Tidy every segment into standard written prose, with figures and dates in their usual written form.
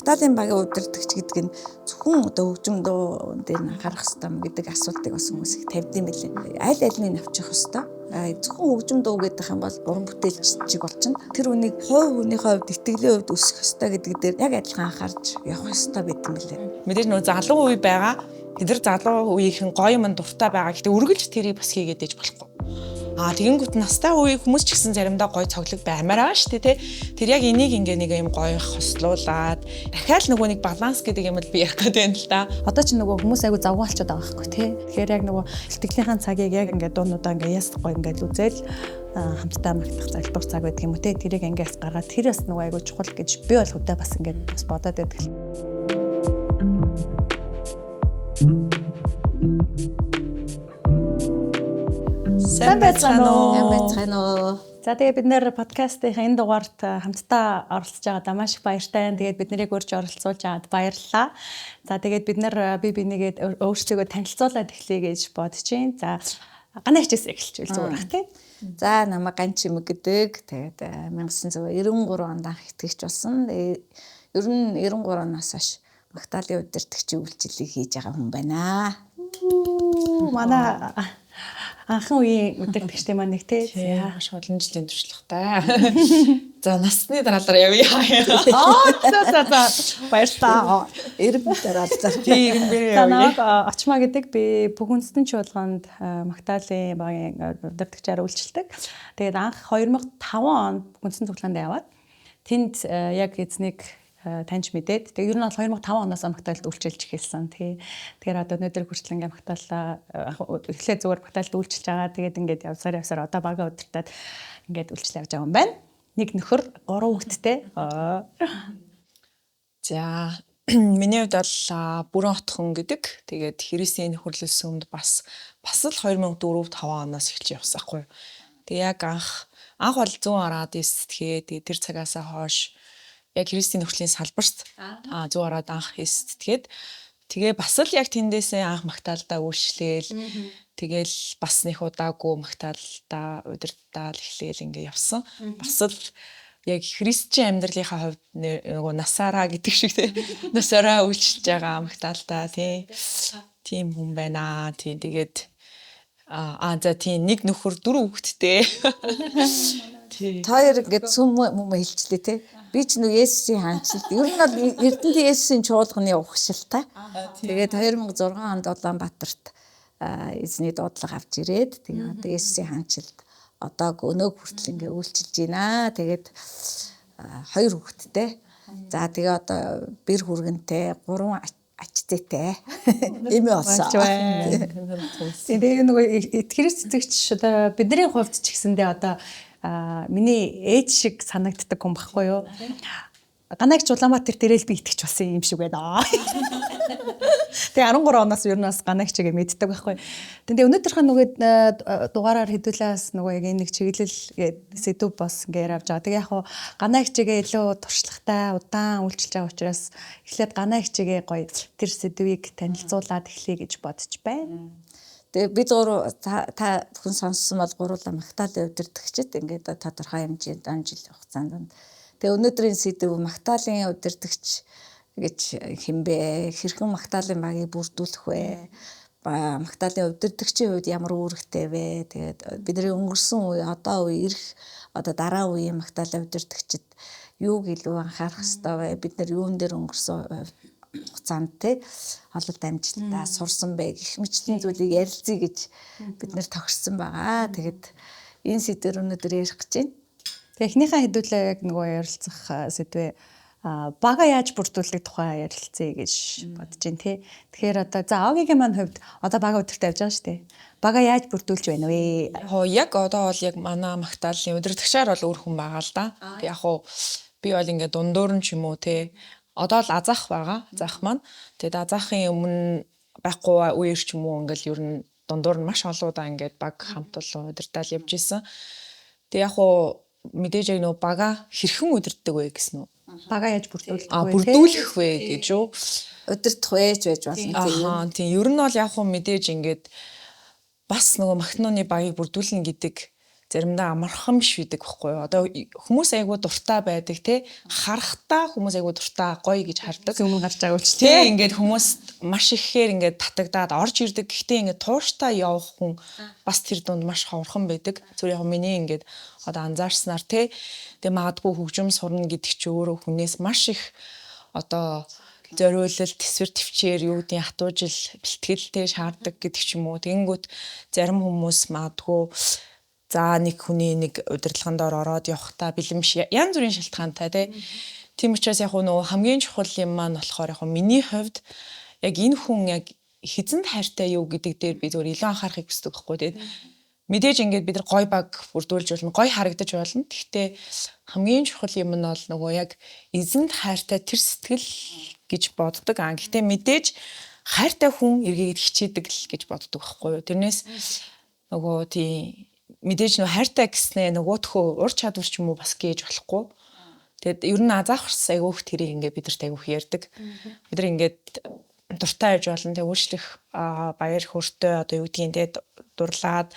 Магдалины багийн удирдагч гэдэг нь зөвхөн одоо хөгжим дуу дээр нь анхаарах хэрэгтэй юм гэдэг асуултыг бас хүмүүс их тавьд юм билээ. Аль алийг авчих ёстой. Зөвхөн хөгжим дуу гэдэг юм бол уран бүтээлчиг болчихно. Тэр үнийг хувь хүнийхээ хувьд, итгэлийн хувьд өсөх ёстой гэдэг дээр яг адилхан анхаарч явах ёстой гэдэг юм билээ. Мэдээж нөө залуу үе байгаа. Тэд нар залуу үеийнхэн гоё юм дуртай байгаа. Гэтэ үргэлж тэрийг бас хийгээд ээж болохгүй. Аа, тэгэнгүүт настай үеийн хүмүүс ч гэсэн заримдаа гоё цоглог баймаар байгаа шүү дээ, тэ. Тэр яг энийг ингээ нэг юм гоё хослуулад дахиад нөгөө нэг баланс гэдэг юм л би ярих гэдэг юм л да. Одоо ч нөгөө хүмүүс айгу завгүй болчиход байгаа байхгүй, тий. Тэгэхээр яг нөгөө сэтгэлийнхаа цагийг яг ингээ дуунуудаа ингээ яс гоё ингээ л үзэл хамтдаа магтах залбирах цаг байдаг юм уу, те. Тэрийг ингээс гаргаад тэр бас нөгөө айгу чухал гэж би бол хөдөө бас ингээд бас бодоод байдаг. Сайн байцгаана уу? Сайн байцгаана уу? За, тэгээ бид нэр подкастын энэ дугаарт хамтдаа оролцож байгаадаа маш их баяртай. Тэгээд бид нарыг урьж оролцуулж байгаад баярлалаа. За, тэгээд бид нар би бинийгээд өөрсдийгөө танилцуулаад эхлэе гэж бодож байна. За, ганаа хичээс эхэлчихвэл зүгээр бах, тий. За, намайг Ганчимэг гэдэг. Тэгээд 1993 онд анх итгэгч болсон. Ер нь 93 оноос хойш Магдалины удирдагчийн үйлчлэлийг хийж байгаа хүн байна. Манай анхан үеийн удирдагчтай маань нэг, тий. За, маш олон жилийн туршлагатай. За, насны дараалал явъя. Аа, за за за. Баярлалаа. 90 дараалал. Тий, 90 дээр За явъя. намайг Очмаа гэдэг. Би бүх үндэстэн чуулганд Магдалины багийн удирдагчаар үйлчилдэг. Тэгээд анх 2005 онд бүх үндэстэн цуглаанд яваад тэнд яг эзнийг таньж мэдээд, тэгээд ер нь бол 2005 оноос Магдалид үйлчилж эхэлсэн, тий. Тэгэхээр одоо өнөөдөр хүртэл ингээ Магдалаа эхлээд зүгээр Магдалид үйлчилж байгаа. Тэгээд ингээд явсаар явсаар одоо багаа удирдаад ингээд үйлчлэл явж байгаа юм байна. Нэг нөхөр, гурван хүүхэдтэй. За, миний хувьд бол Бүрэн Отхон гэдэг. Тэгээд Христийн нөхөрлөл сүмд бас бас л 2004 5 оноос эхэлж явсан хгүй. Тэгээ яг анх анх бол зүүн ороод эсдэхээ. Тэгээ тэр цагаасаа хойш яг Христийн нөхөрлийн салбарт зүүн ороод анх эсдэхэд, тэгээ бас л яг тэндээсээ анх Магдалдаа үйлчлээл, тэгэл бас нэг удаагүй Магдалдаа удирдаал эхлээл ингээ явсан. Бас л яг христчин амьдралынхаа хувьд нөгөө насаараа гэдэг шиг, тий, насаараа үйлчилж байгаа Магдалдаа, тий, тийм хүн байна. Тий, тэгээд аа за, тий, нэг нөхөр, дөрөв хүүхэдтэй. Тий. Та хоёр ингээд сүм юм хэлчлээ, те. Би ч нэг Есүсийн хаанчлалт. Ер нь бол Эрдэнэт Есүсийн чуулганы ухшилтай. Тэгээд 2006 онд Улаанбаатарт эзний дуудлага авч ирээд, тэгээд одоо Есүсийн хаанчлалд одоо өнөөг хүртэл ингээ үйлчилж байна. Тэгээд хоёр хүүхэдтэй. За, тэгээ одоо бэр хүргэнтэй, гурван ач зээтэй эмээ болсон. Тэгээ нөгөө Христ итгэгч одоо бидний хувьд ч гэсэндээ одоо миний ээж шиг санагддаг хүн багхгүй юу? Ганаагч Улаанбаатар дээрэл би итгэж болсон юм шиг байна. Тэгээ 13 оноос ер нь бас ганаагчигээ мэддэг байхгүй. Тэгээ өнөөдрийнхөө нөгөө дугаараар хэдүүлээс нөгөө яг энэ нэг чиглэл сэдв бас ингээ явж байгаа. Тэгээ яг хуу ганаагчигээ илүү туршлагатай удаан үйлчилж байгаа учраас эхлээд ганаагчигээ гоё тэр сэдвийг танилцуулаад эхлэе гэж бодож байна. Тэгээ бид гурав, та бүхэн сонссон бол гуруула Магдалины удирдагчид ингээд тодорхой хэмжээнд он жил хугацаанд. Тэгээ өнөөдрийн сэдэв Магдалины удирдагч гэж хэн бэ? Хэрхэн Магдалины багийг бүрдүүлэх вэ? Магдалины удирдагчийн хувьд ямар үүрэгтэй вэ? Тэгээд бидний өнгөрсөн үе, одоо үе, ирэх одоо дараа үеийн Магдалины удирдагчид юуг илүү анхаарах ёстой вэ? Бид нар юун дээр өнгөрсөн хугацаанд, те, ололт амжилтаа сурсан бэ гэх мэтийн зүйлийг ярилцъя гэж бид нэр тохирсон байгаа. Тэгээд энэ сэдвээр өнөөдөр ярих гэж байна. Тэгээ эхнийхээ хэдүүлээ яг нөгөө ярилцах сэдвээ бага яаж бүрдүүлэх тухай ярилцъя гэж бодож байна, тий. Тэгэхээр одоо за Огигийн маань хувьд одоо бага өдөртөө явж байгаа шүү дээ. Бага яаж бүрдүүлж байна вэ? Яг яг одоо бол яг манай Магдалины удирдагчаар бол өөр хүн байгаа л да. Тэг яг хуу би бол ингээ дундуур нь ч юм уу, те, одоо л Азах байгаа. Азах маань. Тэгэд Азахын өмнө байхгүй үеэр ч юм уу ингээл ер нь дундуур нь маш олон удаа ингээд баг хамт олон удирдаал явж исэн. Тэг яг хуу мэдээж яг нөгөө бага хэрхэн удирддаг вэ гэсэн үү? Бага яаж бүрдүүлдэг вэ? Бүрдүүлэх вэ гэж үү? Удирдах вэ ч байж болно. Аа, тийм, ер нь бол яг хуу мэдээж ингээд бас нөгөө Махнууны багийг бүрдүүлнэ гэдэг заримдаа амархан биш байдаг байхгүй юу? Одоо хүмүүс айгүй дуртай байдаг те. Харахтаа хүмүүс айгүй дуртай гоё гэж хардаг. Өмнө гарч байгаа үуч те. Ингээд хүмүүс маш ихээр ингээд татагдаад орж ирдэг. Гэхдээ ингээд тууштай явах хүн бас тэр дунд маш ховорхон байдаг. Зүгээр яг миний ингээд одоо анзаарснаар те. Тэгээ магадгүй хөгжим сурна гэдэг чи өөрөө хүнээс маш их одоо зориулалт, тэсвэр төвчээр юу гэдгийг хатуужил, бэлтгэлтэй шаарддаг гэдэг ч юм уу. Тэгэнгүүт зарим хүмүүс магадгүй за нэг хүний нэг удирдлагын доор ороод явахдаа бэлэн биш янз бүрийн шалтгаантай тий. Тийм учраас яг нөгөө хамгийн чухал юм маань болохоор яг миний хувьд яг энэ хүн яг хэзэнд хайртай юу гэдэг дээр би зөвхөн илүү анхаарахыг хүсдэг байхгүй тий. Мэдээж ингээд бид нар гой баг бүрдүүлж болно, гой харагдаж болно. Гэхдээ хамгийн чухал юм нь бол нөгөө яг эзэнд хайртай тэр сэтгэл гэж боддог. Аа гэхдээ мэдээж хайртай хүн эргээгээд хичээдэг л гэж боддог байхгүй юу. Тэрнээс нөгөө тийм мэдээж нөө хайртай гэснээ нөгөөтхөө ур чадвар ч юм уу бас гээж болохгүй. Тэгэд ер нь азаахарс айгүйх тэрийг ингээд бид нарт айгүйх ярьдаг. Бид нар ингээд дуртай байж болно. Тэг үйлчлэх баяр хөөртэй одоо юу гэдгийг те дурлаад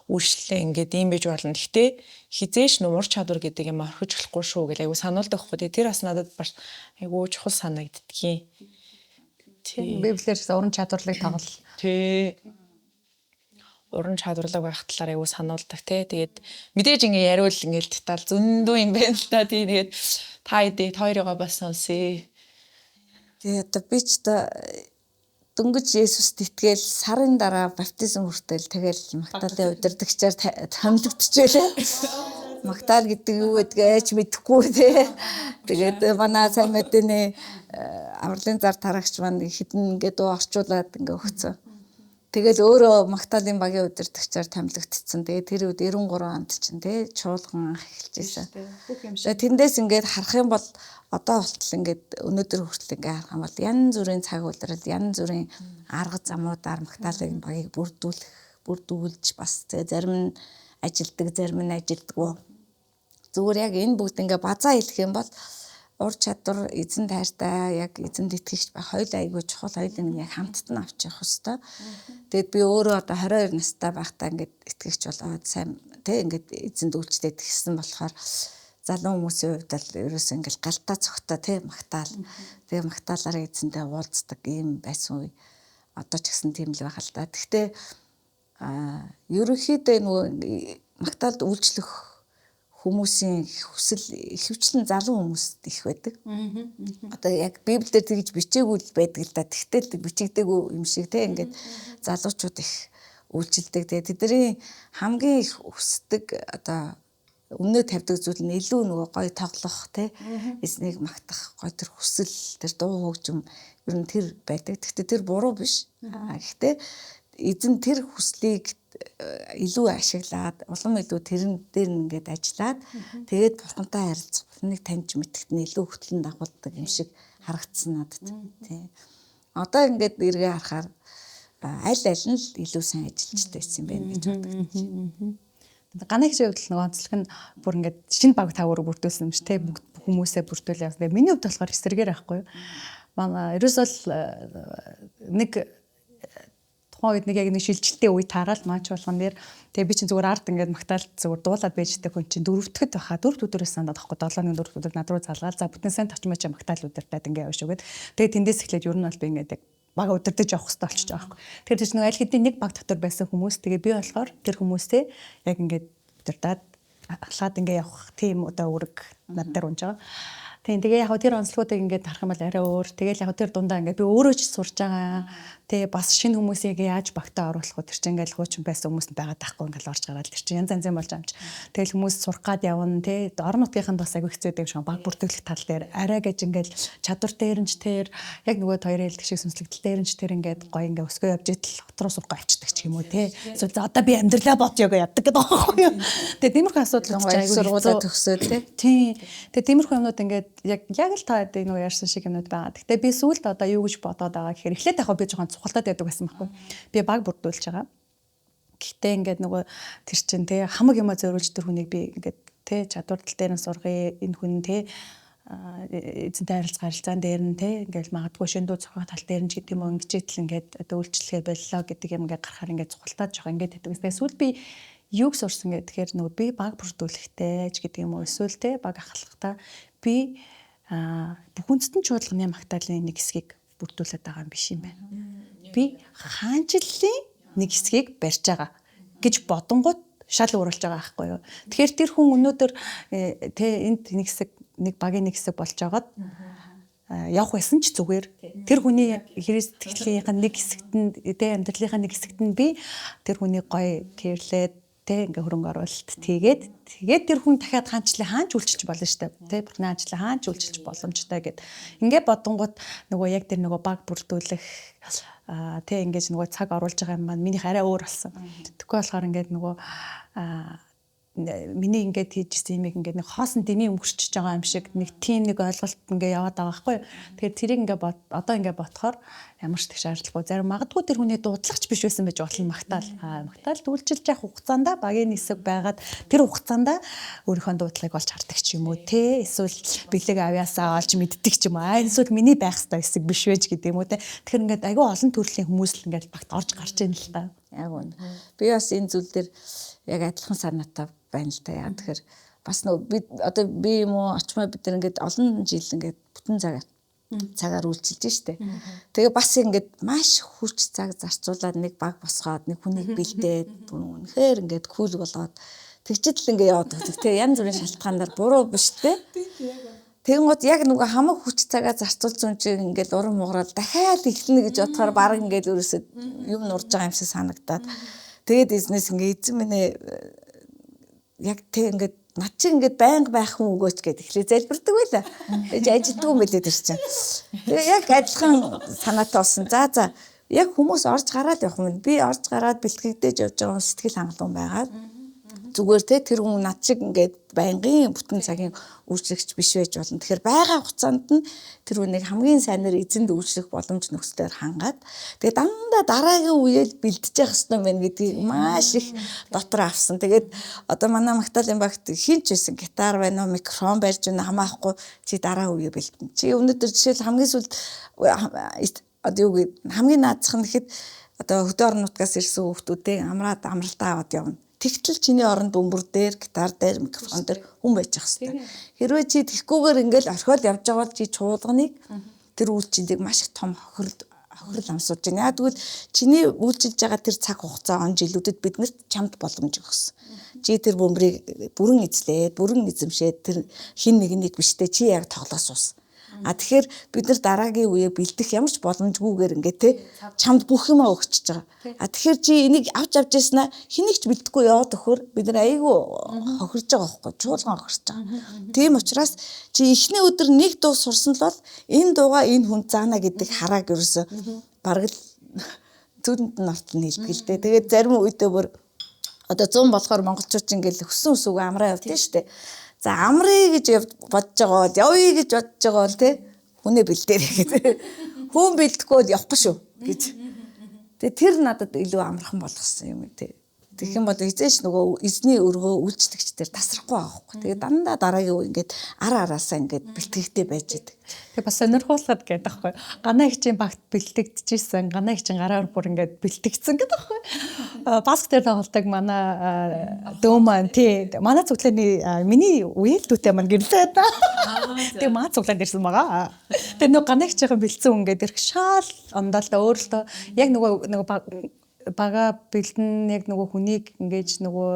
үйлчлээ ингээд ийм байж болно. Гэхдээ хизээш нөө ур чадвар гэдэг юм орхиж болохгүй шүү гэж айгуу сануулдаг байхгүй. Тэгээ тэр бас надад бас айгуу чухал санагддгийн. Тий. Библиэр уран чадварлыг тоглол. Тий. Уран чадварлаг байх талаар айгуу сануулдаг те. Тэгээд мэдээж ингээ яриул ингээл деталь зөндөө юм байна л та. Тий. Тэгээд та хэдий хоёрыгоо бас сонсъё. Тэгээ одоо би ч одоо дөнгөж Есүст итгээл сарын дараа баптизм хүртэл тэгэл Магдалины удирдагчаар томилогдчихжээ. Магдал гэдэг юу гэдгээ айч мэдэхгүй те. Тэгээд манай сайн мэдээний авралын зар тарагч маань хідэн ингээд дуу орчуулад ингээ өгцөн. Тэгэл өөрөө Магдалины багийн удирдагчаар томилогдсон. Тэгээд тэр үед 93 онд чинь те чуулган анх эхэлж байсан. Тэгээд тэндээс ингээд харах юм бол одоо болтол ингээд өнөөдөр хүртэл ингээд харах юм бол янз бүрийн цаг улирал, янз бүрийн арга замуудаар Магдалины багийг бүрдүүлэх, бүрдүүлж бас тэгээ зарим нь ажилдаг, зарим нь ажилдаггүй. Зүгээр яг энэ бүгд ингээ базаа хэлэх юм бол ур чадвар, эзэн тайртай, яг эзэнд итгэгч байх хоёул айгүй чухал, хоёулын яг хамтд нь авч явах хэвээр. Тэгээд би өөрөө одоо 22 настай байхдаа ингээд итгэгч болоод сайн тэ ингээд эзэнд үйлчлээд гисэн болохоор залуу хүмүүсийн хувьд бол ерөөсөө ингээд галтаа цогтой тэ магтаал. Тэгээ магтаалаараа эзэндээ уулздаг ийм байсан үе. Одоо ч гэсэн тийм л байгаа л да. Гэхдээ ерөнхийдөө нөгөө магтаалд үйлчлэх хүмүүсийн хүсэл ихэвчлэн залуу хүмүүст их байдаг. Одоо яг Библиэлд тэгж бичээгүй л байдаг л да. Тэгтэл бичигдээгүй юм шиг те ингээд залуучууд их үйлчилдэг. Тэгээ тэдний хамгийн их хүсдэг одоо өмнөө тавьдаг зүйл нь илүү нөгөө гоё тоглох те эзнийг магтах гоё тэр хүсэл тэр дуу хөгжим ер нь тэр байдаг. Тэгтээ тэр буруу биш. Гэхдээ эзэн тэр хүслийг илүү ашиглаад улам илүү тэрэн дээр ингээд ажиллаад тэгээд бурхантай харилцах, бурхныг таньж мэдгэт нь илүү хөтлөн дагуулдаг юм шиг харагдсан надад тий. Одоо ингээд эргээ харахаар аль аль нь л илүү сайн ажиллаж байсан юм байна гэж бодогдчих. Ганы хичээл хувьд нөгөө онцлог нь бүр ингээд шинэ баг таваар бүрдүүлсэн юм шиг те бүгд хүмүүсээ бүрдүүлээ явсан. Миний хувьд болохоор эсэргээр байхгүй юу. Манай ерөөсөө л нэг тухайн үед нэг яг нэг шилжилтийн үе таарал маач болгон дээр тэгээ би чинь зүгээр ард ингээд магтаал зүгээр дуулаад байждаг хүн чинь дөрөвдөд байхаа дөрөвд өдөрөөс сандаад байхгүй 7 өдөр өдөр над руу залгаал за бүтэн сайн товчмоо чи магтаал өдөртөөд ингээд явж шүүгээд тэгээ тэндээс эхлээд ер нь бол би ингээд яг баг удирдах явах хэрэгтэй болчихж байгаа байхгүй. Тэгэхээр тэр чинь аль хэдийн нэг баг дотор байсан хүмүүс тэгээ би болохоор тэр хүмүүсээ яг ингээд удирдаад ахлаад ингээд явах тийм одоо үүрэг над дээр унж байгаа. Тийм тэгээ яг тэр онцлогуудыг ингээд харах юм бол арай өөр. Тэгэл яг тэр дундаа ингээд би өөрөө ч сурж байгаа. Тэгээ бас шинэ хүмүүсийг яаж багтаа оруулах вэ? Тэр чинь ингээд хуучин байсан хүмүүс байгаад байхгүй ингээд орж гараад тэр чинь янз янзын болж байгаа юм чи. Тэгэл хүмүүс сурах гад явна тий. Орон нутгийнх нь бас айгүй хэцүү байдаг юм шиг баг бүртгэлэх тал дээр арай гэж ингээд чадвар дээр нь ч тэр яг нөгөө хоёрын хэлдэг шиг сүнслэгдэл дээр нь ч тэр ингээд гоё ингээд өсгөө явж идэл хот руу сурах авчдаг ч юм уу тий. За одоо би амьдралаа бодё гэж явдаг гэдэг байгаа байхгүй юу. Тэгээ тиймэрхүү асуудал чинь айгүй сургуулаа төгсөөд тий. Тий. Тэгээ тиймэрхүү юмнууд ингээд яг л та нөгөө ярьсан шиг юмнууд байгаа. Гэтэ би сүүлд одоо юу гэж бодоод байгаа гэхээр эхлээд яг би жоохон цухалтаад байдаг байсан байхгүй. Би баг бүрдүүлж байгаа. Гэтэ ингээд нөгөө тэр чинь те хамаг юма зориулж тэр хүнийг би ингээд те чадвар тал дээр нь сургая энэ хүн те эзэнтэй харилцах харилцаан дээр нь те ингээл магадгүй шин дуу зохиох тал дээр нь ч гэдэг юм уу ингэж идэл ингээд одоо үйлчлэгээ боллоо гэдэг юм ингээд гарахаар ингээд цухалтаад жоох ингээд байдаг. Тэгээ сүүл би Юуг сурсан гэхээр нөгөө би баг бүрдүүлэхтэй ч гэдэг юм уу, эсвэл те баг ахлахдаа би бүх үндэстэн чуулганы магтаалын нэг хэсгийг бүрдүүлээд байгаа юм биш юм байна. Би хаанчлалын нэг хэсгийг барьж байгаа гэж бодонгууд шал өөрлөж байгаа байхгүй юу. Тэгэхээр тэр хүн өнөөдөр тэ энд нэг хэсэг, нэг багийн нэг хэсэг болж байгаад явах байсан ч зүгээр. Тэр хүний Христ итгэлийнх нь нэг хэсэгт нь, тэ амьдралынхаа нэг хэсэгт нь би тэр хүний гоё кэрлээд, тэ ингээ хөрөнгө оруулалт тэгээд тэгээд тэр хүн дахиад хаанчлаа хаач үйлчилж болно шүү дээ. Тэ бурхны хаанчлаа хаач үйлчилж боломжтой гэд. Ингээ бодонгууд нөгөө яг тэр нөгөө баг бүрдүүлэх тэ ингэж нөгөө цаг оруулж байгаа юм маань минийх арай өөр болсон. Тэгэхгүй болохоор ингээд нөгөө миний ингээд хийжсэн юмыг ингээд нэг хоосон дэмий өнгөрчөж байгаа юм шиг нэг тийм нэг ойлголт ингээд яваад байгаа байхгүй юу. Тэгэхээр тэрийг ингээд одоо ингээд ботхоор ямар ч тэг шаардлагагүй. Зарим магадгүй тэр хүний дуудлагач биш байсан байж болно магтаал. Магтаал үйлчилж явах хугацаанд багийн хэсэг байгаад тэр хугацаанд өөрийнхөө дуудлагыг олж хардаг ч юм уу те. Эсвэл бэлэг авьяасаа олж мэддэг ч юм уу. Эсвэл миний байх ёстой хэсэг биш байж гэдэг юм уу те. Тэгэхээр ингээд айгүй олон төрлийн хүмүүс л ингээд багт орж гарч ийн л та. Яг үнэ. Би бас энэ зүйл дээр яг адилхан санаатай байна л та. Яг тэгэхээр бас нөгөө би одоо би юм уу очмоо бид нар ингээд олон жил ингээд бүтэн цагаар үйлчилж штэ. Тэгээ бас ингээд маш хүч цаг зарцуулаад нэг баг босгоод, нэг хүнийг бэлдээд, үнэхээр ингээд кул болгоод тэгчэд л ингээд яваад өгдөг. Тэгээ янз бүрийн шалтгаанаар буруу биш те. Тэгэнгүүт яг нөгөө хамаг хүч цагаа зарцуулсан чинь ингээд урам уграад дахиад эхлэнэ гэж бодохоор баг ингээд өөрөөсөө юм нурж байгаа юм шиг санагдаад. Тэгээд эзнээс ингээд эзэн минь яг тэг ингээд над чи ингээд байнга байх хүн өгөөч гэд эхлээ залбирдаг байла. Тэгэж ажилдгүй юм билээ тэр чинь. Тэгээ яг адилхан санаатай болсон. За яг хүмүүс орж гараад явах юм. Би орж гараад бэлтгэгдэж явж байгаа сэтгэл хангалуун байгаад зүгээр те тэр хүн над шиг ингээд байнгын бүтэн цагийн үйлчлэгч биш байж болно. Тэгэхээр байгаа хугацаанд нь тэр хүнийг хамгийн сайнаар эзэнд үйлчлэх боломж нөхцлөөр хангаад тэгээ дандаа дараагийн үеэл бэлдэж явах хэрэгтэй байна гэдгийг маш их дотор авсан. Тэгээд одоо манай магтаалын багт хин ч байсан гитар байна уу, микрофон барьж байна хамаахгүй чи дараа үеэ бэлдэн. Чи өнөөдөр жишээл хамгийн сүүлд одоо юу гэдэг хамгийн наацх нь гэхэд одоо хөдөө орон нутгаас ирсэн хүүхдүүдээ амраад амралтаа аваад явна. Тэгтэл чиний оронд бөмбөр дээр, гитар дээр, микрофон дээр хүн байж ах хэвээр. Хэрвээ чи тэгхгүйгээр ингээл орхиол явж байгаа бол чи чуулганыг тэр үйлчлэлийг маш их том хохирол амсуулж байна. Яг тэгвэл чиний үйлчилж байгаа тэр цаг хугацаа он жилүүдэд биднэрт чамд боломж өгсөн. Чи тэр бөмбөрийг бүрэн эзлээд, бүрэн эзэмшээд тэр хин нэгнийг биштэй чи яг тоглоо суусан. А тэгэхээр бид нар дараагийн үеэ бэлдэх ямар ч боломжгүйгээр ингээ те чамд бүх юмаа өгчөж байгаа. А тэгэхээр чи энийг авч авч яснаа хэнийг ч бэлдэхгүй яваад өгөхөр бид нар айгүй хохирж байгаа байхгүй, чуулган хохирж байгаа. Тийм учраас чи эхний өдөр нэг дуу сурсан л бол энэ дуугаа энэ хүн заана гэдэг харааг ерөөсө бараг л зүүдэнд нь ортол нь хэлдэг л дээ. Тэгээд зарим үедээ бүр одоо 100 болохоор монголчууд ингээл өссөн өсөөгөө амраа явдсан шүү дээ. За амрыг гэж бодож байгаа бол явъя гэж бодож байгаа бол те хүнээ бэлдээрэй гэдэг. Хүн бэлдэхгүй бол явахгүй шүү гэж. Тэгээ тэр надад илүү амархан болгосон юм те. Тэгэх юм бол эзээш нөгөө эзний өргөө үйлчлэгчдэр тасрахгүй байгаа байхгүй. Тэгээ дандаа дараагийн үе ингээд ар араасаа ингээд бэлтгэгдээ байж идэг. Тэгээ бас сонирхуулахад гэдэг байхгүй. Ганаа хичээн багт бэлтгэгдчихсэн. Ганаа хичээн гараар бүр ингээд бэлтгэгдсэн гэдэг байхгүй. Баск дээр тоглолтог манай дөө маань тий манай цуглааны миний үеэл дүүтэй маань гэрлээ да. Тэгээ маа цуглаанд ирсэн байгаа. Тэгээ нөгөө ганаа хичээхэн бэлдсэн хүн ингээд ирэх шаал ондоо л да өөрөлтөө яг нөгөө бага бэлдэн яг нөгөө хүнийг ингэж нөгөө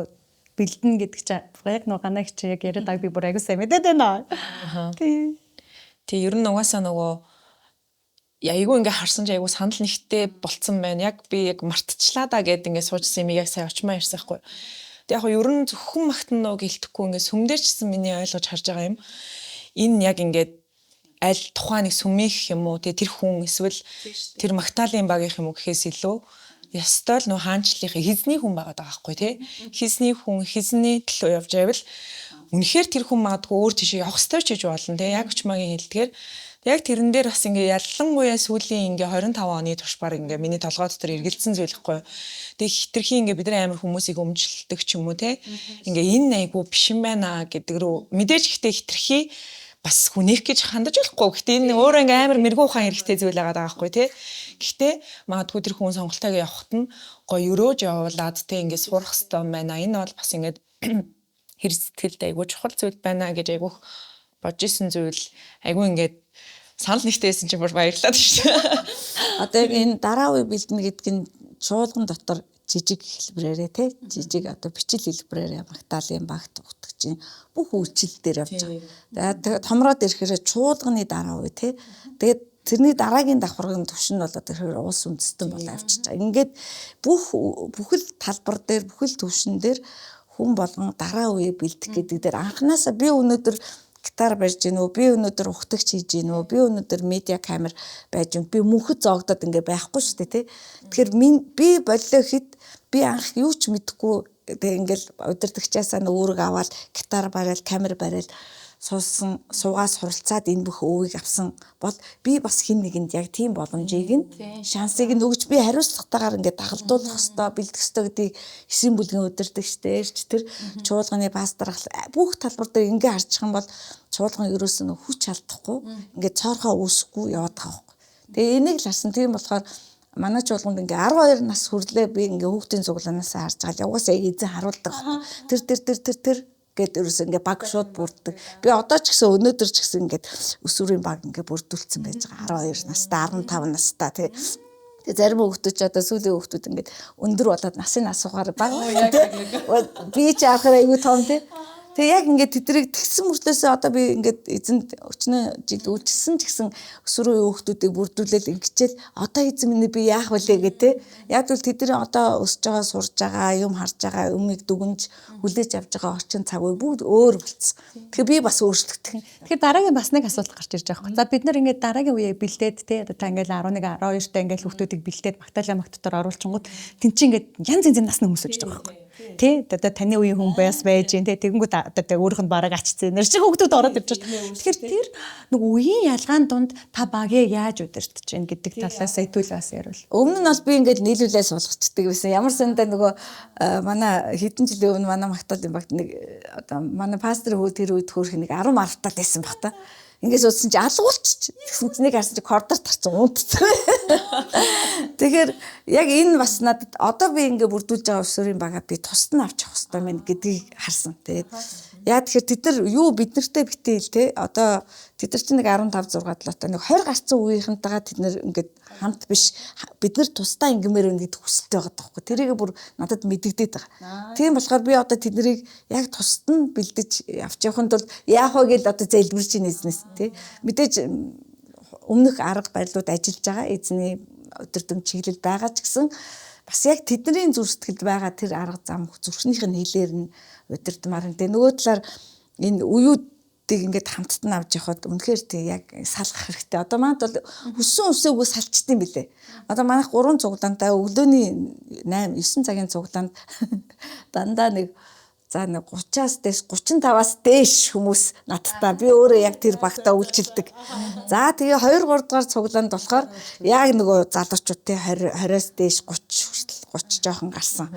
бэлдэн гэдэг чинь яг нөгөө ганаа хичээ яг яриад байгааг би бүр аягүй сайн мэдээд байна. Тий. Тий, ер нь угаасаа нөгөө айгүй ингээ харсан чи айгүй санал нэгтэй болцсон байна. Яг би яг мартчихлаа да гэд ингээ суужсэн юм яг сая очмаа ярьсан байхгүй. Тэг яг ер нь зөвхөн магтан нөө гэлтэхгүй ингээ сүмдэрчсэн миний ойлгож харж байгаа юм. Энэ яг ингээд аль тухайн нэг сүмийнх юм уу тэ тэр хүн эсвэл тэр магтаалын багийнх юм уу гэхээс илүү ёстой л нөө хаанчлалынхаа хизний хүн байгаад байгаа байхгүй тий. Хизний хүн хизний төлөө явж байвал үнэхээр тэр хүн магадгүй өөр тийшээ явах ёстой ч гэж болно тий. Яг очмаагийн хэлдгээр яг тэрэн дээр бас ингээ ялангуяа сүүлийн ингээ 25 оны турш баг ингээ миний толгой дотор эргэлзсэн зүйл ихгүй. Тэгээ хитрхи ингээ бидний амар хүмүүсийг өмчлөлдөг ч юм уу тий. Ингээ энэ айгу биш юм байна гэдэг рүү мэдээж ихтэй хитрхи бас хүнийх гэж хандаж болохгүй. Гэхдээ энэ өөрөө ингээ амар мэрэгүү ухаан хэрэгтэй зүйл байгаа байхгүй тий. Гэхдээ магадгүй тэр хүн сонголтойг явахт нь гоё өрөөж явуулаад тий ингээ сурах хэрэгтэй байна. Энэ бол бас ингээд хэр сэтгэлд айгүй чухал зүйл байна гэж айгүйх бодож исэн зүйл айгүй ингээд санал нэгтэйсэн чинь бүр баярлалаа шүү дээ. Одоо яг энэ дараа үе бэлдэнэ гэдэг нь чуулган дотор жижиг хэлбэрээрээ тий жижиг одоо бичил хэлбэрээрээ магтаалын багт утгачийн бүх үйлчлэл дээр явж байгаа. Тэгээд томроод ирэхээр чуулганы дараа үе тий тэгээд тэрний дараагийн давхаргын түвшин нь болоод ирэхээр улс үндэстэн болоо авчиж байгаа. Ингээд бүх бүхэл талбар дээр бүхэл түвшин дээр хүн болгон дараа үе бэлдэх гэдэг дээр анханасаа би өнөөдөр гитар барьж гин үү, би өнөөдөр ухтагч хийж гин үү, би өнөөдөр медиа камер байж гин, би мөнхөд зоогдоод ингээ байхгүй шүү дээ тий. Тэгэхээр би боллоо хэд би анх юу ч мэдэхгүй тэгээ ингээл удирдагчаасаа үүрэг аваад гитар барайл, камер барайл суусан суугаа суралцаад энэ бүх өвийг авсан бол би бас хин нэгэнд яг тийм боломжийг нь шансыг нь өгч би хариуцлагатайгаар ингээд дагалдуулах ёстой, бэлдэх ёстой гэдгийг эсийн бүлгийн удирдагч дээрч тэр чуулганы пастор бүх талбар дээр ингээ харчих юм бол чуулган ерөөсөн хүч алдахгүй ингээд цоорхоо үүсэхгүй яваад байгаа байхгүй. Тэгээ энийг л харсан. Тийм болохоор манай чуулганд ингээ 12 нас хүрлээ би ингээ хүүхдийн цуглаанаас харж байгаа л угаасаа эзэн харуулдаг байхгүй. Тэр тэр тэр тэр тэр гээд ерөөсөө ингээ баг шууд бүрддэг. Би одоо ч гэсэн өнөөдөр ч гэсэн ингээд өсвөрийн баг ингээ бүрдүүлсэн байж байгаа. 12 настай, 15 настай тий. Тэгээ зарим хүүхдүүд ч одоо сүүлийн хүүхдүүд ингээд өндөр болоод насын асуухаар баг тий. Би ч харахаар айгүй том тий. Тэгээ яг ингээд тэдрийг тэгсэн мөртлөөсөө одоо би ингээд эзэнд өчнөө жил үйлчилсэн ч гэсэн өсвөрийн хүүхдүүдийг бүрдүүлэл ингэчээл одоо эзэн минь би яах вүлээ гэ тэ. Яг л тэдний одоо өсөж байгаа, сурж байгаа, юм харж байгаа, юмыг дүгнж хүлээж авч байгаа орчин цаг үе бүгд өөр болцсон. Тэгэхээр би бас өөрчлөгдөх. Тэгэхээр дараагийн бас нэг асуулт гарч ирж байгаа хэрэг. За бид нар ингээд дараагийн үеэ бэлдээд те одоо та ингээд 11 12 та ингээд хүүхдүүдийг бэлдээд Магдалины баг дотор оруулчингууд тэн чинь ингээд янз янзын насны хүмүүс өсөж байгаа байхгүй. Тэ одоо таны үеийн хүн бас байж гин тэ тэгэнгүүт одоо тэ өөрийнх нь бараг ачцсан нэр шиг хүүхдүүд ороод ирж байна. Тэгэхээр тэр нэг үеийн ялгаан дунд та багийг яаж удирдах чинь гэдэг талаас хэдүүл бас ярил. Өмнө нь бол би ингээд нийлүүлээ суулгачдаг байсан. Ямар сандаа нөгөө манай хэдэн жилийн өмнө манай Магдалины багт нэг одоо манай пастор хүү тэр үед хөөрх нэг 10 марфтал байсан баг та. Ингээд суудсан чи алгуулчих. Тэгсэн чи нэг харсан чи коридор тарцсан унтцсан. Тэгэхээр яг энэ бас надад одоо би ингээд бүрдүүлж байгаа өсвөрийн багаа би тусад нь авч явах хэрэгтэй байна гэдгийг харсан. Тэгээд яа тэгэхээр тэд нар юу бид нартэй битээл те одоо тэд нар чинь нэг 15 6 7 та нэг 20 гарцсан үеийнхэнтэйгээ тэд нар ингээд хамт биш бид нар тусдаа ингэмээр байна гэдэг хүсэлтэй байгаа байхгүй. Тэрийг бүр надад мэдэгдээд байгаа. Тийм болохоор би одоо тэднийг яг тусад нь бэлдэж авч явахын тулд яах вэ гэж одоо залбирч ийн эзнээс тий. Мэдээж өмнөх арга барилууд ажиллаж байгаа эзний өдөрдөм чиглэл байгаа ч гэсэн бас яг тэдний зүрх сэтгэлд байгаа тэр арга зам зүрхнийх нь хэлээр нь удирдмаар. Тэгээ нөгөө талаар энэ үеүүдийг ингээд хамтд нь авч явахад үнэхээр тий яг салгах хэрэгтэй. Одоо манад бол хүссэн үсээгүй салчдсан билээ. Одоо манайх 3 цуглаантай өглөөний 8 9 цагийн цуглаанд дандаа нэг за нэг 30-аас дээш 35-аас дээш хүмүүс надтай би өөрөө яг тэр багтаа үйлчилдэг. За тэгээ 2 3 дугаар цуглаанд болохоор яг нөгөө залуучууд те 20 20-аас дээш 30 хүртэл 30 жоохон гарсан.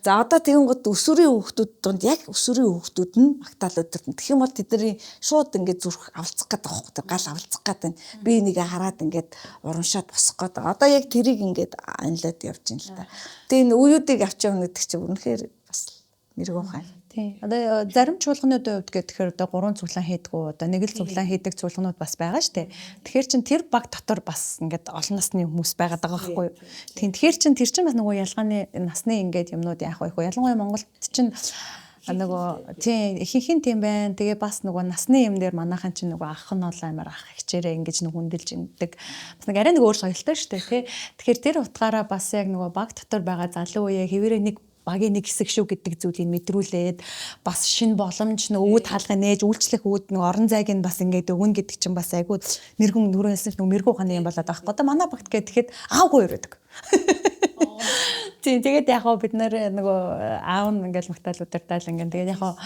За одоо тэгэн гот өсвөрийн хүүхдүүд дунд яг өсвөрийн хүүхдүүд нь магтаал өдөртөн. Тэгэх юм бол тэдний шууд ингээд зүрх авалцах гэдэг байхгүй гал авалцах гэдэг. Би энийг хараад ингээд урамшаад босох гэдэг. Одоо яг тэрийг ингээд анилаад явж байна л та. Тэгээ энэ үеүүдийг авч явна гэдэг чинь үнэхээр бас мэрэгүү хай. Тий. Одоо зарим чуулгануудын хувьд гэхээр одоо 3 цуглаан хийдгүү одоо нэг л цуглаан хийдэг чуулганууд бас байгаа шүү дээ. Тэгэхээр чин тэр баг дотор бас ингээд олон насны хүмүүс байгаад байгаа байхгүй юу? Тийм. Тэгэхээр чин тэр чин бас нөгөө ялгааны насны ингээд юмнууд яах вэ? Ялангуяа Монголд чин нөгөө тийм ихэнх нь тийм байна. Тэгээ бас нөгөө насны юм дээр манайхан чинь нөгөө ах нь бол амар ах хичээрээ ингэж нэг хүндэлж индэг. Бас нэг арай нэг өөр соёлтой шүү дээ, тий. Тэгэхээр тэр утгаараа бас яг нөгөө баг дотор байгаа залуу үеэ хэвээрээ нэг багийн нэг хэсэг шүү гэдэг зүйлийг мэдрүүлээд бас шинэ боломж нөө өвд хаалга нээж үйлчлэх өвд нэг орон зайг нь бас ингээд өгнө гэдэг чинь бас айгүй мэрэгүн нүрэн хэлсэн чинь мэрэгүү ухааны юм болоод байгаа байхгүй. Одоо манай багт гэхэд аавгүй өрөөдөг. Тийм тэгээд яг хоо бид нэр нөгөө аав нь ингээл магтаал удирдаал ингээд тэгээд яг хоо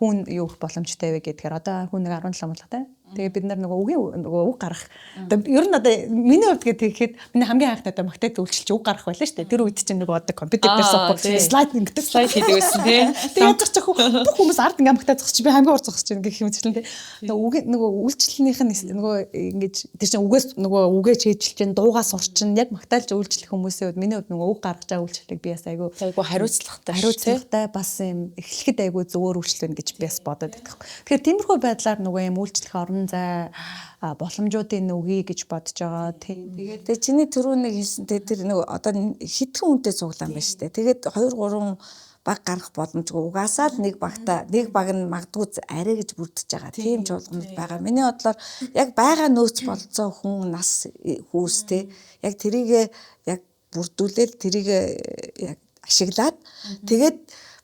хүн юу их боломжтой вэ гэдгээр одоо хүн нэг 17 болох те. Тэгээ бид нар нөгөө үгийн нөгөө үг гарах. Одоо ер нь одоо миний хувьд гэхэд миний хамгийн анхны одоо магтаалт үйлчилж үг гарах байлаа шүү дээ. Тэр үед чинь нөгөө одоо компьютер дээр суухгүй слайд ингэдэг слайд хийдэг байсан тий. Тэгээ ядчих чи бүх хүмүүс ард ингээ магтаа зогсож би хамгийн урд зогсож байна гэх юм чиглэн тий. Нөгөө үгийн нөгөө үйлчлэлнийх нь нөгөө ингэж тэр чинь үгээс нөгөө үгээ чэйжилж чинь дуугаа сурчин яг магтаалж үйлчлэх хүмүүсийн хувьд миний хувьд нөгөө үг гаргаж байгаа үйлчлэлийг би бас айгүй хариуцлагатай бас юм эхлэхэд айгүй зөвөр үйлчлэл байна гэж би бас бодод байдаг. Тэгэхээр тиймэрхүү байдлаар нөгөө юм үйлчлэх орон зай боломжуудын өгье гэж бодож байгаа. Тийм. Тэгээд чиний түрүү нэг хэлсэн тэр нөгөө одоо хитгэн хүнтэй цуглаан байна шүү дээ. Тэгээд 2 3 баг гарах боломжгүй. Угаасаа л нэг багта нэг баг нь магадгүй арай гэж бүрдэж байгаа. Тийм чуулганууд байгаа. Миний бодлоор яг байгаа нөөц болцоо хүн нас хүүс те яг тэрийг яг бүрдүүлээл тэрийг яг ашиглаад тэгээд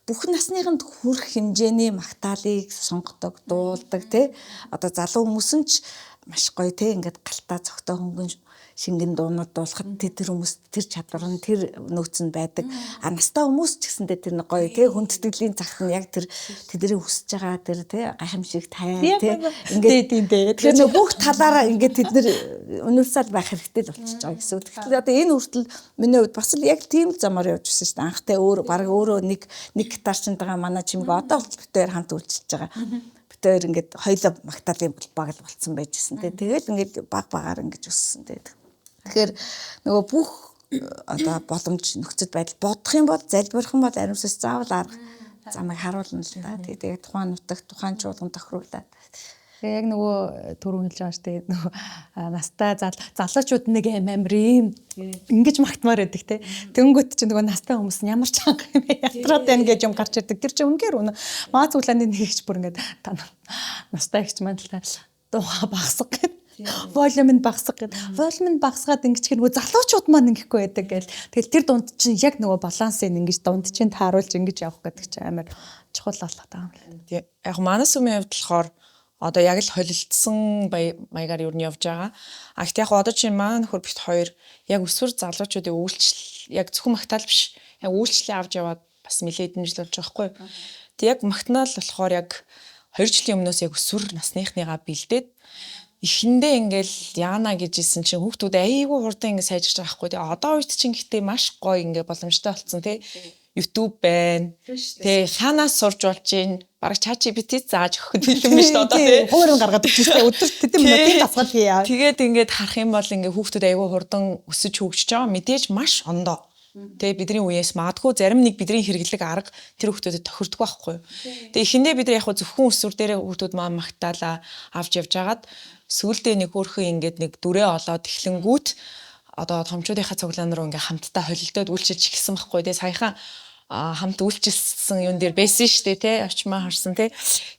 бүх насныханд хүрэх хэмжээний магтаалыг сонгодог, дуулдаг тий. Одоо залуу хүмүүс нь ч маш гоё тий ингээд галтаа цогтой хөнгөн шингэн дуунууд дуулахад тэр хүмүүс тэр чадвар нь тэр нөөц нь байдаг. А настай хүмүүс ч гэсэндээ тэр нэг гоё тий хүндэтгэлийн цагт нь яг тэр тэдний хүсэж байгаа тэр тий гайхамшиг тайван тий ингээд тийм дээ. Тэгэхээр нөө бүх талаараа ингээд тэд нэр универсал байх хэрэгтэй л болчихж байгаа гэсэн үг. Тэгэхээр одоо энэ хүртэл миний хувьд бас л яг тийм замаар явж ирсэн шүү дээ. Анхтай өөр баг өөрөө нэг гитарчнтайгаа манай чимэг одоо болтол бид хоёр хамт үйлчилж байгаа. Бид хоёр ингээд хоёулаа магтаалын баг л болцсон байж гисэн тий. Тэгэл ингээд баг багаар ингэж өссөн тий. Тэгэхээр нөгөө бүх одоо боломж нөхцөл байдал бодох юм бол залбирах юм бол аримсаас заавал арга замыг харуулна л да. Тэгээд тухайн нутагт тухайн чуулган тохируулаад. Тэгээ яг нөгөө түрүүн хэлж байгаа шүү дээ. Нөгөө настай залуучууд нэг амар ийм ингэж магтмаар байдаг те. Тэнгүүт чинь нөгөө настай хүмүүс нь ямар чанга юм бэ? Ятраад байна гэж юм гарч ирдэг. Тэр чинь үнээр үнэ. Маа цуглааны нэг ихч бүр ингээд та настай ихч маань л дууга багсаг гэд. Волюм нь багсаг гэд. Волюм нь багсгаад ингэчих нөгөө залуучууд маань ингэхгүй байдаг гэл. Тэгэл тэр дунд чинь яг нөгөө балансыг ингэж дунд чинь тааруулж ингэж явах гэдэг чинь амар чухал болоод байгаа юм л. Яг манай сүмийн хувьд болохоор одоо яг л холилдсон маягаар юу нь явж байгаа. А гэхдээ яг одоо чинь манай нөхөр бит хоёр яг өсвөр залуучуудын үйлчлэл яг зөвхөн магтаал биш. Яг үйлчлэлээ авч яваад бас нэлээд хэдэн жил болж байгаа байхгүй. Тэг яг магтаал болохоор яг 2 жилийн өмнөөс яг өсвөр насныхныгаа бэлдээд эхэндээ ингээл яана гэж хэлсэн чинь хүүхдүүд айгүй хурдан ингээ сайжирч байгаа байхгүй. Тэгээ одоо үед чинь гэхдээ маш гоё ингээ боломжтой болсон тий. YouTube байна. Тэ хаанаас сурж болж гин бараг ChatGPT зааж өгөхөд бэлэн биш үү одоо тий. Хуваар нь гаргаад өгч штэ өдөрт тэдэн минутын дасгал хийе. Тэгээд ингээд харах юм бол ингээ хүүхдүүд айгүй хурдан өсөж хөгжиж байгаа. Мэдээж маш ондоо. Тэ бидний үеэс магадгүй зарим нэг бидний хэрэглэг арга тэр хүүхдүүдэд тохирдгүй байхгүй юу. Тэгээ эхэндээ бид нар яг зөвхөн өсвөр дээрээ хүүхдүүд маань магтаалаа авч явж хагаад сүүлдээ нэг хөөрхөн ингээд нэг дүрээ олоод эхлэнгүүт одоо томчуудынхаа цуглаан руу ингээ хамтдаа холилдоод үйлчилж эхэлсэн байхгүй. Тэгээ саяхан хамт үйлчилсэн юм дээр байсан шүү дээ тий очимаа харсан тий.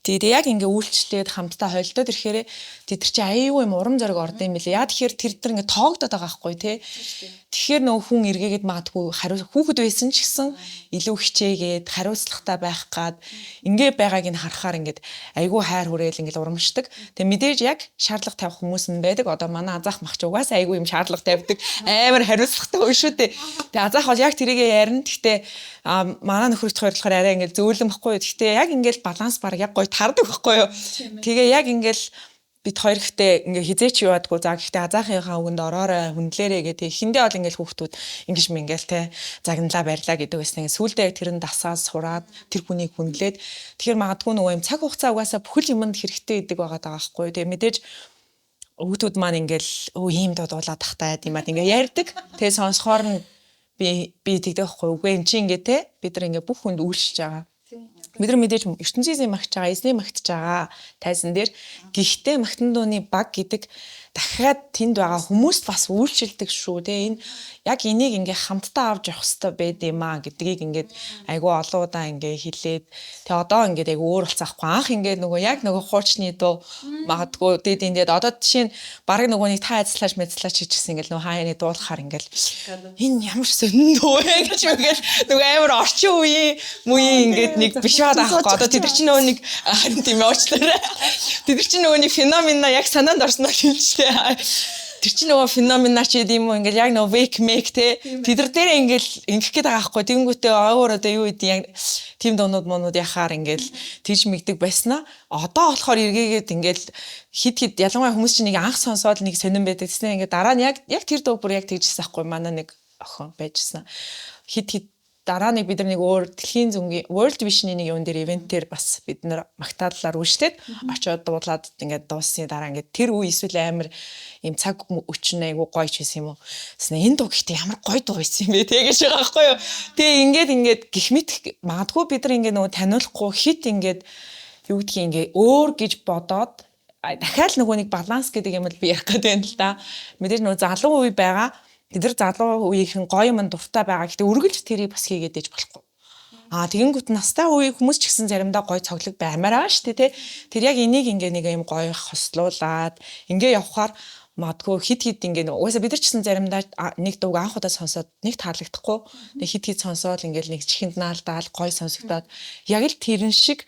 Тэгээд яг ингээ үйлчлээд хамтдаа холилдоод ирэхээр тэд нар чи аюу юм урам зориг орд юм билээ. Яа тэгэхээр тэр нар ингээ тоогдоод байгаа байхгүй тий. Тэгэхээр нөгөө хүн эргээгээд магадгүй хариу хүүхэд байсан ч гэсэн илүү хичээгээд хариуцлагатай байх гад ингээ байгааг нь харахаар ингээд айгүй хайр хүрээл ингээд урамшдаг. Тэгээ мэдээж яг шаардлага тавих хүмүүс нь байдаг. Одоо манай азаах махч угаасаа айгүй юм шаардлага тавьдаг. Амар хариуцлагатай хүн шүү дээ. Тэгээ азаах бол яг тэрийгээ ярина. Гэхдээ манай нөхөр хоёр болохоор арай ингээд зөөлөн баггүй юу. Гэхдээ яг ингээд баланс баг яг гоё таардаг байхгүй юу. Тэгээ яг ингээд бид хоёр ихтэй ингээ хизээч юуадгүй. За гэхдээ азаахынхаа үгэнд ороорой хүндлээрэй гэдэг. Эхэндээ бол ингээл хүүхдүүд ингэж мингээл те загналаа барьлаа гэдэг байсан. Ингээ сүүлдээ тэр нь дасаад сураад тэр хүнийг хүндлээд тэгэхээр магадгүй нөгөө юм цаг хугацаа угаасаа бүхэл юмд хэрэгтэй гэдэг байгаа даа байхгүй. Тэгээ мэдээж хүүхдүүд маань ингээл өө ийм дуудуулаад тахтай юм аа ингээ ярьдаг. Тэгээ сонсохоор нь би тэгдэг байхгүй. Үгүй эн чи ингээ те бид нар ингээ бүх хүнд үйлчилж байгаа. Бид нар мэдээж ертөнцийн магтж байгаа, эзний магтж байгаа тайзан дээр. Гэхдээ магтан дууны баг гэдэг дахиад тэнд байгаа хүмүүст бас үйлчилдэг шүү те. Энэ яг энийг ингээ хамтдаа авч явах хэрэгтэй байд юм аа гэдгийг ингээд айгүй олон удаа ингээ хэлээд тэгээ одоо ингээд айгүй өөр болцсон аахгүй. Анх ингээд нөгөө яг нөгөө хуучны дуу магадгүй дээд энд одоо жишээ нь бараг нөгөө нэг та ажиллаж мэдлаач хийчихсэн ингээл нөгөө хаяаны дуулахаар ингээл энэ ямар сонин дуу вэ гэж ингээл нөгөө амар орчин үеийн мууийн ингээд нэг биш байгаа байхгүй. Одоо тэд нар чинь нөгөө нэг харин тийм уучлаарай. Тэд нар чинь нөгөө нэг феномена яг санаанд орсноо хэлжлээ. Тэр чинь нөгөө феномен ч гэдэм юм уу, ингээл яг нөгөө wake make те, тэд нар дээр ингээл ингэх гээд байгаа байхгүй. Тэнгүүтээ өөр одоо юу гэдэг, яг тийм дуунууд муунууд яхаар ингээл тийж мэгдэг байснаа. Одоо болохоор эргээгээд ингээл хид хид, ялангуяа хүмүүс чинь нэг анх сонсоод нэг сонирн байдаг. Тэснэ ингээд дараа нь яг тэр дуу бүр яг тэгжсэн байхгүй. Манай нэг охин байжсэн. Хид хид дараа нэг бид нар нэг өөр дэлхийн зөнгийн World Vision-ы нэг юун дээр, event ээр бас бид нар магтааллаар үйлчлээд очиод дуулаад, ингээд дууссаны дараа ингээд тэр үе эсвэл амар юм цаг өчнө, айгу гоё ч байсан юм уу. Тэснэ энэ дуу гэхдээ ямар гоё дуу байсан юм бэ те гэж байгаа байхгүй юу. Тэгээ ингээд гих мэт магадгүй бид нар ингээд нөгөө таниулахгүй хит ингээд юу гэдгийг ингээд өөр гэж бодоод дахиад нөгөө нэг баланс гэдэг юм л би ярих гэдэг юм л да. Мэдээж нөгөө залуу үе байгаа. Тэд нар залуу үеийнхэн гоё юм дуртай байгаа. Гэтэ үргэлж тэрийг бас хийгээд ээж болохгүй. Аа, тэгэнгүүт настай үе хүмүүс ч гэсэн заримдаа гоё цоглог баймаар байгаа шүү дээ, тэ. Тэр яг энийг ингээ нэг юм гоё хослуулад ингээ явхаар магадгүй хид хид ингээ угаасаа бид нар ч гэсэн заримдаа нэг дууг анх удаа сонсоод нэг таалагдахгүй, нэг хид хид сонсоол ингээл нэг чихэнд наалдаал гоё сонсогдоод, яг л тэрэн шиг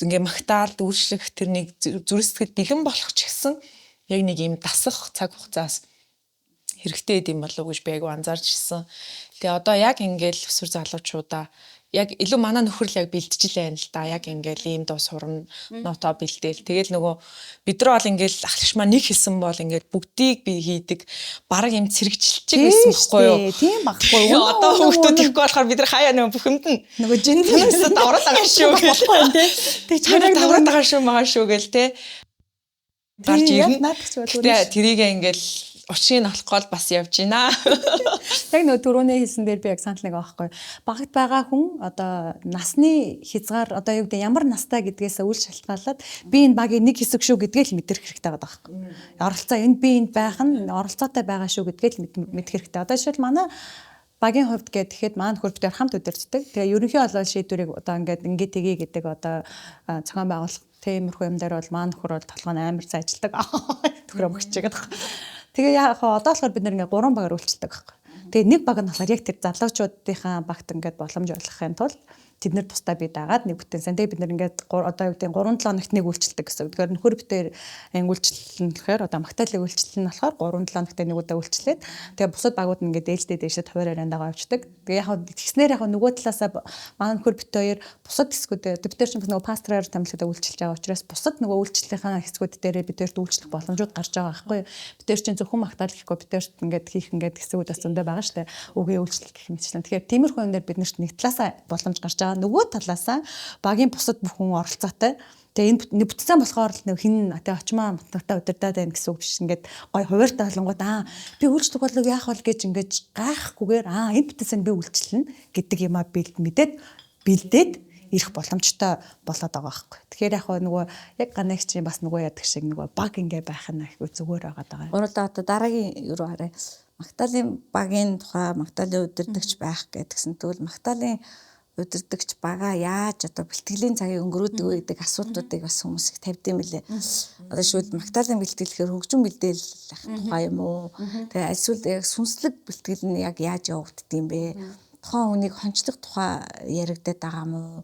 ингээ магтаал дүүршлэх тэр нэг зүрх сэтгэл бэлэн болох ч гэсэн яг нэг юм дасах цаг хугацаас хэрэгтэй юм болов уу гэж би айгу анзаарч ирсэн. Тэгээ одоо яг ингээл өсвөр залуучуудаа яг илүү манай нөхөр л яг бэлтжил байна л да. Яг ингээл ийм дуу сурна, нотоо бэлдээл. Тэгэл нөгөө бид нар бол ингээл ахлагч маань нэг хэлсэн бол ингээл бүгдийг би хийдэг. Бараг юм цэрэгчлэлчиг байсан байхгүй юу? Тийм байхгүй. Одоо хүүхдүүд ихгүй болохоор бид нар хаяа нөгөө бүхэмд нь нөгөө жинд давраад байгаа шүү гэл. Тэг чамайг давраад байгаа шүү маа шүү гэл те. Гарч ирнэ. Гэтэ тэрийг ингээл учрыг нь олох гол бас явж байна. Яг нөгөө түрүүний хэлсэн дээр би яг санал нэг аахгүй. Багт байгаа хүн одоо насны хязгаар, одоо юу гэдэг, ямар настай гэдгээс үл шалтгаалаад би энэ багийн нэг хэсэг шүү гэдгээ л мэдэрх хэрэгтэй байгаа байхгүй. Оролцоо энд би энд байх нь оролцоотой байгаа шүү гэдгээ л мэдэх хэрэгтэй. Одоо жишээл манай багийн хувьд гэхэд манай нөхөр бид хамт удирддаг. Тэгээ ерөнхий болол шийдвэрийг одоо ингээд ингээд тгий гэдэг одоо зохион байгуулах тиймэрхүү юм дээр бол манай нөхөр бол толгой нь амар сайжилдаг. Нөхрөө бөгч гэдэг. Тэгээ яг одоо болохоор бид нэг ингээд гурван багаар үйлчлдэг байхгүй. Тэгээ нэг баг нь болохоор яг тэр залуучуудынхаа багт ингээд боломж олгохын тулд тэд нар тусдаа би дагаад нэг бүтэн сайн. Тэгээ бид нар ингээд одоо юу гэдэг, 3 7 хоногт нэг үйлчлдэг гэсэн. Тэгэхээр нөхөр битээр үйлчлэл нь болохоор одоо магтаалын үйлчлэл нь болохоор 3 7 хоногт нэг удаа үйлчлээд, тэгээ бусад багууд нь ингээд дээлдээ дээшээ товоор яриандагаа явждаг. Тэгээ яг тэгснээр яг нөгөө талаасаа манай нөхөр бит хоёр бусад хэсгүүд, бид нар чинь нөгөө пастораар тамилтаа үйлчилж байгаа учраас бусад нөгөө үйлчлэлийнхаа хэсгүүд дээрээ бид нарт үйлчлэх боломжууд гарч байгаа байхгүй юу. Бид нар чинь зөвхөн магтаал гэхгүй, бид нарт ингээд хийх ингээд хэсгүүд бас зөндөө байгаа штэ. Үгийн үйлчлэл гэх мэтчлэн. Тэгэхээр тиймэрхүү юм дээр бид нарт нэг талаасаа боломж гарч байгаа, нөгөө талаасаа багийн бусад бүх хүн оролцоотой. Тэгээ энэ бүтцэн болохоор л нэг хин тэ очмаа матнатаа удирдаад байна гэсэн үг биш. Ингээд гой хуваартай болонгууд аа би үйлчлэх болов яах бол гэж ингээд гайхахгүйгээр аа энэ бүтцэн би үйлчлэнэ гэдэг юмаа бэлд мэдээд бэлдээд ирэх боломжтой болоод байгаа байхгүй. Тэгэхээр яг нөгөө яг ганагчийн бас нөгөө яадаг шиг нөгөө баг ингээ байх нь айгүй зүгээр байгаа даа. Гурлаа одоо дараагийн юу руу харъя. Магтаалын багийн тухай, магтаалын удирдагч байх гэдгсэн. Тэгвэл магтаалын удирдагч бага яаж одоо бэлтгэлийн цагийг өнгөрөөдөг вэ гэдэг асуудлуудыг бас хүмүүс их тавьд юм лээ. Одоо шүүд магтаалын бэлтгэл гэхээр хөгжин бэлдээл ах тухай юм уу? Тэгээ альсвал яг сүнслэг бэлтгэл нь яг яаж явагддаг юм бэ? Тухайн хүнийг хончлох тухай яригадаад байгаа юм уу?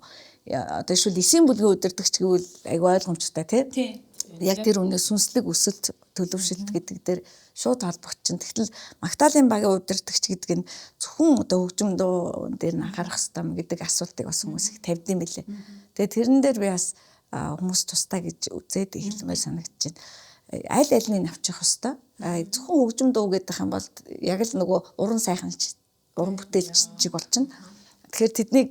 Одоо шүүл эсийн бүлгийн удирдагч гэвэл айгүй ойлгомжтой тий. Яг тэр үнэ сүнслэг өсөлт, төлөвшөлт гэдэг дээр шууд холбогдчихно. Тэгтэл магтаалын багийн удирдагч гэдэг нь зөвхөн одоо хөгжим дуу дээр нь анхаарах хэрэгтэй юм гэдэг асуултыг бас хүмүүс их тавьд юм билээ. Тэгээ тэрэн дээр би бас хүмүүс тустай гэж үзээд хэлмээр санагдаж байна. Аль альнийг авчих хэвээр. Зөвхөн хөгжим дуу гэдэг юм бол яг л нөгөө уран сайхан уран бүтээлч чиг болчихно. Тэгэхээр тэднийг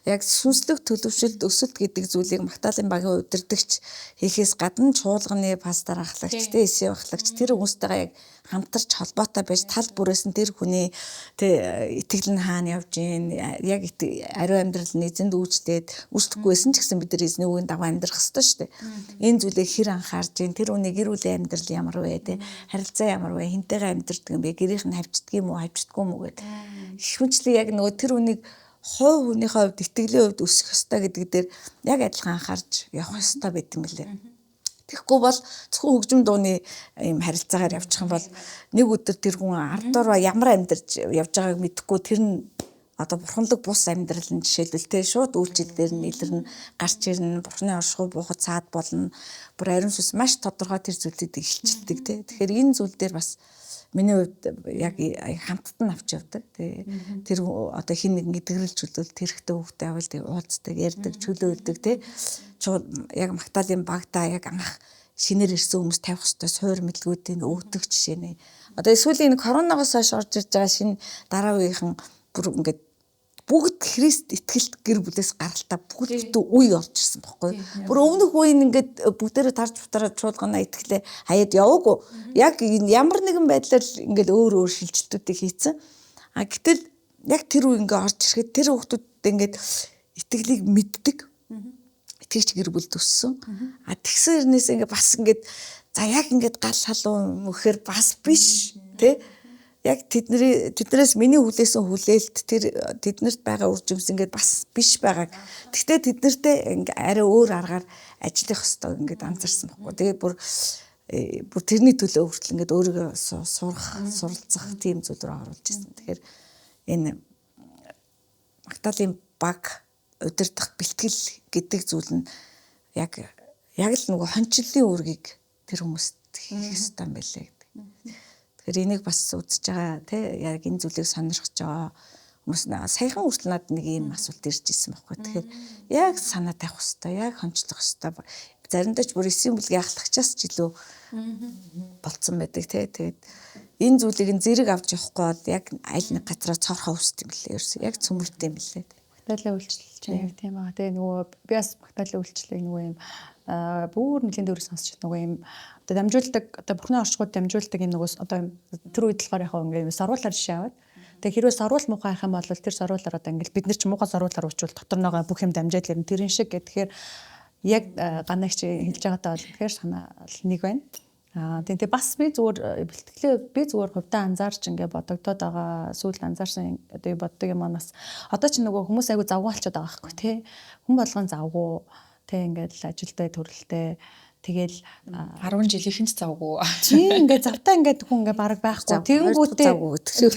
яг сүнслэг төлөвшөлт, өсөлт гэдэг зүйлийг магтаалын багийн удирдагч хийхээс гадна чуулганы пастор ахлагч, тэ эсийн ахлагч тэр хүмүүстэйгээ яг хамтарч холбоотой байж тал бүрээс нь тэр хүний тэ итгэл нь хаана явж гин, яг ариун амьдрал нь эзэнд үйлчлээд үйлчлэхгүйсэн ч гэсэн бид нар эзний үгийн дагуу амьдрах ёстой шүү дээ. Энэ зүйлийг хэр анхаарж гин, тэр хүний гэр бүлийн амьдрал ямар вэ, тэ харилцаа ямар вэ, хинтэйгээ амьдрдаг юм бэ, гэрийнх нь хавчдаг юм уу, хавчдаггүй юм уу гэд. Их хүнчлэг яг нөгөө тэр хүнийг хувь хүнийхээ хувьд итгэлийн хувьд өсөх ёстой гэдэг дээр яг адилхан анхаарч явах ёстой байт юм лээ. Тэгэхгүй бол зөвхөн хөгжим дууны ийм харилцаагаар явчих юм бол нэг өдөр тэр хүн ардуур ямар амьдарч явж байгааг мэдэхгүй тэр нь Одоо бурханлаг бус амьдрал нь жишээлбэл те шууд үйлчлэл дээр нь илэрнэ, гарч ирнэ, бурхны оршихуй буухад цаад болно. Бүр ариун сүнс маш тодорхой тэр зүйлүүдийг илчилдэг те. Тэгэхээр энэ зүйл дээр бас миний хувьд яг хамтд нь авч явдаг. Тэгээ тэр одоо хин нэг эдгэрэл чөлөөл тэр хэрэгтэй хүүхдээ авал тэг уулздаг, ярьдаг, чөлөөлдөг те. Яг Магдалины багтаа яг анх шинээр ирсэн хүмүүс тавих ёстой суур мэдлгүүдийг өгдөг жишээ нэ. Одоо сүүлийн энэ коронавигоос хойш орж ирж байгаа шинэ дараа үеийнхэн бүр ингээд бүгд Христ итгэлт гэр бүлээс гаралтаа бүгд бүтэн үе орж ирсэн бохгүй. Бүр өмнөх үе нь ингээд бүгдээрээ тарж бутараа чуулганаа итгэлээ хаяад яваагүй. Яг ямар нэгэн байдлаар ингээд өөр өөр шилжилтүүдийг хийцэн. А гэтэл яг тэр үе ингээд орж ирэхэд тэр хүүхдүүд ингээд итгэлийг мэддэг. Итгэгч гэр бүл төссөн. А тэгсэн хэрнээс ингээд бас ингээд за яг ингээд гал халуун мөхөр бас биш тий. Яг тэднээс миний хүлээсэн хүлээлт тэр тэднэрт байгаа үр жимс ингээд бас биш байгааг. Гэхдээ тэднэртэй ингээ арай өөр аргаар ажиллах ёстой ингээд анзаарсан байхгүй. Тэгээ бүр тэрний төлөө хүртэл ингээд өөрийгөө сурах, суралцах тийм зүйл рүү оруулж ирсэн. Тэгэхээр энэ Магдалины баг удирдах бэлтгэл гэдэг зүйл нь яг л нөгөө хончлолын үүргийг тэр хүмүүст хийх ёстой юм байлээ гэдэг. Тэгэхээр энийг бас үзэж байгаа тий яг энэ зүйлийг сонирхож байгаа хүмүүс саяхан хүртэл надад нэг ийм асуулт ирж ирсэн байхгүй. Тэгэхээр яг санаа тавих ёстой, яг хончлох ёстой. Заримдаа ч бүр эсийн бүлгийн ахлагчаас ч илүү болцсон байдаг тий. Тэгээд энэ зүйлийг нь зэрэг авч явахгүй бол яг аль нэг газараа цоорхоо үсдэг юм лээ. Ерөөсөө яг цөмөртэй юм лээ. Магдалины үйлчлэл чинь яг тийм байгаа. Тэгээ нөгөө би бас Магдалины үйлчлэлийг нөгөө юм бүр нэлийн дөрөв сонсч нөгөө юм одоо дамжуулдаг, одоо бурхны орчгууд дамжуулдаг юм нөгөө одоо тэр үед болохоор яг ингээ саруулаар жишээ аваад. Тэгээ хэрвээ саруул муухай байх юм бол тэр саруулаар одоо ингээл бид нар ч муухай саруулаар уучвал дотор нэгээ бүх юм дамжаад ирнэ. Тэрэн шиг гэхээр яг ганагч хэлж байгаатай бол тэгэхээр санаа нэг байна. Тийм тэгээ бас би зүгээр бэлтгэлээ би зүгээр хувьдаа анзаарч ингээ бодогдоод байгаа сүүл анзаарсан одоо боддог юм манаас одоо ч нөгөө хүмүүс айгу завгүй болчиход байгаа байхгүй тий. Хүн болгон завгүй тий ингээд л ажилдаа төрөлтэй тэгэл 10 жилийнхэн ч завгүй. Тийм ингээд завтаа ингээд хүн ингээд бараг байхгүй. Тэгэнгүүтээ завгүй гэдэг шиг.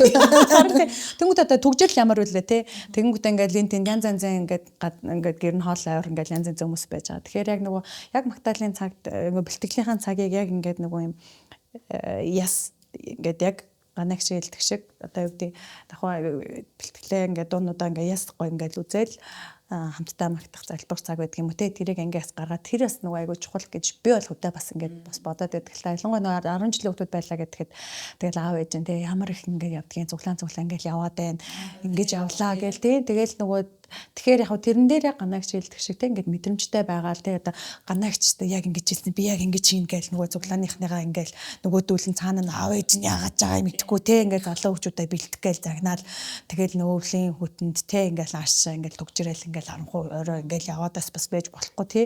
Тэнгүүтээ одоо түгжрэл ямар үлээ те. Тэгэнгүүтээ ингээд лин тэн янз янзын ингээд ингээд гэр нь хоол авир ингээд янз янзын хүмүүс байж байгаа. Тэгэхээр яг нөгөө яг Магдалины цагт нөгөө бэлтгэлийн цагийг яг ингээд нөгөө юм яс ингээд яг ганагч хэлдэг шиг одоо юу гэдэг давхаа бэлтгэлээ ингээд дуунуудаа ингээд яс гой ингээд үзэл хамтдаа магтах залбирах цаг байдаг юм уу те. Тэрийг ангиас гаргаад тэр бас нөгөө айгуу чухал гэж би бол хөдөө бас ингээд бас бодоод байдаг л та. Ялангуяа нөгөө 10 жилийн хүүхдүүд байлаа гэхэд тэгэл аав ээж нь те ямар их ингээд явдгийн цуглаан цуглаан ингээд яваад байна. Ингэж явлаа гээл те. Тэгэл нөгөө тэгэхээр яг тэрэн дээр яг ганагч хэлдэг шиг те ингээд мэдрэмжтэй байгаа л те одоо ганагчтай яг ингэж хэлсэн би яг ингэж хийн гээл нөгөө цуглааныхныгаа ингээл нөгөөдүүл нь цаана нь аав ээж нь яагаад байгаа юм мэдэхгүй те ингээд залуу хүүчүүдээ бэлтгэх гээл загнаал тэгэл нөгөө өвлийн хүтэнд те ингээл аашаа ингээл түгжрээл ингээл харанхуй орой ингээл яваадас бас байж болохгүй те.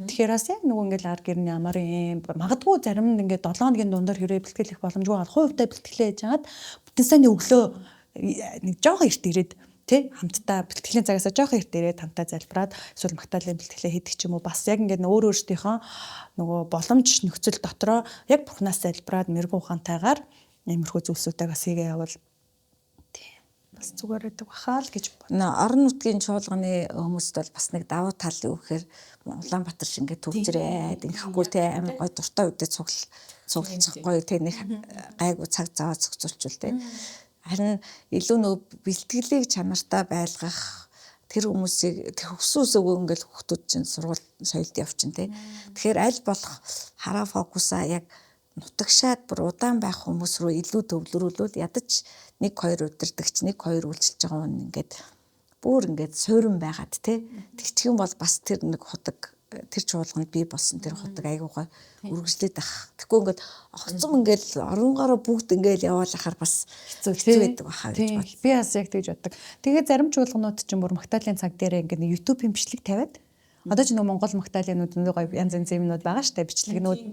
Тэгэхээр бас яг нөгөө ингээл ар гэр нь ямар юм магадгүй зарим нь ингээд 7 хоногийн дундаар хэрэг бэлтгэл их боломжгүй бол хувьдаа бэлтгэлээ хийж хагаад бүтэн сайнны өглөө нэг жоохон эрт ирээд тэ хамтдаа бэлтгэлийн цагаасаа жоохон эрт ирээд хамтдаа залбираад эсвэл Магдалины бэлтгэлээ хийдэг ч юм уу бас яг ингээд өөр өөрсдийнхөө нөгөө боломж нөхцөл дотроо яг бурхнаас залбираад мэрэгүн ухаантайгаар иймэрхүү зүйлсүүдээ бас хийгээ явбал тий бас зүгээр байдаг бахаа л гэж бод. Орон нутгийн чуулганы хүмүүст бол бас нэг давуу тал юу гэхээр Улаанбаатар шиг ингээд төвчрээд ингэхгүй те амар гой дуртай үедээ цуглах гоё те нэг гайгүй цаг заваа зохицуулчвал те. Харин илүү нөгөө бэлтгэлийг чанартай байлгах тэр хүмүүсийг төгсөн үсээгүй ингээл хүүхдүүд чинь сургууль соёлд явчин те. Тэгэхээр аль болох хараа фокусаа яг нутагшаад бүр удаан байх хүмүүс рүү илүү төвлөрүүлвэл ядаж 1 2 удирдагч 1 2 үйлчилж байгаа хүн ингээд бүр ингээд суурин байгаад те. Тэгчих юм бол бас тэр нэг худаг тэр чуулганд бий болсон тэр худаг айгуугаа үргэлжлээд ах. Тэгэхгүй ингээд огцом ингээд оронгороо бүгд ингээд яваалахаар бас хэцүү байдаг баха гэж бод. Би бас яг тэгж боддог. Тэгээ зарим чуулганууд чинь бүр Магдалины цаг дээрээ ингээд YouTube-ийн бичлэг тавиад одоо ч нөгөө Монгол Магдалинууд нөгөө гоё янз янз юмнууд байгаа штэ бичлэгнүүд.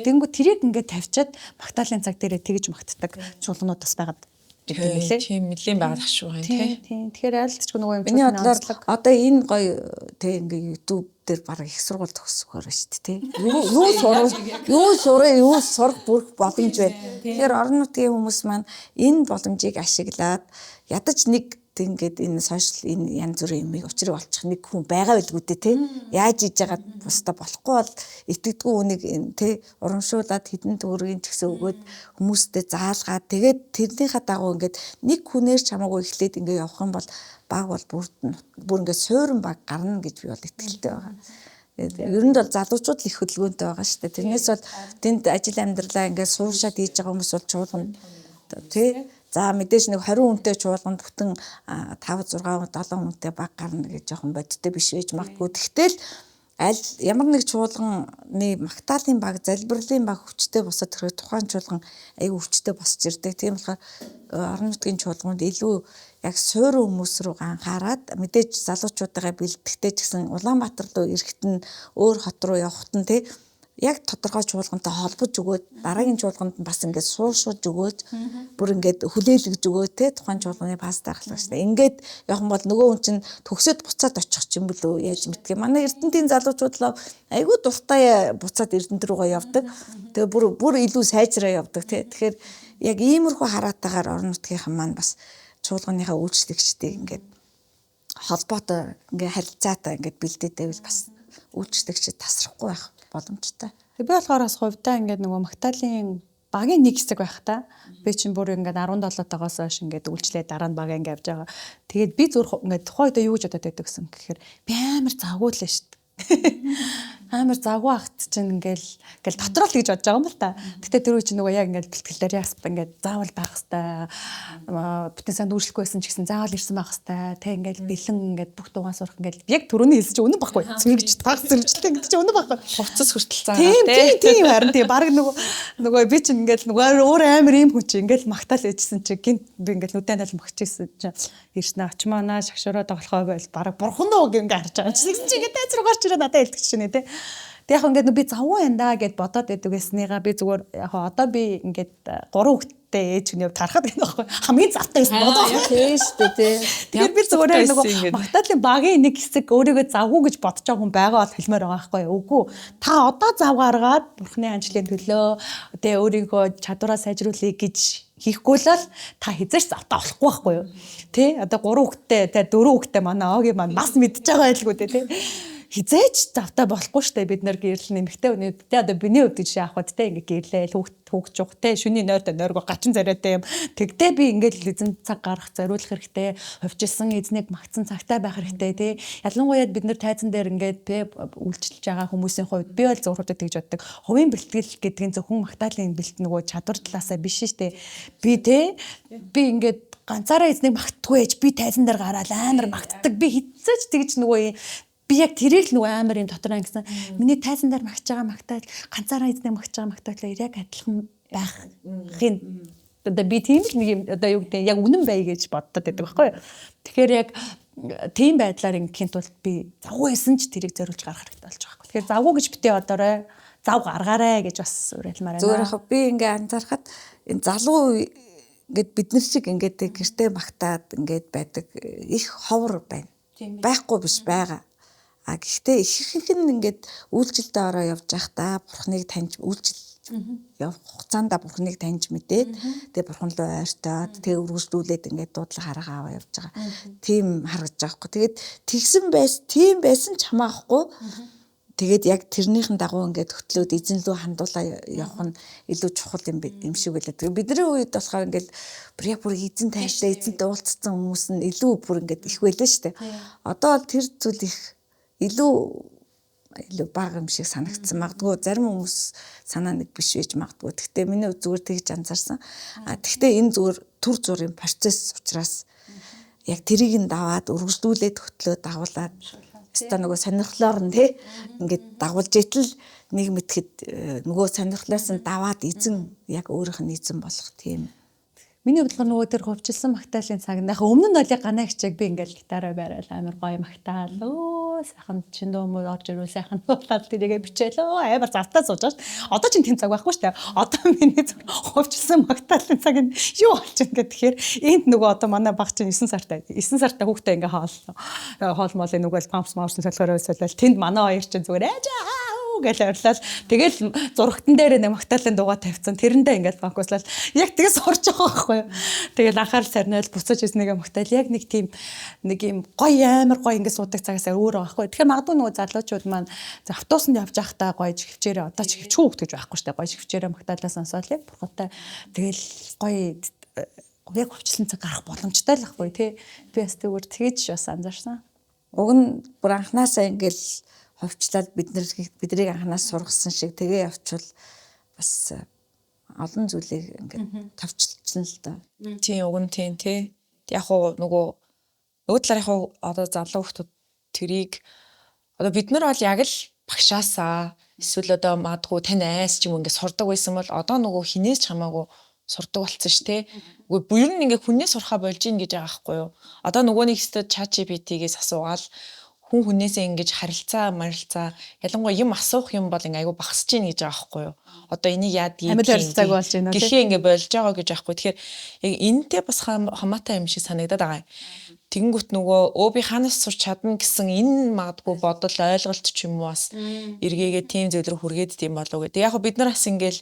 Тэнгүү тэрийг ингээд тавьчаад Магдалины цаг дээрээ тэгж магтдаг чуулганууд бас байгаад гэдэг нэлээ. Тийм нэлийн байгаад ах шүү тий. Тийм. Тэгэхээр айлтчгүй нөгөө юм Миний бодлоор одоо энэ гоё тий ингээ YouTube дээр баг их сургууль төгсөхөр байна шүү дээ тий. Юу сурах, юу сурах, юу сурах бүрх боломж байна. Тэгэхээр орон нутгийн хүмүүс маань энэ боломжийг ашиглаад ядаж нэг ингээд энэ сошиал энэ янз бүрийн юмыг учрыг олчих нэг хүн байгаа байлгүй дээ тий. Яаж хийж яагаад бусдаа болохгүй бол итгэдэггүй үнийг тий урамшуулад хэдэн төгрөгийн ч гэсэн өгөөд хүмүүстэй заалгаад тэгээд тэрнийхээ дагуу ингээд нэг хүнээр ч хамаагүй эхлээд ингээд явах юм бол баг бол бүр ингээд суурин баг гарна гэж би бол итгэлтэй байгаа. Ер нь бол залуучууд л их хөдөлгөөнтэй байгаа шүү дээ. Тэрнээс бол тэнд ажил амьдралаа ингээд сууршаад хийж байгаа хүмүүс бол чуулган тий. За мэдээж нэг 20 хүнтэй чуулганд бүтэн 5 6 7 хүнтэй баг гарна гэж жоохон бодиттой биш байж магадгүй. Тэгтэл аль ямар нэг чуулганы магтаалын баг, залбирлын баг хүчтэй босоод ирэхэд тухайн чуулган айгүй хүчтэй босч ирдэг. Тийм болохоор орон нутгийн чуулганд илүү яг суурин хүмүүс рүү анхаарад мэдээж залуучуудаа бэлтгэхдээ ч гэсэн Улаанбаатар руу ирэхэд нь өөр хот руу явахад нь тий яг тодорхой чуулгантай холбож өгөөд дараагийн чуулганд нь бас ингээд сууршуулж өгөөд бүр ингээд хүлээлгэж өгөөд те тухайн чуулганы пастор ахлагч. Ингээд явах юм бол нөгөө хүн чинь төгсөөд буцаад очих юм бэлүү яаж мэдгээ. Манай Эрдэнтийн залуучууд л айгүй дуртай буцаад Эрдэнэт рүүгээ явдаг. Тэгээ бүр илүү сайжраа явдаг те. Тэгэхээр яг иймэрхүү хараатайгаар орон нутгийнхан маань бас чуулганыхаа үйлчлэгчдийг ингээд холбоотой ингээд харилцаатай ингээд бэлдээд байвал бас үйлчлэгчд тасрахгүй байх боломжтой. Би болохоор бас хувьдаа ингээд нөгөө Магдалины багийн нэг хэсэг байх та. Би чинь бүр ингээд 17-тоогоос хойш ингээд үйлчлээ дараа нь баг ингээд явж байгаа. Тэгээд би зүрх ингээд тухайн үедээ юу гэж бодоод байдаг гэсэн гэхээр би амар завгүй л шүү дээ. Амар завгүй ахт чинь ингээл ингээл дотроо л гэж бодож байгаа юм л та. Гэтэ тэр үе чинь нөгөө яг ингээл бэлтгэлээр яас ингээд заавал байх хэвээр бүтэн санд үйлчлэхгүй байсан ч гэсэн заавал ирсэн байх хэвээр тэ ингээл бэлэн ингээд бүх дугаан сурах ингээл яг түрүүний хэлсэн чинь үнэн байхгүй. Зэрэгж таг зэрэгжлээ гэдэг чинь үнэн байхгүй. Хувцас хүртэл заагаа тэ. Тийм харин тийм баг нөгөө би чинь ингээл нөгөө өөр амар ийм хүн чинь ингээл магтаал ээжсэн чинь гинт би ингээл нүдэн тал магчижсэн чинь ирсэн очмоонаа шагшураа тоглохоо байл бараг бурхан уу гэнгээ харж байгаа. Тэгсэн чинь ингээд тайз руу гарч ирээ надад хэлдэг чинь тэ. Тэг яг ингээд би завгүй энэ да гэд бодоод байдаг гэснийгаа би зүгээр яг одоо би ингээд 3 хүүхэдтэй ээж хүний хувьд харахад гэнэ байхгүй хамгийн завтай байсан бодоо. Тийм шүү дээ тий. Тэгэхээр би зүгээр нөгөө Магдалины багийн нэг хэсэг өөрийгөө завгүй гэж бодож байгаа хүн байгаа бол хэлмээр байгаа байхгүй юу? Үгүй. Та одоо зав гаргаад бурхны анчлын төлөө тэгээ өөрийгөө чадвараа сайжруулъя гэж хийхгүй л та хизээч завтаа болохгүй байхгүй юу? Тэ одоо 3 хүүхэдтэй тэ 4 хүүхэдтэй манай огийн маань бас мэдж байгаа байлгүй тэ. Хизээч завтаа болохгүй штэ бид нар гэрлэн нэмэгтэй хүний тэ одоо биний хувьд жишээ авахд тэ ингээ гэрлээл хүүхд жух тэ шүний нойртой нойргоо гачин зариатай юм. Тэгтээ би ингээд л эзэн цаг гаргах зориулах хэрэгтэй, хувьчилсан эзнийг магтсан цагтай байх хэрэгтэй тэ. Ялангуяа бид нар тайзан дээр ингээд тэ үйлчилж байгаа хүмүүсийн хувьд би бол зөвхөн хувьд тэгж боддог. Хувийн бэлтгэл гэдэг нь зөвхөн магтаалын бэлт нөгөө чадвар талаасаа биш штэ. Би тэ би ингээд ганцаараа эзнийг магтдаггүй ээж би тайзан дээр гараал амар магтдаг. Би хизээч тэгж нөгөө би яг тэрийг л нөгөө амар юм дотор ангисан. Миний тайзан дээр магтж байгаа магтаал ганцаараа эзнийг магтж байгаа магтаалаа яг адилхан байхын одоо би тийм л нэг юм одоо юу гэдэг яг үнэн бай гэж боддод байдаг байхгүй юу. Тэгэхээр яг тийм байдлаар ингэхийн тулд би завгүй байсан ч тэрийг зориулж гаргах хэрэгтэй болж байгаа байхгүй. Тэгэхээр завгүй гэж битээ бодоорой. Зав гаргаарай гэж бас уриалмаар байна. Зүгээр яг би ингээ анзаархад энэ залуу ингээд бид нар шиг ингээд гэртээ магтаад ингээд байдаг их ховор байна. Байхгүй биш байгаа. А гэхдээ ихэнх нь ингээд үйлчлэлдээ ороо явж байхдаа бурхныг таньж үйлчил явах хугацаанд бурхныг таньж мэдээд тэгээ бурхан руу ойртоод тэгээ үргэлжлүүлээд ингээд дуудлага хараагаа аваа явж байгаа. Тийм харагдаж байгаа хгүй. Тэгээд тэгсэн байс тийм байсан ч хамаахгүй. Тэгээд яг тэрнийхэн дагуу ингээд хөтлөөд эзэн лүү хандуулаа явах нь илүү чухал юм шиг байлаа. Тэгээ бидний үед болохоор ингээд бүр яг бүр эзэн тайлтай эзэнтэй уулзсан хүмүүс нь илүү бүр ингээд их байлаа шүү дээ. Одоо бол тэр зүйл их илүү бага юм шиг санагдсан. Магадгүй зарим хүмүүс санаа нэг биш байж магадгүй. Гэхдээ миний зүгээр тэгж анзаарсан. А тэгвэл энэ зүгээр төр зургийн процесс учраас яг тэрийг нь даваад өргөжлүүлээд хөтлөө дагуулад өстой нөгөө сонирхлоор нь тий ингээд дагуулж итэл нэг мэтгэд нөгөө сонирхлоос нь даваад эзэн яг өөрийнх нь эзэн болох тийм. Миний хувьд нөгөө тэр хувьчилсан магтаалын цаг яг өмнө нь бол яг ганаа хичээг би ингээл гитараа барайл амар гоё магтаал өө сайхан чин дуу муу орж ирвэл сайхан дуулаад тэрийгэ бичээл өө амар завтаа сууж байгаа ш. Одоо чинь тийм цаг байхгүй шүү дээ. Одоо миний хувьчилсан магтаалын цаг нь юу болж байна гэхээр энд нөгөө одоо манай баг чинь 9 сартай 9 сартай хүүхдээ ингээ хоол моолын нүгэл пампс маурсан солихороо солиол тэнд манай хоёр чинь зүгээр ээж аа Тхүү гэж орилол. Тэгэл зурагтан дээр нэг Магдалины дуугаа тавьсан. Тэрэндээ ингээд фокуслал. Яг тэгээ сурч байгаа байхгүй юу. Тэгэл анхаарал сарниал буцаж ирснэгээ Магдал яг нэг тийм нэг юм гоё амар гоё ингээд суудаг цагаас өөр байгаа байхгүй. Тэгэхээр магадгүй нөгөө залуучууд маань автобусанд явж байхдаа гоё чихвчээрээ одоо чихвчгүй хөвгт гэж байхгүй штэ. Гоё чихвчээрээ Магдалаа сонсоол яг бурхантай тэгэл гоё яг хувьчлан цаг гарах боломжтой л байхгүй тий. Би бас тэгвэр тэгэж бас анзаарсан. Уг нь бүр анханасаа ингээл хувьчлаад бид нар биднийг анханаас сургасан шиг тэгээ явчвал бас олон зүйлийг ингээд товчлчихна л доо. Тийм уг нь тийм тий. Яг уу нөгөө талаар яг уу одоо залуу хүмүүс тэрийг одоо бид нар бол яг л багшаасаа эсвэл одоо магадгүй тань айс ч юм ингээд сурдаг байсан бол одоо нөгөө хинээс ч хамаагүй сурдаг болсон ш тэ. Үгүй ер нь ингээ хүнээс сурхаа болж ийн гэж байгаа байхгүй юу? Одоо нөгөө нэг өстө ChatGPT-гээс асуугаал хүн хүнээсээ ингэж харилцаа марилцаа ялангуяа юм асуух юм бол ингээ айгу багасж ийн гэж байгаа байхгүй юу? Одоо энийг яадгийг амьд харилцааг болж байна тий. Гэхээ ингээ болж байгаа гэж байхгүй. Тэгэхээр яг энэтэй бас хамаатай юм шиг санагдаад байгаа юм. Тэгэнгүүт нөгөө өө би хаанаас сурч чадна гэсэн энэ магадгүй бодол ойлголт ч юм уу бас эргээгээ тийм зүйл рүү хүргээд дим болов гэдэг. Яг бид нар бас ингээл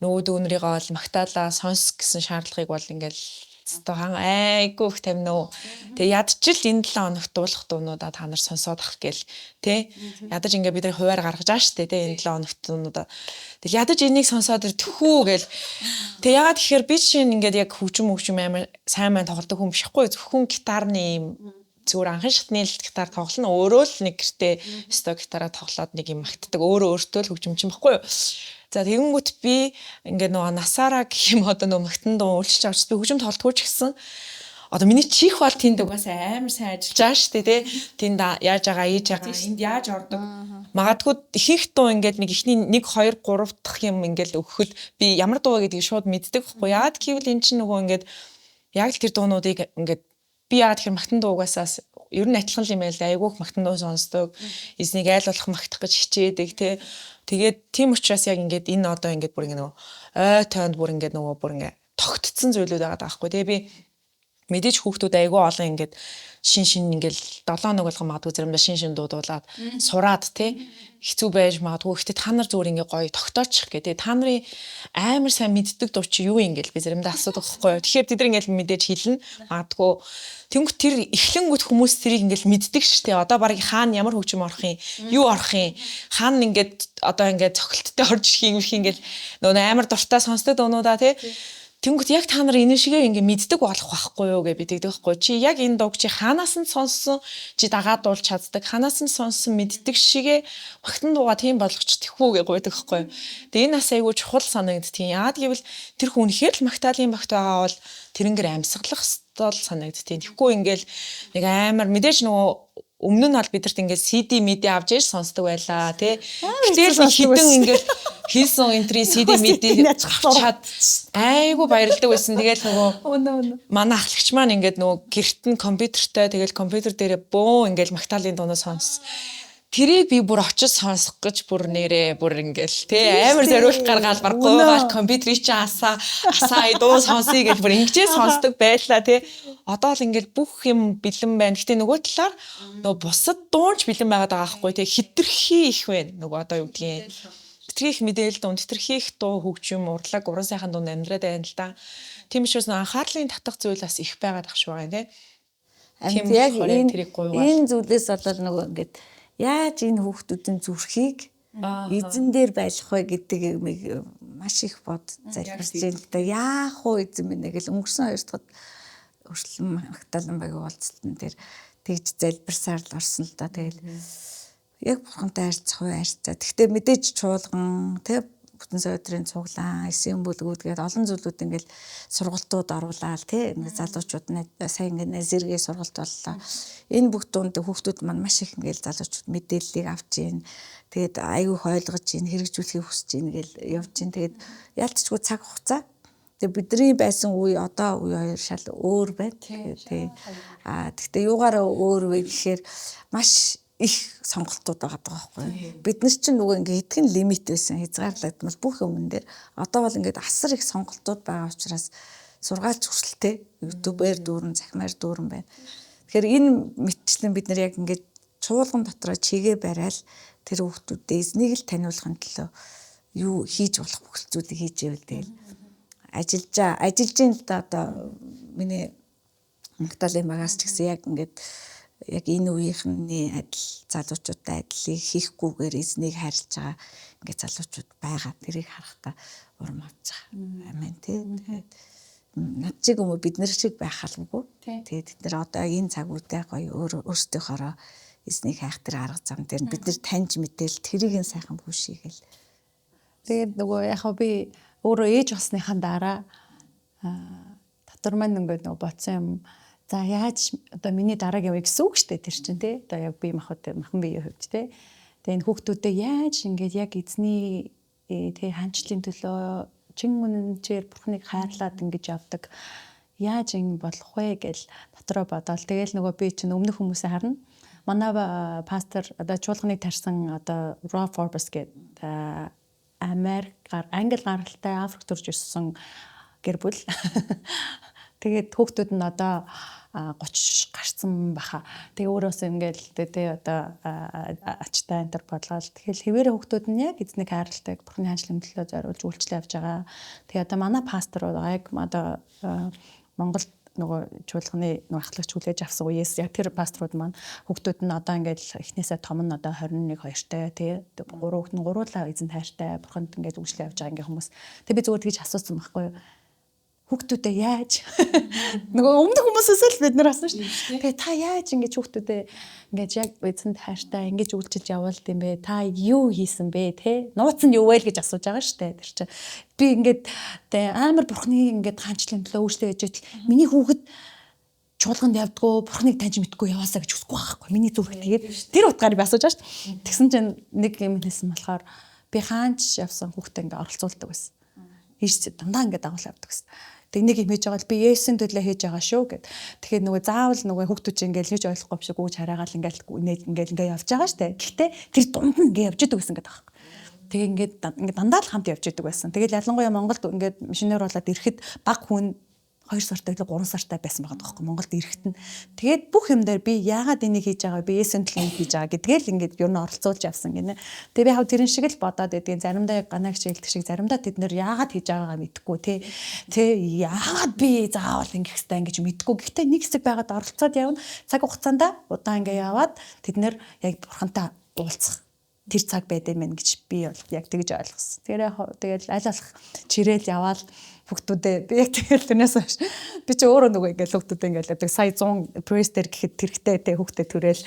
нөгөө дүүнрийгөө бол магтаалаа сонс гэсэн шаардлагыг бол ингээл өстой хан айгүй их тамина уу. Тэгээ ядчил энэ 7 хоногт дуулах дуунуудаа та нар сонсоод ах гээл тэ. Ядаж ингээ бид нар хуваар гаргаж байгаа штэ тэ энэ 7 хоногт дуунуудаа. Тэгэл ядаж энийг сонсоод төхүү гээл. Тэгээ ягаад тэгэхээр би жишээ нь ингээд яг хөгжим хөгжим амар сайн маань тоглодог хүн биш хгүй. Зөвхөн гитарны юм зүгээр анхан шатны л гитар тоглоно. Өөрөө л нэг гэртээ өстой гитараа тоглоод нэг юм магтдаг. Өөрөө өөртөө л хөгжимчин баггүй юу. За тэгэнгүүт би ингээд нөгөө насаараа гэх юм одоо нөгөө магтан дуу үйлчилж авч би хөгжим тоглодгоо ч гэсэн одоо миний чих бол тэнд угаасаа амар сайн ажиллаж байгаа шүү дээ тий. Тэнд яаж байгаа, ийж байгаа, энд яаж ордог. Магадгүй ихэнх дуу ингээд нэг ихний 1 2 3 дахь юм ингээд өгөхөд би ямар дуу гэдгийг шууд мэддэг байхгүй. Яагаад гэвэл эн чинь нөгөө ингээд яг л тэр дуунуудыг ингээд би яагаад тэгэхээр магтан дуу угаасаа ер нь адилхан юм байл айгүйх магтан дуу сонсдог. Эзнийг айл болох магтах гэж хичээдэг тий. Тэгээд тийм учраас яг ингээд энэ одоо ингээд бүр ингээд нөгөө ой тойнд бүр ингээд нөгөө бүр ингээд тогтцсон зүйлүүд байгаа даахгүй. Тэгээ би мэдээж хүүхдүүд айгүй олон ингээд шин шин ингээл 7 хоног болгон магадгүй заримдаа шин шин дуудуулаад сураад тий хэцүү байж магадгүй. Гэхдээ та нар зүгээр ингээ гоё тогтоочих гэ тий. Та нарын амар сайн мэддэг дуу чи юу юм гээл би заримдаа асуудаг байхгүй юу. Тэгэхээр тэд нар ингээл мэдээж хэлнэ. Магадгүй тэнгүүт тэр эхлэнгүүт хүмүүс тэрийг ингээл мэддэг ш тий. Одоо барыг хаана ямар хөгжим орох юм, юу орох юм, хаана ингээд одоо ингээд цохилттой орж ирэх юм их ингээл нөгөө амар дуртай сонсдог дуунуудаа тий. Тэнгүүт яг та нар энэ шигээ ингээ мэддэг болох байхгүй юу гэж би тэгдэг байхгүй. Чи яг энэ дууг чи хаанаас нь сонссон, чи дагаад дуулж чаддаг, хаанаас нь сонссон мэддэг шигээ магтан дууга тийм болгоч тэхүү гэж гуйдаг байхгүй. Тэгээ энэ бас айгүй чухал санагддгийн. Яагаад гэвэл тэр хүн үнэхээр л магтаалын багт байгаа бол тэрнгээр амьсгалах ёстой л санагддгийн. Тэгэхгүй ингээл нэг амар мэдээж нөгөө өмнө нь бол бидэрт ингээд CD мэд авч ээж сонсдог байлаа тий. Гэтэл нэг хідэн ингээд хийсэн энтрийн CD мэд авчаад айгүй баярлдаг байсан. Тэгэл нөгөө манай ахлагч маань ингээд нөгөө гэрт нь компьютертэй тэгэл компьютер дээрээ бөөн ингээд магтаалын дуунаа сонс. Тэрийг би бүр очиж сонсох гэж бүр нэрээ бүр ингээл тий амар зориулт гаргаал бар гуйгаал компьютерийг чи асаа асаа дуу сонсъё гэж бүр ингэжээ сонсдог байлаа тий. Одоо л ингээл бүх юм бэлэн байна. Гэтэ нөгөө талаар нөгөө бусад дуунч бэлэн байгаад байгаа байхгүй тий хитрхи их байна. Нөгөө одоо юу гэдгийг хитрхи их мэдээлэл дуун, хитрхи их дуу хөгжим, урлаг, уран сайхан дунд амьдраад байна л да. Тийм учраас нөгөө анхаарлын татах зүйл бас их байгаад ах шиг байгаа юм тий. Тийм яг энэ зүйлээс болоод нөгөө ингээд яаж энэ хүүхдүүдийн зүрхийг эзэн дээр байлгах вэ гэдэг юмыг маш их бод залбирч байна л да. Яах вэ эзэн минь гэл өнгөрсөн хоёр дахь хүртэл Магдалин багийн уулзалтан дээр тэгж залбирсаар л орсон л да. Тэгэл яг бурхантай харьцах уу харьцаа. Тэгтээ мэдээж чуулган тэ бүтэн сая өдрийн цуглаан, эсийн бүлгүүд гээд олон зүйлүүд ингээл сургалтууд оруулаад тий ингээд залуучууд сайн ингээд назиргээ сургалт боллоо. Энэ бүх дунд хүүхдүүд маань маш их ингээл залуучууд мэдээллийг авч ийн. Тэгээд айгүй их ойлгож ийн, хэрэгжүүлэхийг хүсэж ийн гэл явж ийн. Тэгээд яалтчгүй цаг хугацаа. Тэгээд бидний байсан үе одоо үе хоёр шал өөр байна. Тий. Аа тэгтээ юугаараа өөр вэ гэхээр маш их сонголтууд байгаа байхгүй. Бид нар чинь нөгөө ингээ хэдхэн лимит байсан, хязгаарлагдмал бүх юмн дээр. Одоо бол ингээд асар их сонголтууд байгаа учраас сургаалч хүртэлтэй YouTube-ээр дүүрэн, захимаар дүүрэн байна. Тэгэхээр энэ мэтчлэн бид нар яг ингээд чуулган дотроо чигээ барайл Тэр хүүхдүүдээ эзнийг л таниулахын төлөө юу хийж болох бүх зүйлийг хийж ивэл тэгэл ажиллаж ийн л да. Одоо миний Магдалины багаас ч гэсэн яг ингээд яг энэ үеийнхний адил залуучуудтай адилыг хийхгүйгээр эзнийг хайрлаж байгаа ингээд залуучууд байгаа. Тэрийг харахтаа урам авч байгаа. Амен тий. Тэгээд над чиг юм уу бид нар шиг байх албагүй. Тэгээд бид нар одоо энэ цаг үедээ гоё өөрсдийнхоороо эзнийг хайх тэр арга зам дээр бид нар таньж мэдээл тэрийг нь сайхан бүшигээл. Тэгээд нөгөө яг би өөрөө ээж болсныхаа дараа дотор маань ингээд нөгөө бодсон юм. За яаж одоо миний дараагийн үе гэсэн үг шүү дээ тэр чинь тий. Одоо яг би махан биеийн хувьд тий. Тэгээ энэ хүүхдүүдэд яаж ингээд яг эзний тий хаанчлалын төлөө чин үнэнчээр бурхныг хайрлаад ингэж явдаг яаж ингэ болох вэ гэл дотроо бодоол. Тэгэл нөгөө би чинь өмнөх хүмүүсээ харна. Манай пастор одоо чуулганыг тарьсан одоо Rob Forbes гэдэг Америк Англи гаралтай Африк төрж өссөн гэр бүл. Тэгээд хүүхдүүд нь одоо 30 гарсан баха. Тэгээ өөрөөс ингээл тэ одоо ачтай энэ төр бодлоо. Тэгэхээр хэвээрээ хүүхдүүд нь яг эзнийг хайрладаг, бурхны хаанчлалын төлөө зориулж үйлчлэл явж байгаа. Тэгээ одоо манай пастор яг одоо Монгол нөгөө чуулганы нөгөө ахлагч хүлээж авсан үеэс яг тэр пасторууд маань хүүхдүүд нь одоо ингээд эхнээсээ том нь одоо 21 2-тай тий гурван хүүхэд нь гуруулаа эзэнд хайртай бурханд ингээд үйлчлэл явж байгаа ингээд хүмүүс. Тэгээ би зүгээр тэгж асуусан байхгүй юу? Хүүхдүүдээ яаж нөгөө өмнөх хүмүүсээс л бид нар асуусан шүү дээ. Тэгээ та яаж ингэж хүүхдүүдээ ингэж яг эзэнд хайртай ингэж үйлчилж явуулд юм бэ? Та юу хийсэн бэ те? Нууц нь юу вэ гэж асууж байгаа шүү дээ. Тэр чинь би ингээд тэ амар бурхны ингээд хаанчлалын төлөө үйлчлээ гэж байтал миний хүүхэд чуулганд явдгуу бурхныг таньж мэдгүй яваасаа гэж хүсэхгүй байхгүй. Миний зүрх тэгээд тэр утгаар би асууж байгаа шүү дээ. Тэгсэн чинь нэг юм хэлсэн болохоор би хаанч явсан хүүхдээ ингээд оролцуулдаг байсан. Ийш дандаа ингээд дагуул явдаг гэсэн. Тэг нэг юм хийж байгаа л би Есүсийн төлөө хийж байгаа шүү гэд. Тэгэхээр нөгөө заавал нөгөө хүүхдүүд чинь ингээл хийж ойлгохгүй юм шиг гүйж хараагаал ингээл ингээл ингээ явж байгаа штэ. Гэхдээ тэр дунд нь ингээ явж идэг гэсэн гэдэг байхгүй. Тэгээ ингээд ингээ дандаа л хамт явж идэг байсан. Тэгэл ялангуяа Монголд ингээд мишнэр болоод ирэхэд баг хүн 2 сартай илүү 3 сартай байсан байгаа байхгүй Монголд ирэхэд нь. Тэгээд бүх юм дээр би яагаад энийг хийж байгаа би Есүсийн төлөө хийж байгаа гэдгээл ингээд ер нь оролцуулж явсан гинэ. Тэгээ би хав тэрэн шиг л бодоод байдгийн заримдаа яг ганаагч хэлдэг шиг заримдаа тэд нэр яагаад хийж байгаагаа мэдэхгүй тий. Тэ яагаад би заавал ингэх хэвээр ингэж мэдэхгүй. Гэхдээ нэг хэсэг байгаад оролцоод явна. Цаг хугацаанд удаан ингээ яваад тэд нэр яг бурхантай уулзах тэр цаг байд юм гэж би бол яг тэгж ойлгосон. Тэгэхээр яг тэгэл аль болох чирээл яваал хүүхдүүдээ би яг тэгэл тэрнээс хойш би чи өөрөө нөгөө ингээл хүүхдүүдээ ингээл явдаг сая 100 пресс дээр гэхэд тэрхтээ тэ хүүхдээ түрээл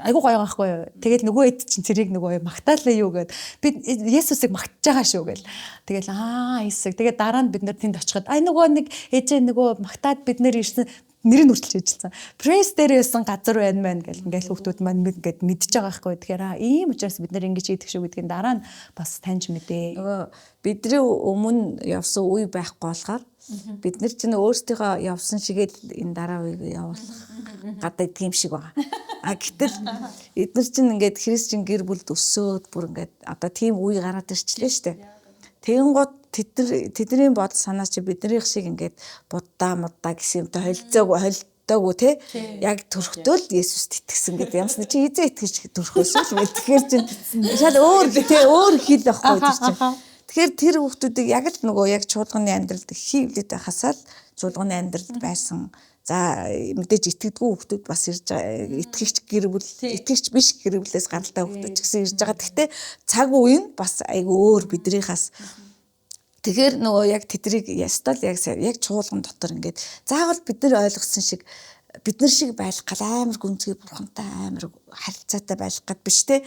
айгуу гоё байхгүй юу. Тэгэл нөгөө хэд чинь тэрийг нөгөө магтаалаа юу гэд би Есүсийг магтаж байгаа шүү гэл. Тэгэл аа Есүс. Тэгээд дараа нь бид нэр тэнд очиход ай нөгөө нэг ээжээ нөгөө магтаад бид нэр ирсэн нэрийг нүртэлж ажилласан. Пресс дээр байсан газар байна мэн гэл ингээл хүүхдүүд маань ингээд мэдж байгаа байхгүй. Тэгэхээр ийм учраас бид нэр ингэж хийдэг шүү гэдгийг дараа нь бас таньж мэдээ. Нөгөө бидний өмнө явсан үе байхгүй болохоор бид нар чинь өөрсдийнхөө явсан шигээл энэ дараа үеийг явуулах гадаг тийм шиг байгаа. А гэтэл эдгээр чинь ингээд христчин гэр бүлд өсөөд бүр ингээд одоо тийм үе гараад ирчлээ шүү дээ. Тэгэнгუთ тэдний бодол санаа чи биднийх шиг ингээд буддаа муддаа гэсэн юмтай холилдоогүй те яг төрхтөө л Есүст итгэсэн гэдэг ямарс чи эзэн итгэж төрхөөс л мэл тэгэхээр чин шал өөр те өөр хэл байхгүй тэр чинь. Тэгэхээр тэр хүүхдүүдийг яг л нөгөө яг чуулганы амьдралд хийвлээд байхасаа л чуулганы амьдралд байсан. За мэдээж итгэдэггүй хүүхдүүд бас ирж байгаа. Итгэгч гэр бүл, итгэгч биш гэр бүлээс гаралтай хүүхдүүд ч гэсэн ирж байгаа. Гэхдээ цаг үе нь бас айгүй өөр биднийхээс. Тэгэхээр нөгөө яг тэдрийг ястал яг яг чуулган дотор ингээд заавал бид нар ойлгосон шиг бид нар шиг байх гал амар гүнзгий бурхантай амар харилцаатай байх гад биш те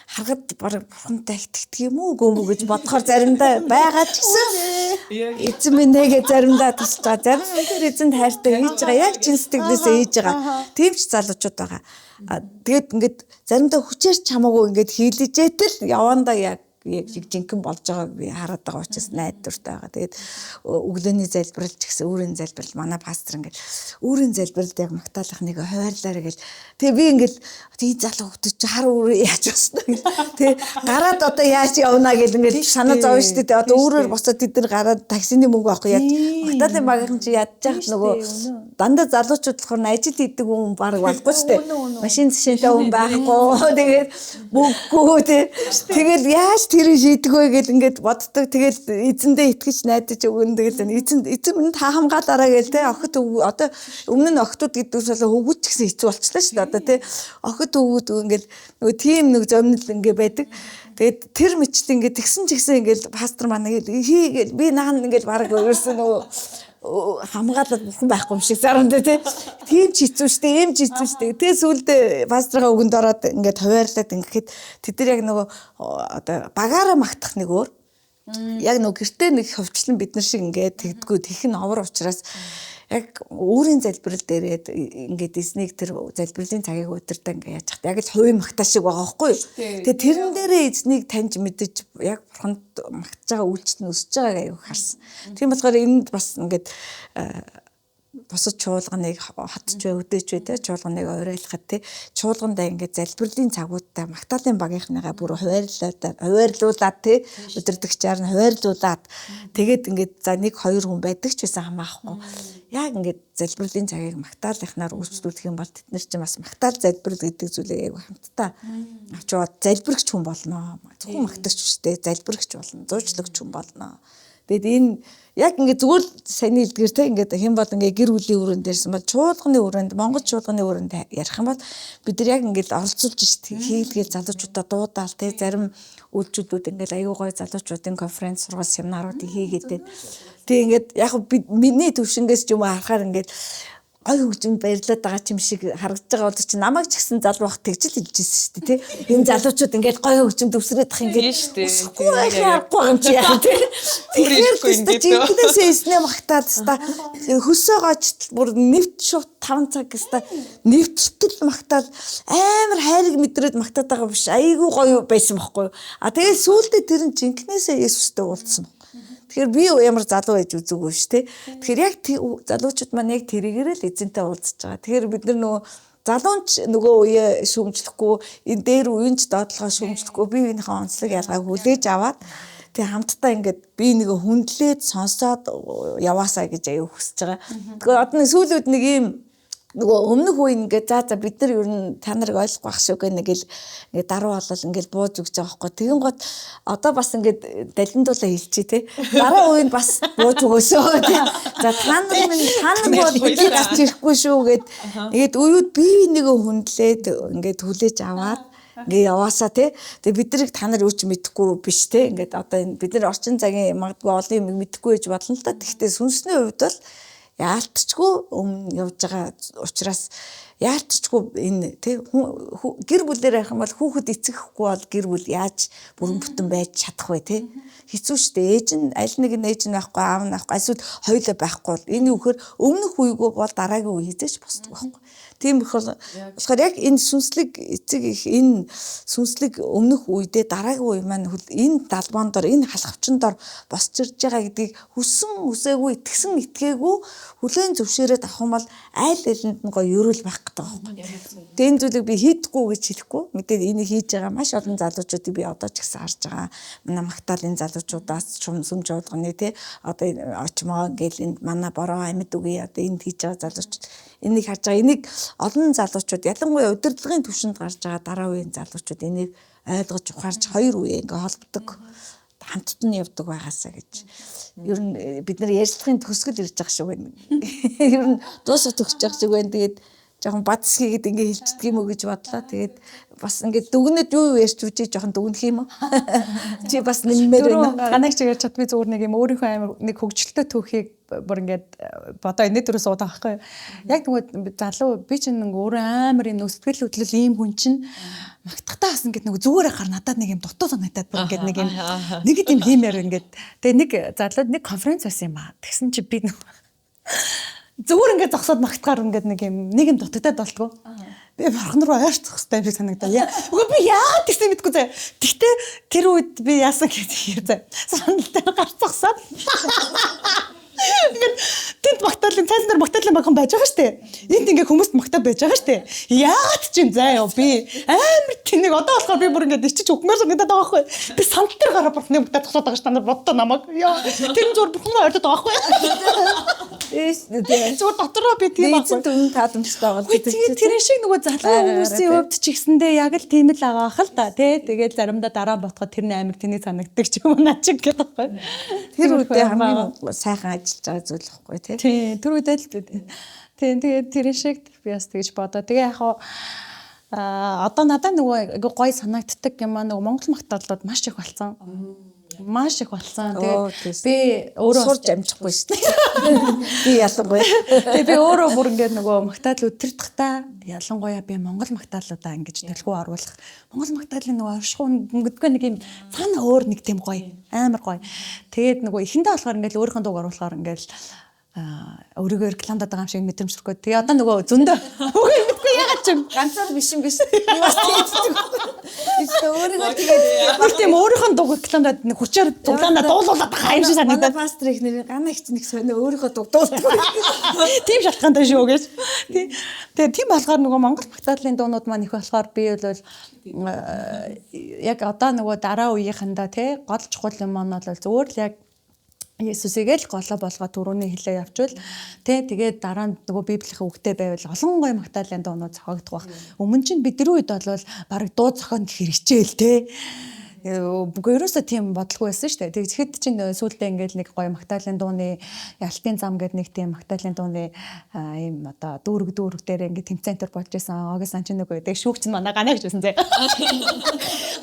харгад баг бурхантай итгэдэг юм уу гүн үү гэж бодохоор заримдаа байгаа ч гэсэн эзэн минь нэгэ заримдаа тусч байгаа. Зарим үнээр эзэнд хайртай хийж байгаа. Яг чин сэтгэлээсээ хийж байгаа. Тийм ч залуучууд байгаа. Тэгээд ингээд заримдаа хүчээр ч хамаагүй ингээд хийлэжээтэл явандаа яг яг жинхэнэ болж байгааг би хараад байгаа учраас найдвартай байгаа. Тэгээд өглөөний залбирал ч гэсэн өөрийн залбирал манай пастор ингээд өөрийн залбиралд яг магтаалах нэг хойрлаарай гэл. Тэгээ би ингээд тийм залуу хүмүүс Чи хар үүрээ яаж босно гэл. Тэ гараад одоо яаж явна гэл ингээд санаа зовно шүү дээ. Одоо өөрөөр босоод тэд нар гараад таксины мөнгө авахгүй яаж магтаалын багийнхан чи ядж яхад нөгөө дандаа залуучууд болохоор ажил хийдэг хүн баг болохгүй шүү дээ. Машин зшинтэй хүн байхгүй. Тэгээд мөнгөгүй тий. Тэгэл яаж тэрийг шийдэх вэ гэл ингээд боддог. Тэгэл эзэндээ итгэж найдаж өгөн тэгэл эзэн эзэн минь та хамгаалаарай гэл тий. Охид одоо өмнө нь охтууд гэдэг нь хөвгүүд ч гэсэн хэцүү болчихлоо шүү дээ. Одоо тий. Охид хөвгүүд ингээд нөгөө тийм нэг зомнол ингээ байдаг. Тэгээд тэр мэтлэн ингээд тэгсэн ч гэсэн ингээд пастор маань хийгээл би наан ингээд баг ерөөсөн нөгөө хамгаалал бурхан байхгүй юм шиг зарамдаа тий. Тийм ч хэцүү штэ, ийм ч хэцүү штэ. Тэгээ сүүлдээ пасторгаа үгэнд ороод ингээд хуваарлаад ингээд тэд нар яг нөгөө одоо багаараа магтах нэг өөр. Яг нөгөө гэртээ нэг ховчлон бид нар шиг ингээд тэгдэггүй тех нь овор учраас яг өөрийн залбирал дээрээ ингээд эзнийг тэр залбирлын цагийг удирдах ингээд яаж хат яг л хувийн магтаал шиг байгаа байхгүй юу. Тэгээ тэрэн дээрээ эзнийг таньж мэдэж яг бурханд магтаж байгаа үйлчлэл нь өсөж байгааг аяг харсан. Тийм болохоор энд бас ингээд бусад чуулганыг хотч бай өдөөч бай те чуулганыг оройлоход те чуулгандаа ингээд залбирлын цагуудтай магтаалын багийнхныгаа бүр хуваарлуулад те удирдагчаар нь хуваарлуулад тэгээд ингээд за нэг хоёр хүн байдаг ч байсан хамаахгүй яг ингээд залбирлын цагийг магтаалынхнаар үйлчлүүлэх юм бол тэд нар чинь бас магтаал залбирал гэдэг зүйлийг айгүй хамтдаа авч яваад залбирагч хүн болно. Зөвхөн магтагч биш те залбирагч болно, зуучлагч хүн болно. Тэгэд энэ яг ингээд зүгээр л саяны хэлдгэр те ингээд хэн бол ингээд гэр бүлийн өрөөнд дээрсэн бол чуулганы өрөөнд Монгол чуулганы өрөөнд ярих юм бол бид нар яг ингээд оролцуулж шít хийлгээл залуучуудаа дуудаал те зарим үйлчлүүлүүд ингээд аюу гой залуучуудын конференц сургаал семинаруудыг хийгээд тэг ингээд яг би миний төвшингээс ч юм уу харахаар ингээд гой хөгжимд баярлаад байгаа юм шиг харагдаж байгаа бол чи намайг ч гэсэн залуу бах тэгж л хэлж ирсэн шүү дээ тий. Энэ залуучууд ингээд гой хөгжимд өвсрээд ах ингээд өсөхгүй байх аргагүй юм чи яа тий. Тэгэхээр жинкнээсээ эснээ магтаад та хөсөө гож бүр нэвт шут 5 цаг гэста нэвтэлтэл магтаал амар хайрыг мэдрээд магтаад байгаа биш айгүй гоё байсан бохгүй. А тэгээд сүүлдээ тэр нь жинкнээсээ Есүстэй уулзсан. Тэгэхээр би ямар залуу байж үзээгүй ш тэ. Тэгэхээр яг залуучууд маань яг тэрийгээр л эзэнтэй уулзж байгаа. Тэгэхээр бид нар нөгөө залуунч нөгөө үе шүүмжлэхгүй, энэ дээр үеийн ч доотлогоо шүүмжлэхгүй, бие биенийхээ онцлог ялгааг хүлээж аваад тэг хамтдаа ингээд би нэг хүндлээд сонсоод яваасаа гэж аяа хүсэж байгаа. Тэгэхээр одоо нэг сүүлүүд нэг ийм нөгөө өмнөх үе ингээд за бид нар ер нь та нарыг ойлгохгүй байх шүү гэх нэг л ингээд даруй болол ингээд бууж өгч байгаа байхгүй. Тэгэн гот одоо бас ингээд далиндуулаа хэлчихье те. Дараа үеинд бас бууж өгөөсөө те. За та нар минь та нар бол бидний ирэхгүй шүү гэд ингээд үеуд бие бинийгөө хүндлээд ингээд хүлээж аваад ингээ яваасаа те. Тэгээ бид нарыг та нар юу ч мэдэхгүй биш те. Ингээд одоо энэ бид нар орчин цагийн магадгүй олон юм мэдэхгүй гэж бодлоо л та. Гэхдээ сүнсний хувьд бол яалтчгүй өмнө явж байгаа учраас яалтчгүй энэ тий гэр бүлээр ярих юм бол хүүхэд эцэхгүй бол гэр бүл яаж бүрэн бүтэн байж чадах вэ тий хэцүү шүү дээ. Ээж нь аль нэг нь ээж нь байхгүй, аав нь байхгүй, эсвэл хоёулаа байхгүй бол энэ үхээр өмнөх үегүй бол дараагийн үе хизээч босдог байхгүй. Тийм болохоор яг энэ сүнслэг эцэг их энэ сүнслэг өмнөх үедээ дараагийн үе маань энэ далбаан дор энэ халахвчин дор босч ирж байгаа гэдгийг хүссэн хүсээгүй итгэсэн итгээгүй хүлээн зөвшөөрөөд авах юм бол айл алинд нь гоё ерөөл байх гэдэг байхгүй. Тэгээ энэ зүйлийг би хийдэггүй гэж хэлэхгүй. Мэдээд энийг хийж байгаа маш олон залуучуудыг би одоо ч гэсэн харж байгаа. Манай магтаалын залуучуудаас сүм жуулганы тий одоо очмоо ингээл энд манай бороо амьд үгүй одоо энд хийж байгаа залуучууд энийг харж байгаа. Энийг олон залуучууд ялангуяа удирдлагын түвшинд гарч байгаа дараа үеийн залуучууд энийг ойлгож ухаарч хоёр үе ингээ холбодог хамтд нь явдаг байгаасаа гэж. Ер нь бид нар ярьцлагын төгсгөл ирж байгаа шиг байна. Ер нь дуусах төгсөж байгаа шиг байна. Тэгээд жоохон бадс хийгээд ингээ хэлчихдэг юм уу гэж бодлоо. Тэгээд бас ингээд дүгнэд юу ярьч үжи жоохон дүгнэх юм уу? Чи бас нэммээр байна. Ганаг чигээр чад би зүгээр нэг юм өөрийнхөө амар нэг хөгжилтэй түүхийг бүр ингээд бодоо энэ дөрөөс удаа байхгүй. Яг нөгөө залуу би чинь нэг өөрөө амар юм сэтгэл хөдлөл ийм хүн чинь магтахтаа бас ингээд нөгөө зүгээр хахаар надад нэг юм дутуу санагдаад бүр ингээд нэг юм нэг юм хиймээр ингээд тэгээ нэг залууд нэг конференц байсан юм аа. Тэгсэн чи би нөгөө зүгээр ингээд зогсоод магтахаар ингээд нэг юм дутагдаад болтгоо. Би бурхан руу ойрцох хэрэгтэй юм шиг санагдаа. Үгүй би яагаад тэгсэн мэдгүй заяа. Тэгтээ тэр үед би яасан гэхээр заяа. Сандал дээр гарч зогсоод. Ингээд тэр Энд магтаалын цайзан дээр магтаалын багхан байж байгаа штэ. Энд ингээ хүмүүст магтаа байж байгаа штэ. Яагаад ч юм заа ёо би амар тэнэг одоо болохоор би бүр ингээ ичиж өгмөр санагдаад байгаа байхгүй. Би санд дээр гараа бурхны магтаа зогсоод байгаа штэ нар боддоо намайг. Яа тэр нь зур бурхан ойртоод байгаа байхгүй. Зүгээр дотороо би тийм байхгүй. Эзэн дүн таадамжтай байгаа. Тэгээд тэр шиг нөгөө залуу хүмүүсийн хувьд ч гэсэндээ яг л тийм л байгаа хэл та тий. Тэгээд заримдаа дараа ботход тэр нь амар тэний санагддаг ч юм уу наа чиг гэдэг байхгүй. Тэр үедээ хамгийн сайхан ажиллаж байгаа зүйл байхгүй тий. Тий, тэр үедээ л тий, тэгээд тэр шиг би бас тэгж бодоо. Тэгээ яг хаа одоо надад нөгөө айгүй гоё санагддаг юм аа нөгөө Монгол магтаалууд маш их болсон. Маш их болсон. Тэгээд би өөрөө сурж амжихгүй шүү дээ. Би ялангуяа. Тэгээд би өөрөө бүр ингээд нөгөө магтаал өдөртөхтэй ялангуяа би Монгол магтаалуудаа ингэж төлхөө оруулах. Монгол магтаалын нөгөө оршихуй гэдэггүй нэг юм цаана өөр нэг тийм гоё, амар гоё. Тэгээд нөгөө эхэндээ болохоор ингээд өөрийнхөө дууг оруулахаар ингээд өөрийгөө рекламдаад байгаа юм шиг мэдрэмж төрөхөд. Тэгээ одоо нөгөө зөндөө үгүй мэдгүй яагаад ч юм ганцаар биш юм биш. Би бас тэгдэг. Би өөрийгөө тэгээд бүр тийм өөрийнхөө дууг рекламдаад нэг хүчээр дуглаанаа дуулуулаад байгаа юм шиг санагдаад. Манай пастор их нэр гана их нэг сонио өөрийнхөө дууг дуулдаг. Тийм шалтгаантай шүү гэж. Тэгээ тийм болохоор нөгөө Монгол магтаалын дуунууд маань их болохоор би бол яг одоо нөгөө дараа үеийнхэндээ тий гол чухал юм маань бол зүгээр л яг Есүсийг л голоо болгоо түрүүний хэлээ явуул тий тэгээд дараа нь нөгөө библийн үгтэй байвал олон гоё магтаалын дуунууд зохиогдох бах. Өмнө чинь бидний үед бол бараг дуу зохионо гэхэр хичээл тий Үгүй ерөөсөө тийм бодлого байсан шүү дээ. Тэгэхэд чинь сүүлдээ ингээл нэг гоё магтаалын дууны Ялтын зам гэдэг нэг тийм магтаалын дууны ийм одоо дүүрэг дүүрэг дээр ингээд тэмцээн төр болж исэн. Огсон чинь нөгөө тэг шүүгч нь манай ганаа гэж байсан зэ.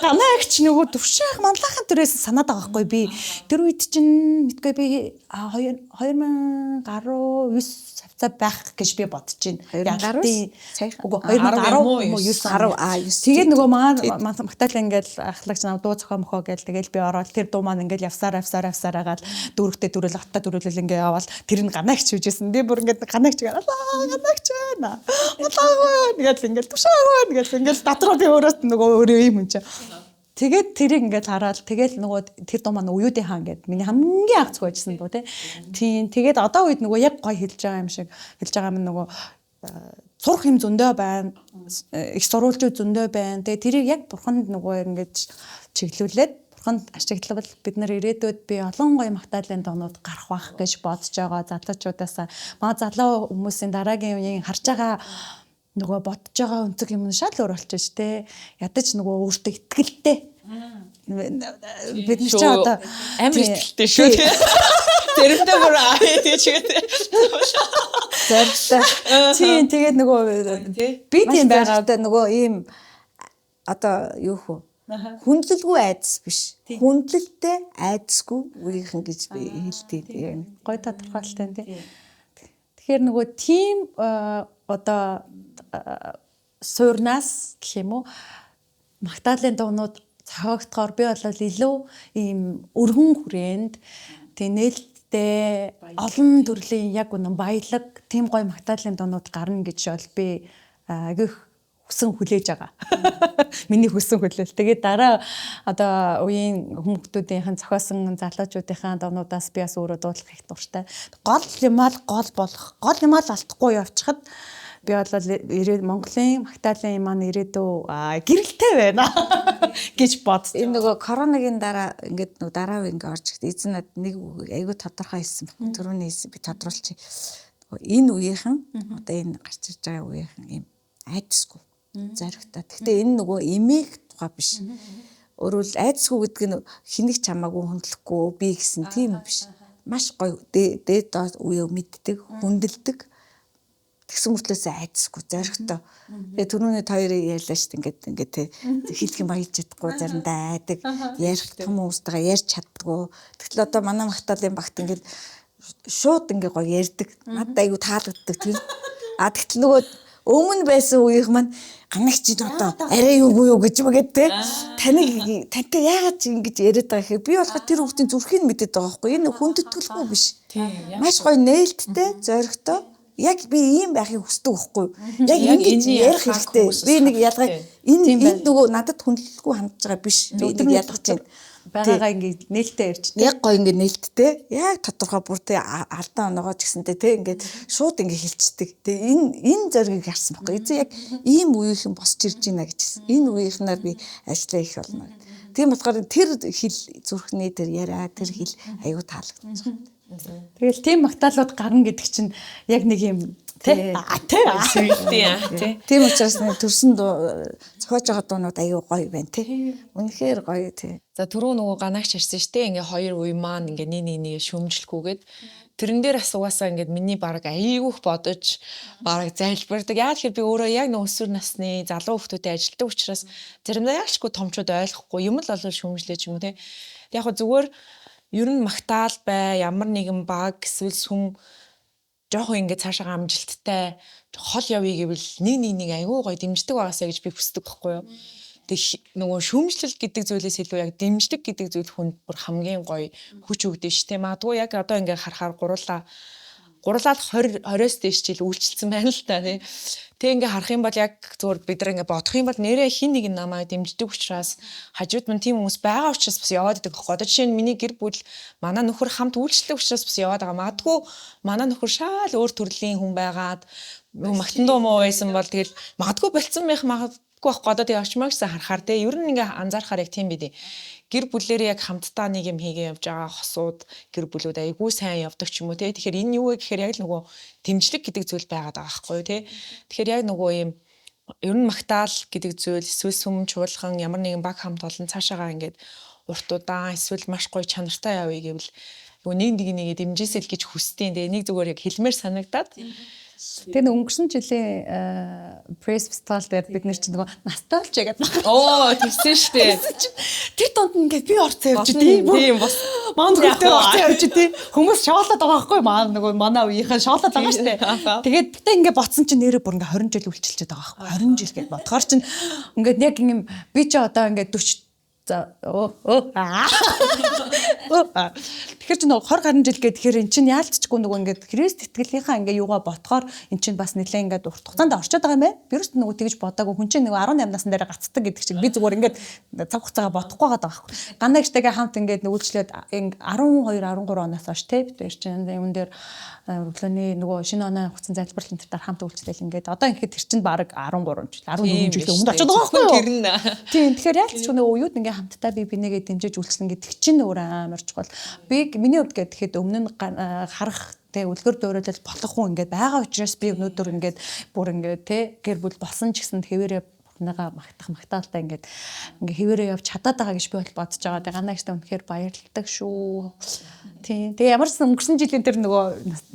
Ганаа агч нөгөө төвшөөх манлайхын төрөөс санаад байгаа байхгүй би. Тэр үед чинь мэдгүй би 2000 гаруй 9 хавцаа байх гэж би бодож байна. 2009 Үгүй 2010 юм уу 9 10 а 9. Тэгээд нөгөө манай магтаал ингээл ахлагч нам дуу зохион мохоо гээл тэгэл би ороод тэр дуу маань ингээл явсаар явсаар явсаар агаал дүүрэгтээ дүүрэл хоттой дүүрэлэл ингээ яваал тэр нь ганаагч хийжсэн. Би бүр ингээд ганаагч гээл ганаагч байна. Улаагүй тэгэл ингээл тушаагүй тэгэл ингээл дотроо би өөрөөс нөгөө өөрөө юм хүн чинь. Тэгээд тэрийг ингээд хараад тэгэл нөгөө тэр дуу маань уюудын хаан гээд миний хамгийн анх зохиожсэн дуу тий. Тийм тэгээд одоо үед нөгөө яг гоё хэлж байгаа юм шиг хэлж байгаа юм нөгөө сурах юм зөндөө байна. Их сурвалжууд зөндөө байна. Тэгээ тэрийг яг бурханд нөгөө ингэж чиглүүлээд бурханд ашиглавал бид нар ирээдүйд би олон гоё магтаалын дуунууд гарах байх гэж бодож байгаа залуучуудаасаа. Маа залуу хүмүүсийн дараагийн үеийн харж байгаа нөгөө бодож байгаа өнцөг юм шал өөр болчих те. Ядаж нөгөө өөртөө итгэлтэй. Бид нар чи одоо амар итгэлтэй шүү те. Тэрэндээ бүр аа тий чигээ. Зоригтой. Тийм тэгээд нөгөө би тийм байгаа нөгөө ийм одоо юу хөө хүндлэлгүй айдас биш. Хүндлэлтэй айдасгүй үеийнхэн гэж би хэлдэг тийм. Гой тодорхойлолтой тийм. Тэгэхээр нөгөө тийм одоо суурнаас гэх юм уу магтаалын дуунууд зохиогдохоор би бол илүү ийм өргөн хүрээнд тийм нээлттэй олон төрлийн яг үнэн баялаг тийм гоё магтаалын дуунууд гарна гэж бол би айгүйх хүсэн хүлээж байгаа. Миний хүсэн хүлээл. Тэгээд дараа одоо үеийн хүмүүстүүдийнхэн зохиосон залуучуудынхаа дуунуудаас би бас өөрөө дуудлах их дуртай. Гол юмаа л гол болох, гол юмаа л алдахгүй явчихад би бол Монголын магтаалын юм маань ирээдүй гэрэлтэй байна гэж бодсон. Энэ нөгөө коронагийн дараа ингээд нөгөө дараа үе ингээд орж ирэхэд эзэн над нэг үг айгүй тодорхой хэлсэн баг. Түрүүний хэлсэн би тодруулчих. Энэ үеийнхэн одоо энэ гарч ирж байгаа үеийнхэн ийм айдасгүй зоригтой. Гэхдээ энэ нөгөө эмээх тухай биш. Өөрөөр айдасгүй гэдэг нь хэнийг ч хамаагүй хүндлэхгүй би гэсэн тийм биш. Маш гоё дээд үе мэддэг, хүндэлдэг. Тэгсэн мөртлөөсөө айдасгүй зоригтой. Тэгээ түрүүний хоёрыг ярьлаа шүү дээ. Ингээд ингээд тэ хэлэх юм баяж чадахгүй заримдаа айдаг, ярих том хүмүүстэйгээ ярьж чаддгүй. Тэгтэл одоо манай магтаалын багт ингээд шууд ингээд гоё ярьдаг. Надад айгүй таалагддаг тэр. А тэгтэл нөгөө өмнө байсан үеийнх маань ганагч одоо арай юугүй юу гэж мэгээд те таныг тантай яагаад ч ингэж яриад байгаа гэхээр би болохоор тэр хүүхдийн зүрхийг мэдээд байгаа байхгүй энэ хүндэтгэлгүй биш. Маш гоё нээлттэй, зоригтой. Яг би ийм байхыг хүсдэг байхгүй. Яг ингэж ярих хэрэгтэй. Би нэг ялгаа энэ нөгөө надад хүндлэлгүй хандж байгаа биш. Би нэг ялгаж байна. Байгаагаа ингээд нээлттэй ярьж яг гоё ингээд нээлттэй. Яг тодорхой бүр тэ алдаа оноогоо ч гэсэнтэй тэ ингээд шууд ингээд хэлцдэг. Тэгээ энэ зоригийг харсан байхгүй. Эзэн яг ийм үеийнхэн босч ирж байна гэж хэлсэн. Энэ үеийнхнээр би ажиллаа их болно. Тийм болохоор тэр хэл зүрхний тэр яриа тэр хэл аюу таалагдчих. Тэгэл тийм магтаалууд гарна гэдэг чинь яг нэг юм тий тий. Тийм учраас нэг төрсөн зохиож байгаа дуунууд аюу гоё байна тий. Үнэхээр гоё тий. За түрүү нөгөө ганаагч ярьсан шүү дээ. Ингээ хоёр үе маань ингээ нэг нэг нэг шөмжлөхгүйгээд тэрэн дээр бас угаасаа ингээд миний баг айгүйх бодож бараг залбирдаг. Яг тэгэхээр би өөрөө яг нөгөө өсвөр насны залуу хүмүүстэй ажилладаг учраас заримдаа яалчгүй томчууд ойлгохгүй юм л болов шөмжлөө ч юм уу тий. Яг хөө зүгээр ер нь магтаал бай, ямар нэгэн баг эсвэл сүм жоохон ингээд цаашаага амжилттай хол явъя гэвэл нэг нэг нэг айгүй гоё дэмждэг байгаасаа гэж би хүсдэг байхгүй юу. Тэг нөгөө шүүмжлэл гэдэг зүйлээс илүү яг дэмжлэг гэдэг зүйл хүнд бүр хамгийн гоё хүч өгдөө ш тэ. Магадгүй яг одоо ингээд харахаар гурлаа 20 20-оос дээш жил үйлчилсэн байна л та тий. Тэг ингээ харах юм бол яг зүгээр бид нар ингээ бодох юм бол нэрээ хин нэг намайг дэмждэг учраас хажууд мань тийм хүмүүс байгаа учраас бас яваад идэг байхгүй. Одоо жишээ нь миний гэр бүл манай нөхөр хамт үйлчлдэг учраас бас яваад байгаа. Магадгүй манай нөхөр шаал өөр төрлийн хүн байгаад магтан дуу муу байсан бол тэгэл магадгүй болцсон байх магадгүй байхгүй. Одоо тэгээ очимоо гэсэн харахаар те ер нь ингээ анзаархаар яг тийм бидээ. Гэр бүлээрээ яг хамтдаа нэг юм хийгээ явж байгаа хосууд гэр бүлүүд айгүй сайн явдаг ч юм уу те. Тэгэхээр энэ юу вэ гэхээр яг л нөгөө дэмжлэг гэдэг зүйл байгаад байгаа байхгүй юу те. Тэгэхээр яг нөгөө юм ер нь магтаал гэдэг зүйл эсвэл сүм чуулган ямар нэгэн баг хамт олон цаашаагаа ингээд урт удаан эсвэл маш гоё чанартай явъя гэвэл нөгөө нэг нэг нэгээ дэмжээсэй л гэж хүсдэг. Тэгээ нэг зүгээр яг хэлмээр санагдаад. Тэгээ нэг өнгөрсөн жилийн пресс фестивал дээр бид нэр чинь нөгөө ностальжи гэдэг. Оо тэгсэн штэ. Тэр донд ингээд би орцсон явж тий. Тийм бас Манай хүүхдээ орцсон явж тий. Хүмүүс шоолоод байгаа байхгүй маа нөгөө манай үеийнхэн шоолоод байгаа штэ. Тэгээд гэтээ ингээд ботсон чинь нэрээ бүр ингээд 20 жил үйлчилчихэд байгаа байхгүй 20 жил гэд бодохоор чинь ингээд яг юм би чи одоо ингээд 40 за Тэгэхээр чи нөгөө 20 гаруй жил гэхээр эн чинь яалтчгүй нөгөө ингээд Христ итгэлийнхаа ингээ юугаа ботхоор эн чинь бас нэлээ ингээд урт хугацаанд орчод байгаа юм байна. Би ерөөс нөгөө тэгж бодоагүй хүн чинь нөгөө 18 насн дээр гацдаг гэдэг шиг би зүгээр ингээд цаг хугацаагаа бодохгүй байгаа байхгүй. Ганаа ихтэйгээ хамт ингээд үйлчлээд 12 13 оноос хойш те бид хоёр чинь юун дээр өглөөний нөгөө шинэ оноо хугацаанд залбирал энэ төр хамт үйлчлээл ингээд одоо ингээд тэр чинь баг 13 жил 14 жил өмнө очиод байгаа байхгүй юу? Тийм тэгэхээр яалтчгүй нөгөө уюуд ингээ хамтдаа би бинийгээ дэмжиж үйлчлэн гэдэг чинь өөр амар чухал. Би миний хувьд гэхэд өмнө нь харах тэ үлгэр дуурайлал болох хүн ингээд байгаа учраас би өнөөдөр ингээд бүр ингээд тэ гэр бүл болсон ч гэсэн хэвээрээ бурхныгаа магтах магтаалтай ингээд ингээ хэвээрээ явж чадаад байгаа гэж би бол бодож байгаа. Тэгээ ганаа ихтэй үнэхээр баярлалдаг шүү. Тийм. Тэгээ ямар ч өнгөрсөн жилийн тэр нөгөө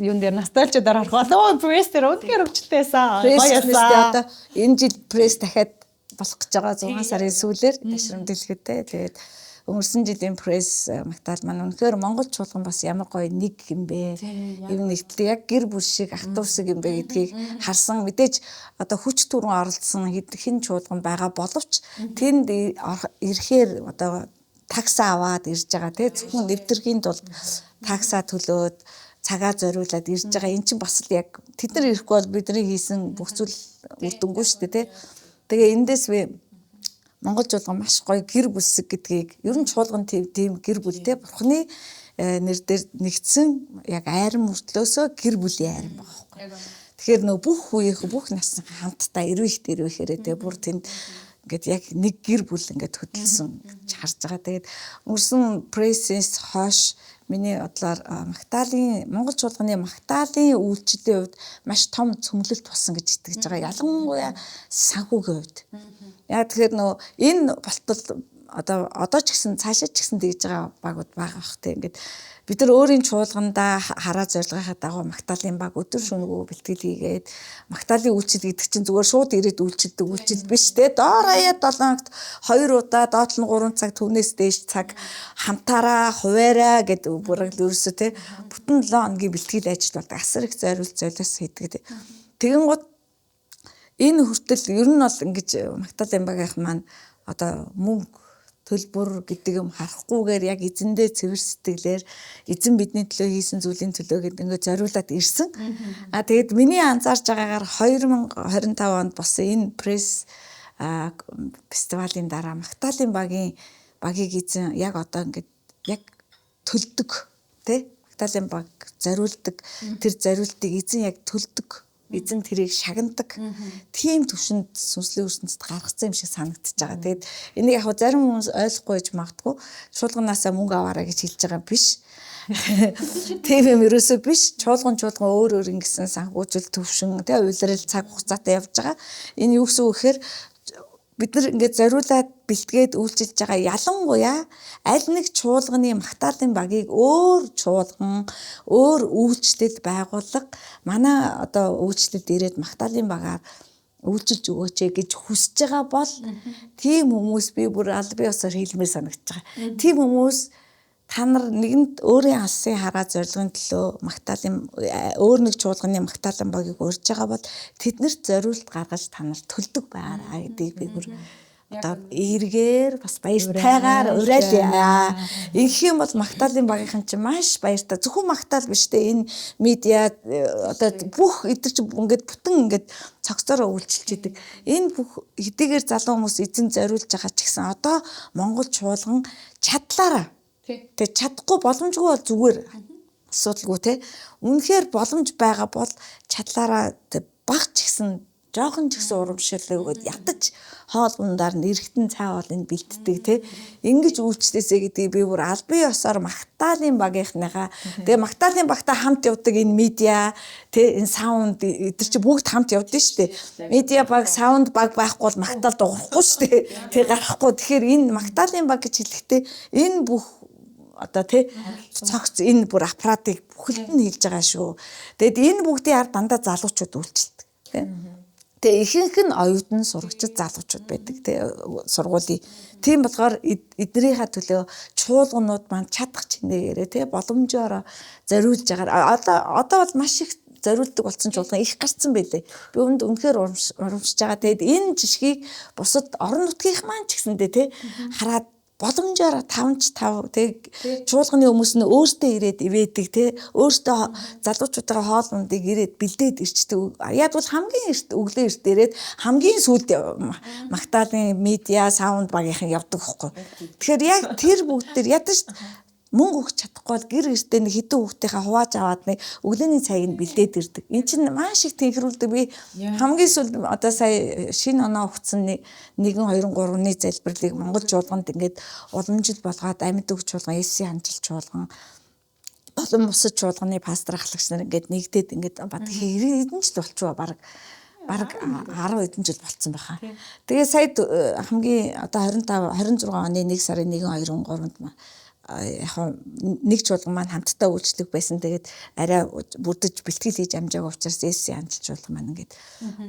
юун дээр ностальжи дээр харах бол пресс дээр үнэхээр өвчлөлтэйсэн. Гоёсан. Одоо энэ жил пресс дахиад болох гэж байгаа 6 сарын сүүлээр ташрам дэлгэдээ. Тэгээд өнгөрсөн жилийн пресс магтаал маань үнэхээр Монгол чуулган бас ямар гоё нэг юм бэ. Юм нэгтлээ яг гэр бүл шиг ах トゥ шиг юм бэ гэдгийг харсан. Мэдээж одоо хүч түрэн оролцсон хэн чуулган байгаа боловч тэнд ирэхээр одоо такса аваад ирж байгаа тий зөвхөн нэвтрхийн тулд такса төлөөд цагаа зориулаад ирж байгаа. Эн чинь бас л яг тэд нар ирэхгүй бол бидний хийсэн бүх зүйл үр дүнгүй шүү дээ тий. Тэгээ эндээс би Монгол чуулган маш гоё гэр бүлсэг гэдгийг ер нь чуулган тийм гэр бүл те бурхны нэр дээр нэгдсэн яг айрам мөртлөөсөө гэр бүлийн айрам байгаа байхгүй. Тэгэхээр нөө бүх үеийнх бүх насны хамтдаа эрвэхт эрвэхээрээ те бүр тэнд ингээд яг нэг гэр бүл ингээд хөдөлсөн гэж харж байгаа. Тэгээд өнгөрсөн прессээс хойш миний бодлоор Магдалины Монгол чуулганы Магдалины үйлчлэлийн хувьд маш том цөмлөлт болсон гэж итгэж байгаа. Ялангуяа санхүүгийн хувьд. Яг тэгэхээр нөө энэ болтол одоо ч гэсэн цаашаа ч гэсэн тэгж байгаа багууд байгаа бах те ингээд бид нар өөрийн чуулгандаа хараа зорилгынхаа дагуу Магдалины баг өдөр шөнөгүй бэлтгэл хийгээд Магдалины үйлчлэл гэдэг чинь зүгээр шууд ирээд үйлчилдэг үйлчлэл биш те доор хаяад 7 хоногт 2 удаа доотлол нь 3 цаг түүнээс дээш цаг хамтаараа хуваараа гэдэг бүрэг л ерөөсөө те бүтэн 7 хоногийн бэлтгэл ажил болдог асар их зориулт золиос хийдэг те. Тэгэн гут энэ хүртэл ер нь бол ингэж Магдалины багийнх маань одоо мөнгө төлбөр гэдэг юм харахгүйгээр яг эзэндээ цэвэр сэтгэлээр эзэн бидний төлөө хийсэн зүйлийн төлөө гэдэг ингээд зориулаад ирсэн. А тэгээд миний анзаарч байгаагаар 2025 онд болсон энэ пресс фестивалийн дараа Магдалины багийн багийг эзэн яг одоо ингээд яг төлдөг тий Магдалины баг зориулдаг тэр зориултыг эзэн яг төлдөг, эзэн тэрийг шагнадаг тийм төвшөнд сүнслэг ертөнцид гаргацсан юм шиг санагдчихж байгаа. Тэгээд энийг яг зарим хүмүүс ойлгохгүй гэж магадгүй, чуулганаасаа мөнгө аваарай гэж хэлж байгаа биш. Тийм юм ерөөсөө биш. Чуулган өөр өөр ингэсэн санхүүжил төвшин тэ уйлрал цаг хугацаатай явж байгаа. Энэ юу гэсэн үг гэхээр бид нар ингээд зориулаад бэлтгээд үйлчилж байгаа ялангуяа аль нэг чуулганы магтаалын багийг өөр чуулган, өөр үйлчлэл байгууллага манай одоо үйлчлэлд ирээд магтаалын багаар үйлчилж өгөөч гэж хүсэж байгаа бол тийм хүмүүс би бүр аль бие усаар хэлмээр санагдаж байгаа. Тийм хүмүүс та нар нэгэнд өөрийн алсын хараа зорилгын төлөө магтаалын өөр нэг чуулганы магтаалын багийг урьж байгаа бол тэднэрт зориулт гаргаж та нар төлдөг байгаарай гэдгийг би бүр одоо эргээр бас баяртайгаар уриалъя. Ингэх юм бол магтаалын багийнхан чинь маш баяртай. Зөвхөн магтаал биш те, энэ медиа одоо бүх эдгээр чинь ингээд бүтэн ингээд цогцороо үйлчилж идэг. Энэ бүх хэдийгээр залуу хүмүүс эзэн зориулж байгаа ч гэсэн одоо Монгол чуулган чадлаараа. Тэгээ чадахгүй боломжгүй бол зүгээр асуудалгүй те. Үнэхээр боломж байгаа бол чадлаараа баг ч гэсэн жоохон ч гэсэн урамшил өгөөд ядаж хоол ундаар нь эргэтэн цай хоолыг бэлддэг те. Ингэж үйлчлээсэй гэдгийг би бүр аль бие усаар магтаалын багийнхныхаа тэгээ магтаалын багтаа хамт явдаг энэ медиа те, энэ sound эдгээр чи бүгд хамт явдсан шүү дээ. Медиа баг, sound баг байхгүй бол магтаал дуурахгүй шүү дээ. Тэг гарахгүй. Тэгэхээр энэ магтаалын баг гэж хэлэхдээ энэ бүх одоо тий цогц энэ бүр аппаратыг бүхэлд нь хэлж байгаа шүү. Тэгэд энэ бүгдийн ард дандаа залуучууд үйлчилдэг тий. Тэгээ ихэнх нь оюутан сурагчид залуучууд байдаг тий сургуулийн. Тийм болохоор эднийхээ төлөө чуулганууд маань чадах чинээгээрээ тий боломжоор зориулж байгаа. Одоо бол маш их зориулдаг болсон чуулган их гарцсан байлээ. Би үүнд үнэхээр урамшиж байгаа. Тэгээд энэ жишгийг бусад орон нутгийнх маань ч гэсэндээ тий хараад боломжоор 5 ч 5 тэг чуулганы хүмүүс нь өөртөө ирээд ивэдэг те, өөртөө залуучуудаа хоол ундыг ирээд бэлдээд ирчдэг. Яг бол хамгийн эрт өглөө эрт ирээд хамгийн сүүлд магтаалын медиа sound багийнхан явдаг хөхгүй. Тэгэхээр яг тэр бүгд төр ядаж мөнгө өгч чадахгүй бол гэр гэртээ нэг хэдэн хүүхдийнхээ хувааж аваад нэг өглөөний цайг нь бэлдээд ирдэг. Эн чинь маш их тэнхрүүлдэг. Би хамгийн сүүлд одоо сая шинэ оноо өгсөн 1 2 3-ны залбирлыг Монгол чуулганд ингээд уламжил болгоод амьд үг чуулган, Есүсийн хамжилт чуулган, олон бусад чуулганы пастор ахлагч нар ингээд нэгдээд ингээд бат хэдэн жил болчихоо бараг 10 хэдэн жил болцсон байхаа. Тэгээ сая хамгийн одоо 25 26 оны 1 сарын 1 2 3-нд яг нэг чуулган маань хамтдаа үйлчлэг байсан. Тэгээд арай бүрдэж бэлтгэл хийж амжаагүй учраас Есүсийн хамжилт чуулган маань ингээд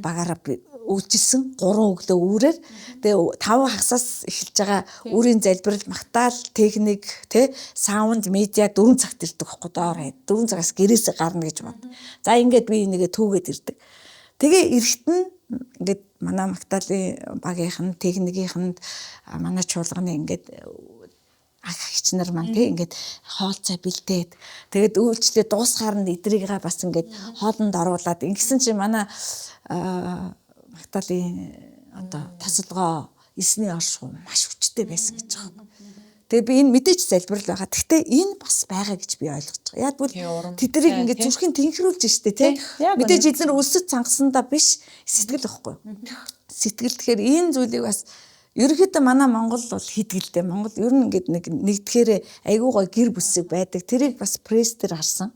багаараа үйлчилсэн 3 өглөө үүрээр. Тэгээ 5 хагасаас эхэлж байгаа үүрийн залбирал, магтаал, техник, тэ sound, медиа 4 цагт ирдэг байхгүй доор 4 цагаас гэрээсээ гарна гэж бод. За ингээд би энийгээ түүгээд ирдэг. Тэгээ эрэхт нь ингээд манай магтаалын багийнхан, техникийнхэнд манай чуулганы ингээд ах эгч нар маань тий ингээд хоол цай бэлдээд тэгээд үйлчлээ дуусгаар нь эдрийгээ бас ингээд хоолнд оруулаад ингэсэн чинь манай магтаалын одоо тосолгоо эсний оршихуй маш хүчтэй байсан гэж байгаа юм. Тэгээ би энэ мэдээж залбирал байгаа. Гэхдээ энэ бас байгаа гэж би ойлгож байгаа. Яг бол тэднийг ингээд зүрхийн тэнхрүүлж штэ тий. Мэдээж эднэр өлсөж цангасандаа биш, сэтгэл واخгүй. Сэтгэл тэгэхээр энэ зүйлийг бас ерөнхийдөө манай Монгол бол хийдэг л дээ. Монгол ер нь ингээд нэг нэгдэхээрээ айгүй гой гэр бүсэг байдаг. Тэрийг бас пресс дээр харсан.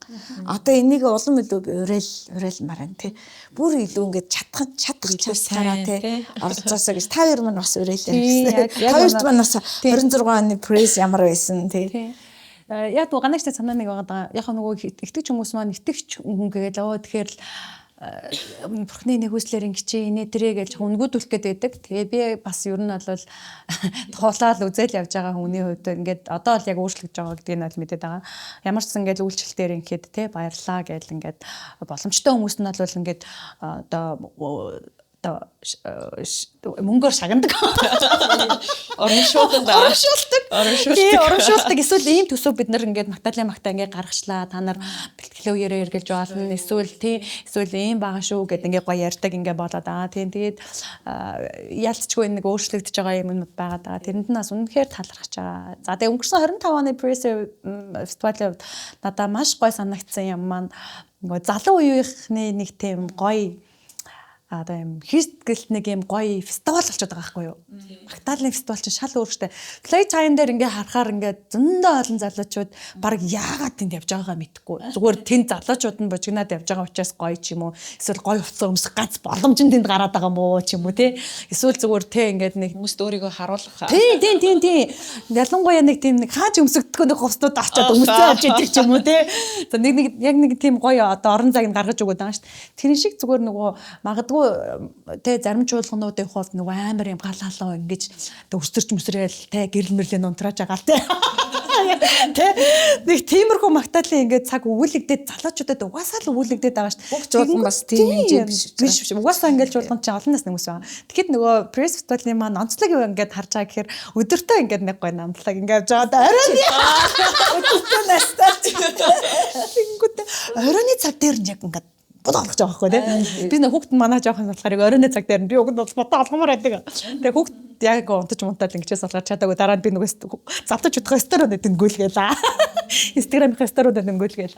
Одоо энийг улам илүү би уриалмаар байна тий. Бүр илүү ингээд чадах чадсараа тий оролцоосоо гэж та хоёр маань бас уриалаа гэсэн. Та хоёрт маань бас 26 оны пресс ямар байсан тий. Яг ганагчтай санаа нэг байгаа. Яг нөгөө итгэж хүмүүс маань итгэгч хүн гээл өө тэгэхээр л бурхны нэгүслэр ингэчээ инээ тэрэ гэж үнгүүдүүлэх гээд байдаг. Тэгээ би бас ер нь бол туулаад үзэл явж байгаа хүний хувьд ингээд одоо л яг өөрчлөгдөж байгаа гэдгийг нь бол мэдээд байгаа. Ямар ч сан ингээд үйлчлэлтээр ингээд те баярлаа гэл ингээд боломжтой хүмүүс нь бол ингээд одоо одоо мөнгөөр шагнадаг. Урамшуулдаг. Урамшуулдаг. Урамшуулдаг. Урамшуулдаг. Эсвэл ийм төсөв бид нар ингээд Магдалины магтаа ингээд гаргачлаа. Та нар бэлтгэлийн үеэрээ эргэлж болно. Эсвэл тий эсвэл ийм байгаа шүү гэд ингээд гоё ярьдаг ингээд болоод аа тий. Тэгээд ялцчгүй нэг өөрчлөгдөж байгаа юмнууд байгаа даа. Тэрэнд нь бас үнэхээр талархаж байгаа. За тэгээд өнгөрсөн 25 оны пресс фестивалийн хувьд надаа маш гоё санагдсан юм маань нөгөө залуу үеийнхний нэг тийм гоё одоо юм хийсгэлт нэг юм гоё фестивал болчиход байгаа байхгүй юу? Магдалины фестивал чинь шал өөр штэ. Playtime дээр ингээ харахаар ингээ зөндөө олон залуучууд баг яагаад тэнд явж байгаагаа мэдэхгүй. Зүгээр тэнд залуучууд нь бужигнаад явж байгаа учраас гоё ч юм уу. Эсвэл гоё хувцас өмсөх ганц боломж нь тэнд гараад байгаа мó ч юм уу те. Эсвэл зүгээр те ингээд нэг хүмүүст өөрийгөө харуулах. Тий, тий, тий, тий. Ялангуяа нэг тийм нэг хааж өмсөгдөхөө нэг хувцснууд очиод өмсөө авч идэг ч юм уу те. За нэг нэг яг нэг тийм гоё одоо орон зайг нь гаргаж өгöd байгаа шүү дээ. Тэр шиг зүгээр нөгөө магадгүй те зарим чуулгануудын хувьд нөгөө амар юм гал халуу ингэж өсөрч мөсрөөл те гэрэл мэрлээ нунтрааж байгаа л те. Тэ нэг тиймэрхүү магтаалын ингээд цаг өгүүлэгдээд залуучуудад угаасаа л өгүүлэгдээд байгаа шүү дээ. Бүх чуулган бас тийм хэмжээ биш биш. Угаасаа ингээд чуулган чинь олон насны хүмүүс байгаа. Тэгэхэд нөгөө пресс фестивалийн маань онцлог юу ингээд харж байгаа гэхээр өдөртөө ингээд нэг гоё намдлаг ингээд явж байгаа. Оройн өдөртөө настай. Тэнгүүтээ оройны цаг дээр нь яг ингээд бодоо олгож байгаа байхгүй тий. Би нэг хүүхд нь манай жоохон болохоор яг оройн цаг дээр нь би уг нь бол бодоо олгомоор байдаг. Тэгээ хүүхд яг унтаж мунтаад ингэчээс болохоор чадаагүй дараа нь би нөгөө завтаж удах сторинууд өнгөлгээл. Инстаграмынхаа сторинууд өнгөлгээл.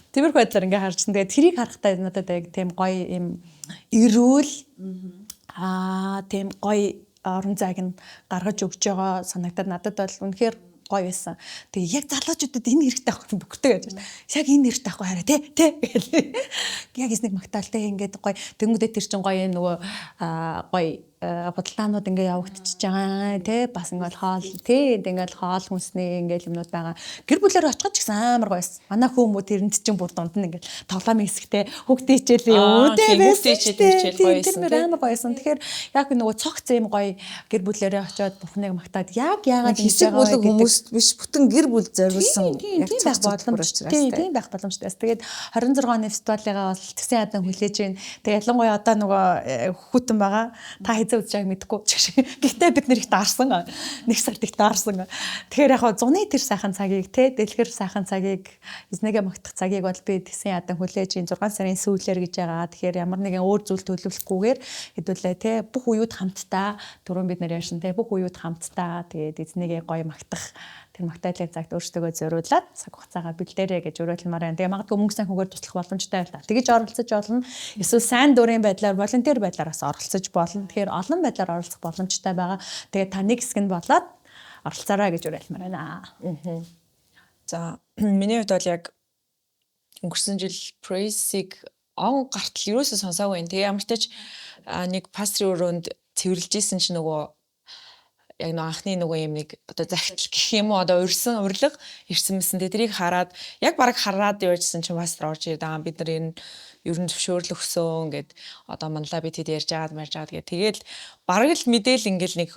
Тиймэрхүү байдлаар ингээ харжсан. Тэгээ тэрийг харахтаа надад яг тийм гоё юм эрүүл тийм гоё орон зайг нь гаргаж өгч байгаа санагдаад надад бол үнэхээр гоё байсан. Тэгээ яг залуучуудад энэ хэрэгтэй байхгүй бөхтэй гэж байна. Яг энэ хэрэгтэй байхгүй хараа тий тий гэл. Яг эснийг магтаал тий ингээд гоё тэнгүүдээ тэр чин гоё нөгөө гоё худалдаанууд ингээ явагдчихж байгаа тий бас ингээл хоол тий ингээл хоол хүнсний ингээл юмнууд байгаа. Гэр бүлээр очиход ч гэсэн амар гоё байсан. Манай хүмүү тэрэнд чинь бүр дунд нь ингээл тоглоомын хэсэгтэй хүүхдийн хичээлийн юм тий хүүхдийн хичээл гоё байсан. Тэр амар гоё байсан. Тэгэхээр яг нөгөө цогц юм гоё гэр бүлээрээ очиод бурхныг магтаад яг яагаад ингэж байгаа вэ хүмүүст биш бүтэн гэр бүл зориулсан яг цогц боломжтой. Тийм байх боломжтой. Тэгээд 26 оны фестивалыгаа бол тэгсэн ядан хүлээж байна. Тэгээд ялангуяа одоо нөгөө хүүтэн байгаа. Та хэзээ үзэж байгааг мэдэхгүй. Гэхдээ бид нэр их даарсан. Нэг сард их даарсан. Тэгэхээр яг зуны тэр сайхан цагийг те дэлгэр сайхан цагийг эзнээгээ магтах цагийг бол би тэгсэн ядан хүлээж 6 сарын сүүлээр гэж байгаа. Тэгэхээр ямар нэгэн өөр зүйл төлөвлөхгүйгээр хэдүүлээ те бүх үеуд хамтдаа түрүүн бид нэр ярьсан те бүх үеуд хамтдаа тэгээд эзнээгээ гоё магтах тэр магтаалын цагт өөрсдөө зориулаад цаг хугацаагаа бэлдээрэй гэж уриалмаар байна. Тэгээ магадгүй мөнгө санхүүгээр туслах боломжтой байл та. Тэгэж оролцож болно. Эсвэл сайн дурын байдлаар, волонтер байдлаар бас оролцож болно. Тэгэхээр олон байдлаар оролцох боломжтой байгаа. Тэгээ та нэг хэсэг нь болоод оролцоорой гэж уриалмаар байна. За миний хувьд бол яг өнгөрсөн жил Praise-ийг он гартал ерөөсөө сонсоогүй юм. Тэгээ ямар ч тач нэг пастрын өрөөнд цэвэрлж исэн чинь нөгөө яг нэг анхны нөгөө юм нэг одоо захидал гэх юм уу одоо урьсан урилга ирсэн мэсэн. Тэгээ тэрийг хараад яг бараг хараад явжсэн чинь пастор орж ирээд аа бид нар энэ ер нь зөвшөөрөл өгсөн гэд одоо манлаа би тэд ярьж агаад марж агаад гэ. Тэгээл бараг л мэдээл ингээл нэг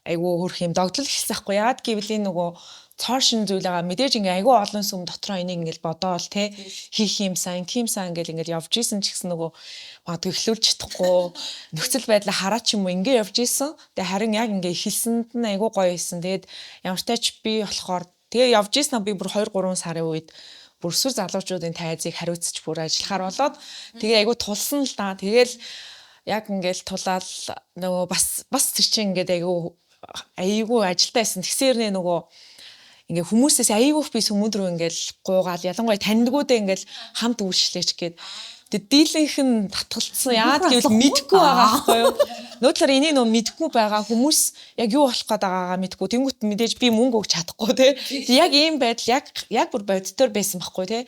айгүй хөрх юм догтлол эхэлсэн байхгүй яад гэвэл энэ нөгөө цоор шин зүйл байгаа мэдээж ингээ айгүй олон сүм дотроо энийг ингээл бодоол те хийх юмсан ингийн ингээл ингээл явж исэн ч гэсэн нөгөө магадгүй эхлүүлж чадахгүй нөхцөл байдлаа хараад ч юм уу ингээ явж исэн. Тэгээ харин яг ингээ эхэлсэнд нь айгүй гоё исэн. Тэгээд ямар ч тач би болохоор тэгээ явж исэн би бүр 2 3 сарын үед бүр сүр залуучуудын тайзыг хариуцж бүр ажиллахаар болоод тэгээ айгүй тулсан л да. Тэгээл яг ингээл тулаал нөгөө бас бас тэр чинь ингээд айгүй айгүй ажилтаа байсан. Тэгсэрнээ нөгөө ингээ хүмүүсээс айгүйх би сүмүүд рүү ингээл гуугаал ялангуяа таньдгуудаа ингээл хамт үйлчлээч гээд тэгээ дийлэнх нь татгалцсан. Яагаад гэвэл мэдхгүй байгаа байхгүй юу? Нөгөө талаар энийг нөгөө мэдхгүй байгаа хүмүүс яг юу болох гээд байгаагаа мэдхгүй. Тэнгүүт мэдээж би мөнгө өгч чадахгүй те. Яг ийм байдал яг яг бүр боддоор байсан байхгүй те.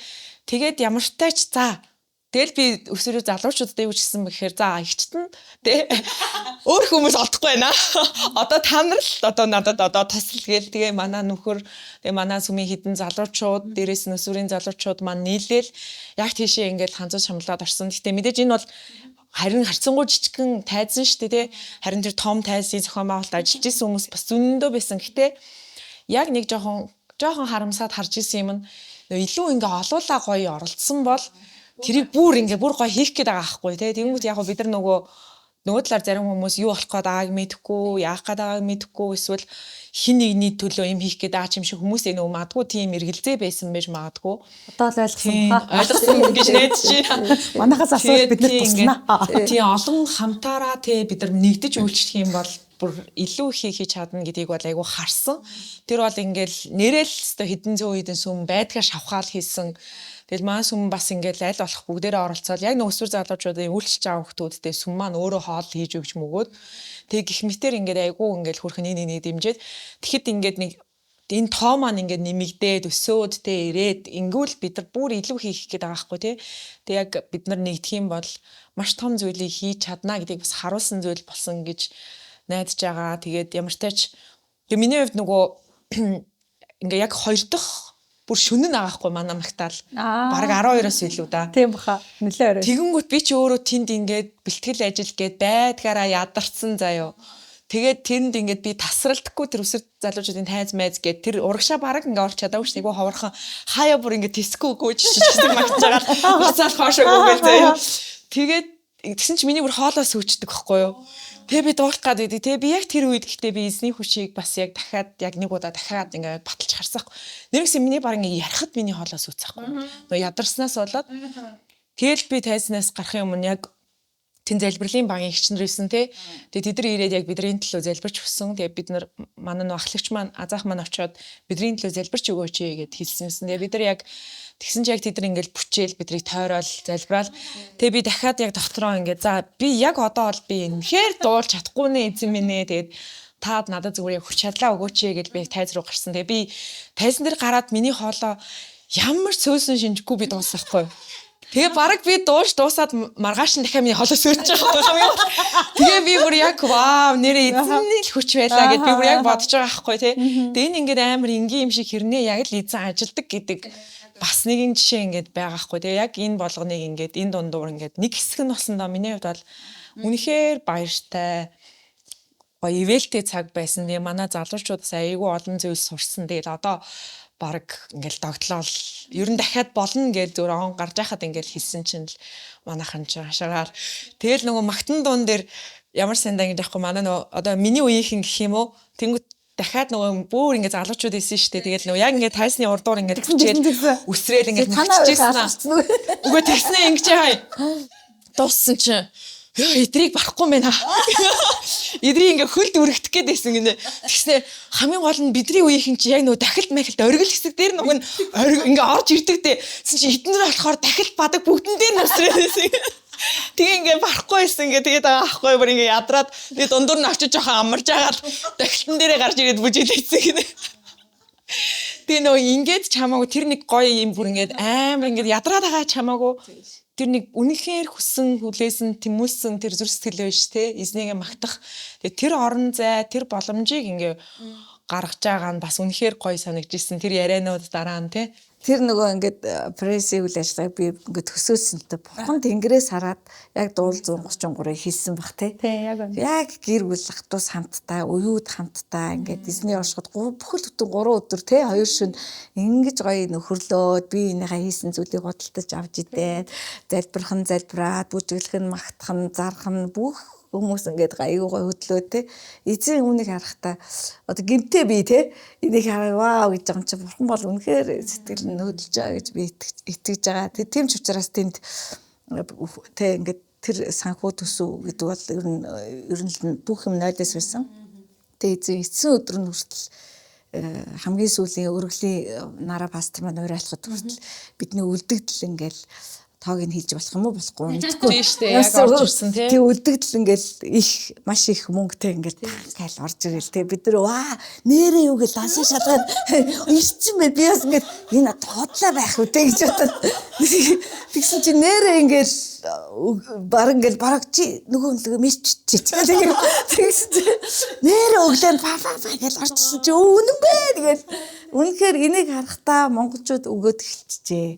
Тэгээд ямар ч тач за Тэгэл би өсвөрөө залуучуудад юу гэсэн бэ гэхээр за ихчт нь тэ өөр хүмүүс олдохгүй байна. Одоо та нар л одоо надад одоо тусал гээл тэгээ манай нөхөр тэгээ манай сүмийн хідэн залуучууд дээрээс нь өсвөрийн залуучууд маань нийлээл яг тийшээ ингээл ханзуу шамлаад орсон. Гэтэ мэдээж энэ бол харин харьцангуй жижигхэн тайзан шүү дээ тий. Харин тэр том тайзын зохион байгуулалт ажиллаж исэн хүмүүс бас зөндөө байсан. Гэтэ яг нэг жоохон жоохон харамсаад харж исэн юм нь илүү ингээ олуулаа гоё оролцсон бол тэрийг бүр ингээ бүр гоё хийх гээд байгаа байхгүй тий. Тэнгүүт яг бид нар нөгөө Нөгөө талаар зарим хүмүүс юу болох гээд байгааг мэдэхгүй, яах гээд байгааг мэдэхгүй, эсвэл хин нэгний төлөө юм хийх гээд байгаа юм шиг хүмүүсийн нөгөө магадгүй тийм эргэлзээ байсан байж магадгүй. Одоо л ойлгосон баха. Ойлгосон гэж найдаж байна. Манайхаас асуувал бид нар туслана. Тийм, олон хамтаараа тий бид нар нэгдэж үйлчлэх юм бол бүр илүү их хийж чадна гэдгийг бол айгүй харсан. Тэр бол ингээл нэрэл өстой хэдэн зуун хэдэн сүм байдгаа шавхаал хийсэн. Тэгэл маань сүм бас ингээл аль болох бүгдээрээ оролцоод яг нэг өсвөр залуучуудын үйлчилж байгаа хүмүүстэй сүм маань өөрөө хоол хийж өгч мөгөөд тэг гих мэтэр ингээд айгүй ингээл хөрхөн нэг нэг дэмжиж тэгэхэд ингээд нэг энэ тоо маань ингээд нэмэгдээд өсөөд тэ ирээд ингүүл бид нар бүр илүү хийх гээд байгаа байхгүй тий. Тэг яг бид нар нэгдэх юм бол маш том зүйлийг хийж чадна гэдгийг бас харуулсан зүйл болсон гэж найдаж байгаа. Тэгээд ямар ч тач тэгээ миний хувьд нөгөө ингээ яг хоёр дахь бүр шөнө нь агаахгүй манай магтаал. Бараг 12-оос илүү да. Тийм баха. Нэлээ орой. Тэгэнгүүт би ч өөрөө тэнд ингээд бэлтгэл ажил гээд байдгаараа ядарсан заяо. Тэгээд тэрэнд ингээд би тасралтгүй тэр өсөр залуучуудын тайз майз гээд тэр урагшаа бараг ингээ орч чадаагүй ш. Айгу ховорхон хаяа бүр ингээ тисгүй гүйж чичсэн магтаж байгаа. Буцаал хоошоо гүгээл заяа. Тэгээд тэгсэн чи миний бүр хоолоо сүйчдэг байхгүй юу? Тэгээ би дуулах гад байдаг. Тэгээ би яг тэр үед гэхдээ би эзний хүчийг бас яг дахиад яг нэг удаа дахиад ингээ баталж харсан. Нэргсэн миний баг ингээ ярихад миний хоолоо сүйцэхгүй. Нөө ядарснаас болоод тэгэл би тайзнаас гарахын өмнө яг тэн залбирлын багийн эгч нар ирсэн те. Тэгээ тэд нар ирээд яг бидний төлөө залбирч өгсөн. Тэгээ бид нар манай нөө ахлагч маань азаах маань очиод бидний төлөө залбирч өгөөч гэд хэлсэнсэн. Тэгээ бид нар яг тэгсэн чи яг тэд нар ингээл бүчээл бидрийг тойрол залбираал. Тэгээ би дахиад яг дотроо ингээд за би яг одоо бол би үнэхээр дуулж чадахгүй нэ эзэн минь ээ. Тэгээд та надад зүгээр яг хүч чадлаа өгөөч гэж би тайз руу гарсан. Тэгээ би тайзан дээр гараад миний хоолой ямар цөөсөн шинжихгүй би дуусахгүй. Тэгээ бараг би дууш дуусаад маргааш нь дахиад миний хоолой сөрж байгаа байхгүй. Тэгээ би бүр яг вау нэрээ эзэнний л хүч байлаа гэд би бүр яг бодож байгаа байхгүй тий. Тэгээ энэ ингээд амар энгийн юм шиг хэрнээ яг л эзэн ажилдаг гэдэг бас нэгэн жишээ ингээд байгаа байхгүй. Тэгээ яг энэ болгоныг ингээд энэ дундуур ингээд нэг хэсэг нь болсон доо миний хувьд бол үнэхээр баяртай гоё ивэлтэй цаг байсан. Тэгээ манай залуучуудаас айгүй олон зүйл сурсан. Тэгэл одоо бараг ингээл догтлоол ер нь дахиад болно гэж зүгээр он гарч байхад ингээл хэлсэн чинь л манайхан ч хашаагаар тэгэл нөгөө магтан дуун дээр ямар сандаа ингэж яахгүй манай нөгөө одоо миний үеийнхэн гэх юм уу тэнгүүт дахиад нөгөө бүр ингээ залуучууд исэн шүү дээ. Тэгэл нөгөө яг ингээ тайсны урдуур ингээ хүчээл үсрээл ингээ мөччихсэн. Үгүй тэгснэ ингэж яа. Дууссан чинь яа эдрийг барахгүй юм байна. Эдрийг ингээ хөлд өргөдөх гээд байсан гинэ. Тэгснэ хамгийн гол нь бидний үеийнхэн чи яг нөгөө дахилт махилт оргил хэсэг дээр нөгөө ингээ орж ирдэг дээ. Тэгсэн чи эднэр болохоор дахилт бадаг бүгдэн дээр нь өсрээд байсан. Тэгээ ингээ барахгүй байсан ингээ тэгээд байгаа ахгүй бүр ингээ ядраад тэгээ дундуур нь очиж жоохон амарж агаад дахилтан дээрээ гарч ирээд бүжиглээсэн гинэ. Тэгээ нөгөө ингээд ч хамаагүй тэр нэг гоё юм бүр ингээд амар ингээд ядраад байгаа ч хамаагүй тэр нэг үнэхээр хүссэн хүлээсэн тэмүүлсэн тэр зүр сэтгэл байж те эзнийгээ магтах. Тэгээ тэр орон зай тэр боломжийг ингээ гаргаж байгаа нь бас үнэхээр гоё санагдчихсэн тэр ярианууд дараа нь те. Тэр нөгөө ингээд прессийн үйл ажиллагааг би ингээд төсөөлсөн л та. Бурхан тэнгэрээс хараад яг дуул 133-ыг хийсэн бах те. Яг гэр бүл ах дүүс хамтдаа, уюуд хамтдаа ингээд эзний оршиход бүхэл бүтэн 3 өдөр те 2 шөнө ингэж гоё нөхөрлөөд би энийхээ хийсэн зүйлийг худалдаж авч идээд залбирах нь залбираад, бүжиглэх нь магтах нь зарах нь бүх хүмүүс ингээд аюу гой хөдлөө те. Эзэн үүнийг харахтаа одоо гимтэй би те энийг хараа вау гэж байгаа юм чи бурхан бол үнэхээр сэтгэл нь хөдөлж байгаа гэж би итгэж байгаа. Тийм ч учраас тэнд те ингээд тэр санхүү төсөв гэдэг бол ер нь бүх юм нойлоос байсан. Тэгээ эзэн эцсийн өдөр нь хүртэл хамгийн сүүлийн өргөлийн нараа пастор маань уриалахад хүртэл бидний үлдэгдэл ингээл тоог нь хэлж болох юм уу болохгүй мэдэхгүй. Тийм шүү дээ. Яг орж ирсэн тий. Тэг үлдэгдэл ингээл их маш их мөнгөтэй ингээл таал орж ирэл тий. Бид нар ваа нэрээ юу гэл лансаа шалгаад ирсэн бай. Би бас ингээд энэ тоотлаа байх үү те гэж бодоод тэгсэн чинь нэрээ ингээл баг ингээл бараг чи нөгөө нэг мессеж чи тэгсэн чинь нэрээ өглөө па па па гэж орж ирсэн чи үнэн бэ тэгэл үнэхээр энийг харахтаа монголчууд өгөөд эхэлчихжээ.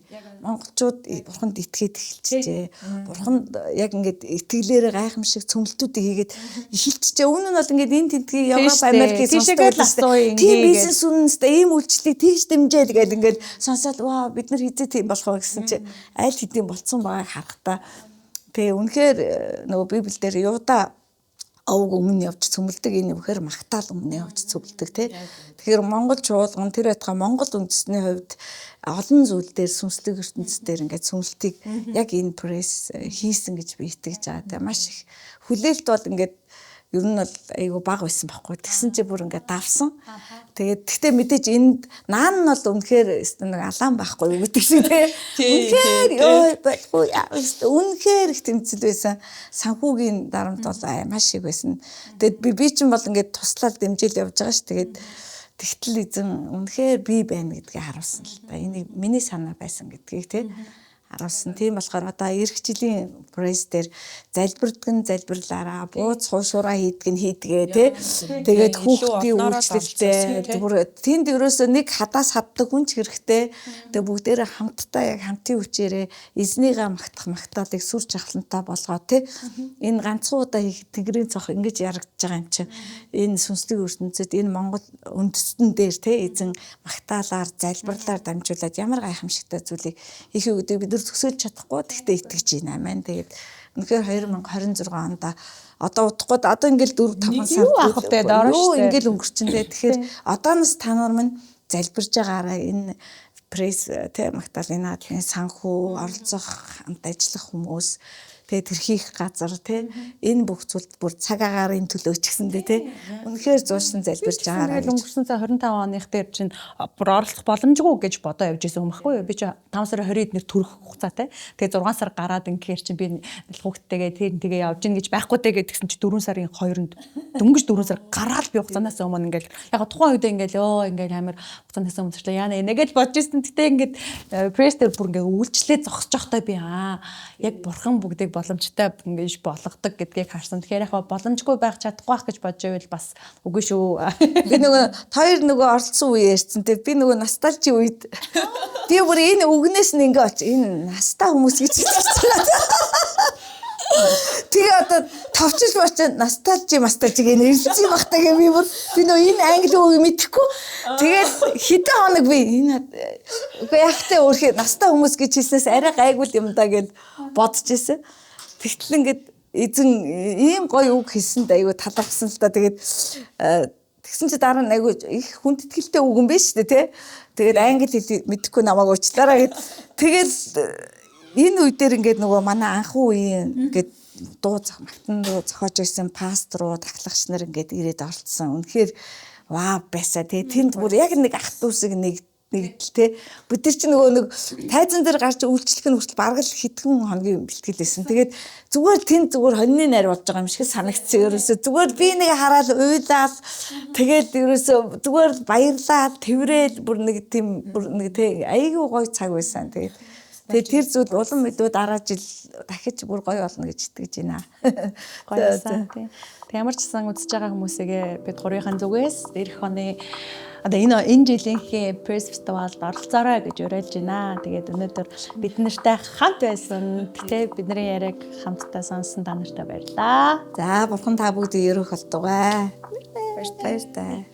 Монголчууд бурханд итгээд эхэлчихжээ. Бурханд яг ингээд итгэлээрээ гайхамшиг цөмлөлтүүдийг хийгээд эхэлчихжээ. Өмнө нь бол ингээд энэ тентгийг Европ, Америкийг сонсдог байсан. Тийм бизнес үнэнстэй ийм үйлчлэлийг тэгж дэмжээл гэл ингээд сонсоод ваа бид нар хизээ тийм болох вэ гэсэн чи аль хэдийн болцсон байгааг харахтаа тэгээ үнэхээр нөгөө Библиэлд Юда Овг өмнө явж цөмөлдөг, энэ үхээр магтаал өмнө явж цөмөлдөг тий. Тэгэхээр Монгол чуулган тэр байтугай Монгол үндэсний хувьд олон зүйл дээр сүнслэг ертөнц дээр ингээд цөмөлтийг яг энэ пресс хийсэн гэж би итгэж байгаа. Тэгээ маш их хүлээлт бол ингээд ер нь бол айгу бага байсан байхгүй. Тэгсэн чи бүр ингээд давсан. Тэгээд тэгтээ мэдээж энд наан нь бол үнэхээр нэг алаан байхгүй юу гэдэг шиг тий. Үнэхээр ёо болохгүй үнэхээр их тэмцэл байсан. Санхүүгийн дарамт бол маш их байсан. Тэгээд би чинь бол ингээд туслаад дэмжээл явж байгаа ш. Тэгээд тэгтэл эзэн үнэхээр би байна гэдгийг харуулсан л да. Энийг миний санаа байсан гэдгийг тий харуулсан. Тийм болохоор одоо ирэх жилийн пресс дээр залбирдаг нь залбирлаараа, бууз хуушураа хийдэг нь хийдгээ тий. Тэгээд хүүхдийн үйлчлэлтэй бүр тэнд ерөөсөө нэг хадаас хаддаг хүн ч хэрэгтэй. Тэгээд бүгдээрээ хамтдаа яг хамтын хүчээрээ эзнийгээ магтах магтаалыг сүр жавхлантай болгоо тий. Энэ ганцхан удаа хийх Тэнгэрийн цох ингэж ярагдаж байгаа юм чинь. Энэ сүнслэг ертөнцид энэ Монгол үндэстэн дээр тий эзэн магтаалаар залбирлаар дамжуулаад ямар гайхамшигтай зүйлийг хийх үү гэдэг бид нар төсөөлж чадахгүй, тэгтээ итгэж байна амин. Тэгээд үнэхээр 2026 онд одоо удахгүй одоо ингээл 4 5 сар юу ах вэ доор шүү дээ. Ингээл өнгөрчөндөө. Тэгэхээр одооноос та нар минь залбирж байгаараа энэ пресс тэ Магдалины наадмын санхүү оролцох хамт ажиллах хүмүүс тэгээ тэр хийх газар тий энэ бүх зүйлд бүр цаг агаарын төлөө ч гэсэндээ тий үнэхээр зуурсан залбирж байгаараа гэж. Өнгөрсөн цаа 25 оных дээр чинь бүр оролцох боломжгүй гэж бодоо явж исэн юм баггүй юу? Би чи 5 сарын 20-нд нэр төрөх хугацаатай. Тэгээ 6 сар гараад ингэхээр чинь би хүүхдтэйгээ тэр тэгээ явж гин гэж байхгүй дээ гэдгсэн чи 4 сарын 2-нд дөнгөж 4 сар гараад би хугацаанаас өмнө ингээл яг тухайн үедээ ингээл ёо ингээл амар хугацаанаас өмнө төрчлээ яана энэгээл бодож исэн. Гэтэ ингээд пресс дээр бүр ингээд үйлчлээ зогсож байхдаа би яг бурхан бүгдийг боломжтой ингэж болгодог гэдгийг харсан. Тэгэхээр яг боломжгүй байх чадахгүй байх гэж бодож байвал бас үгүй шүү. Би нөгөө хоёр нөгөө оролцсон үе ярьсан те би нөгөө ностальжи үед би бүр энэ үгнээс нь ингээ оч энэ настай хүмүүс гэж хэлж байгаа. Тэгээ одоо товчилж бочоо ностальжи мастальжи гэнэ ирсэн байх та гэ би бүр би нөгөө энэ англи үг мэдэхгүй. Тэгээд хэдэн хоног би энэ үгүй яг тэ өөрхий настай хүмүүс гэж хэлснээс арай гайгүй юм да гэд бодож исэн. Тэгтэл ингээд эзэн ийм гоё үг хэлсэнд айгүй талархсан л та. Тэгээд тэгсэн чи дараа нь айгүй их хүндэтгэлтэй үг юм биш үү те. Тэгээд англи хэл мэдэхгүй намайг уучлаарай гэд. Тэгэл энэ үе дээр ингээд нөгөө манай анхуу үеийн ингээд дуу магтан дуу зохиож байсан пасторууд, ахлагч нар ингээд ирээд оролцсон. Үнэхээр вау байсаа те. Тэнд бүр яг нэг ах дүүсэг нэг нэгдэл те. Бид нар чи нөгөө нэг тайзан дээр гарч үйлчлэх нь хүртэл бараг л хэдхэн хоногийн бэлтгэл байсан. Тэгээд зүгээр тэнд зүгээр хоньны найр болж байгаа юм шиг санагдсан. Ерөөсөө зүгээр би нэг хараад уйлаад тэгээд ерөөсөө зүгээр баярлаад тэрэл бүр нэг тийм бүр нэг те айгүй гоё цаг байсан. Тэгээд тэр зүйл улам илүү дараа жил дахиж бүр гоё болно гэж итгэж байна. Гоё байсан тий. Тэг ямар ч сан үзэж байгаа хүмүүсээгээ бид гурвынхаа зүгээс ирэх оны одоо энэ жилийнхээ пресс фестивалд оролцоорой гэж уриалж байна. Тэгээд өнөөдөр бид нартай хамт байсан. Гэтэ бидний яриаг хамтдаа сонссон та нартай баярлалаа. За бурхан та бүгдийг ерөөх болтугай. Баяртай.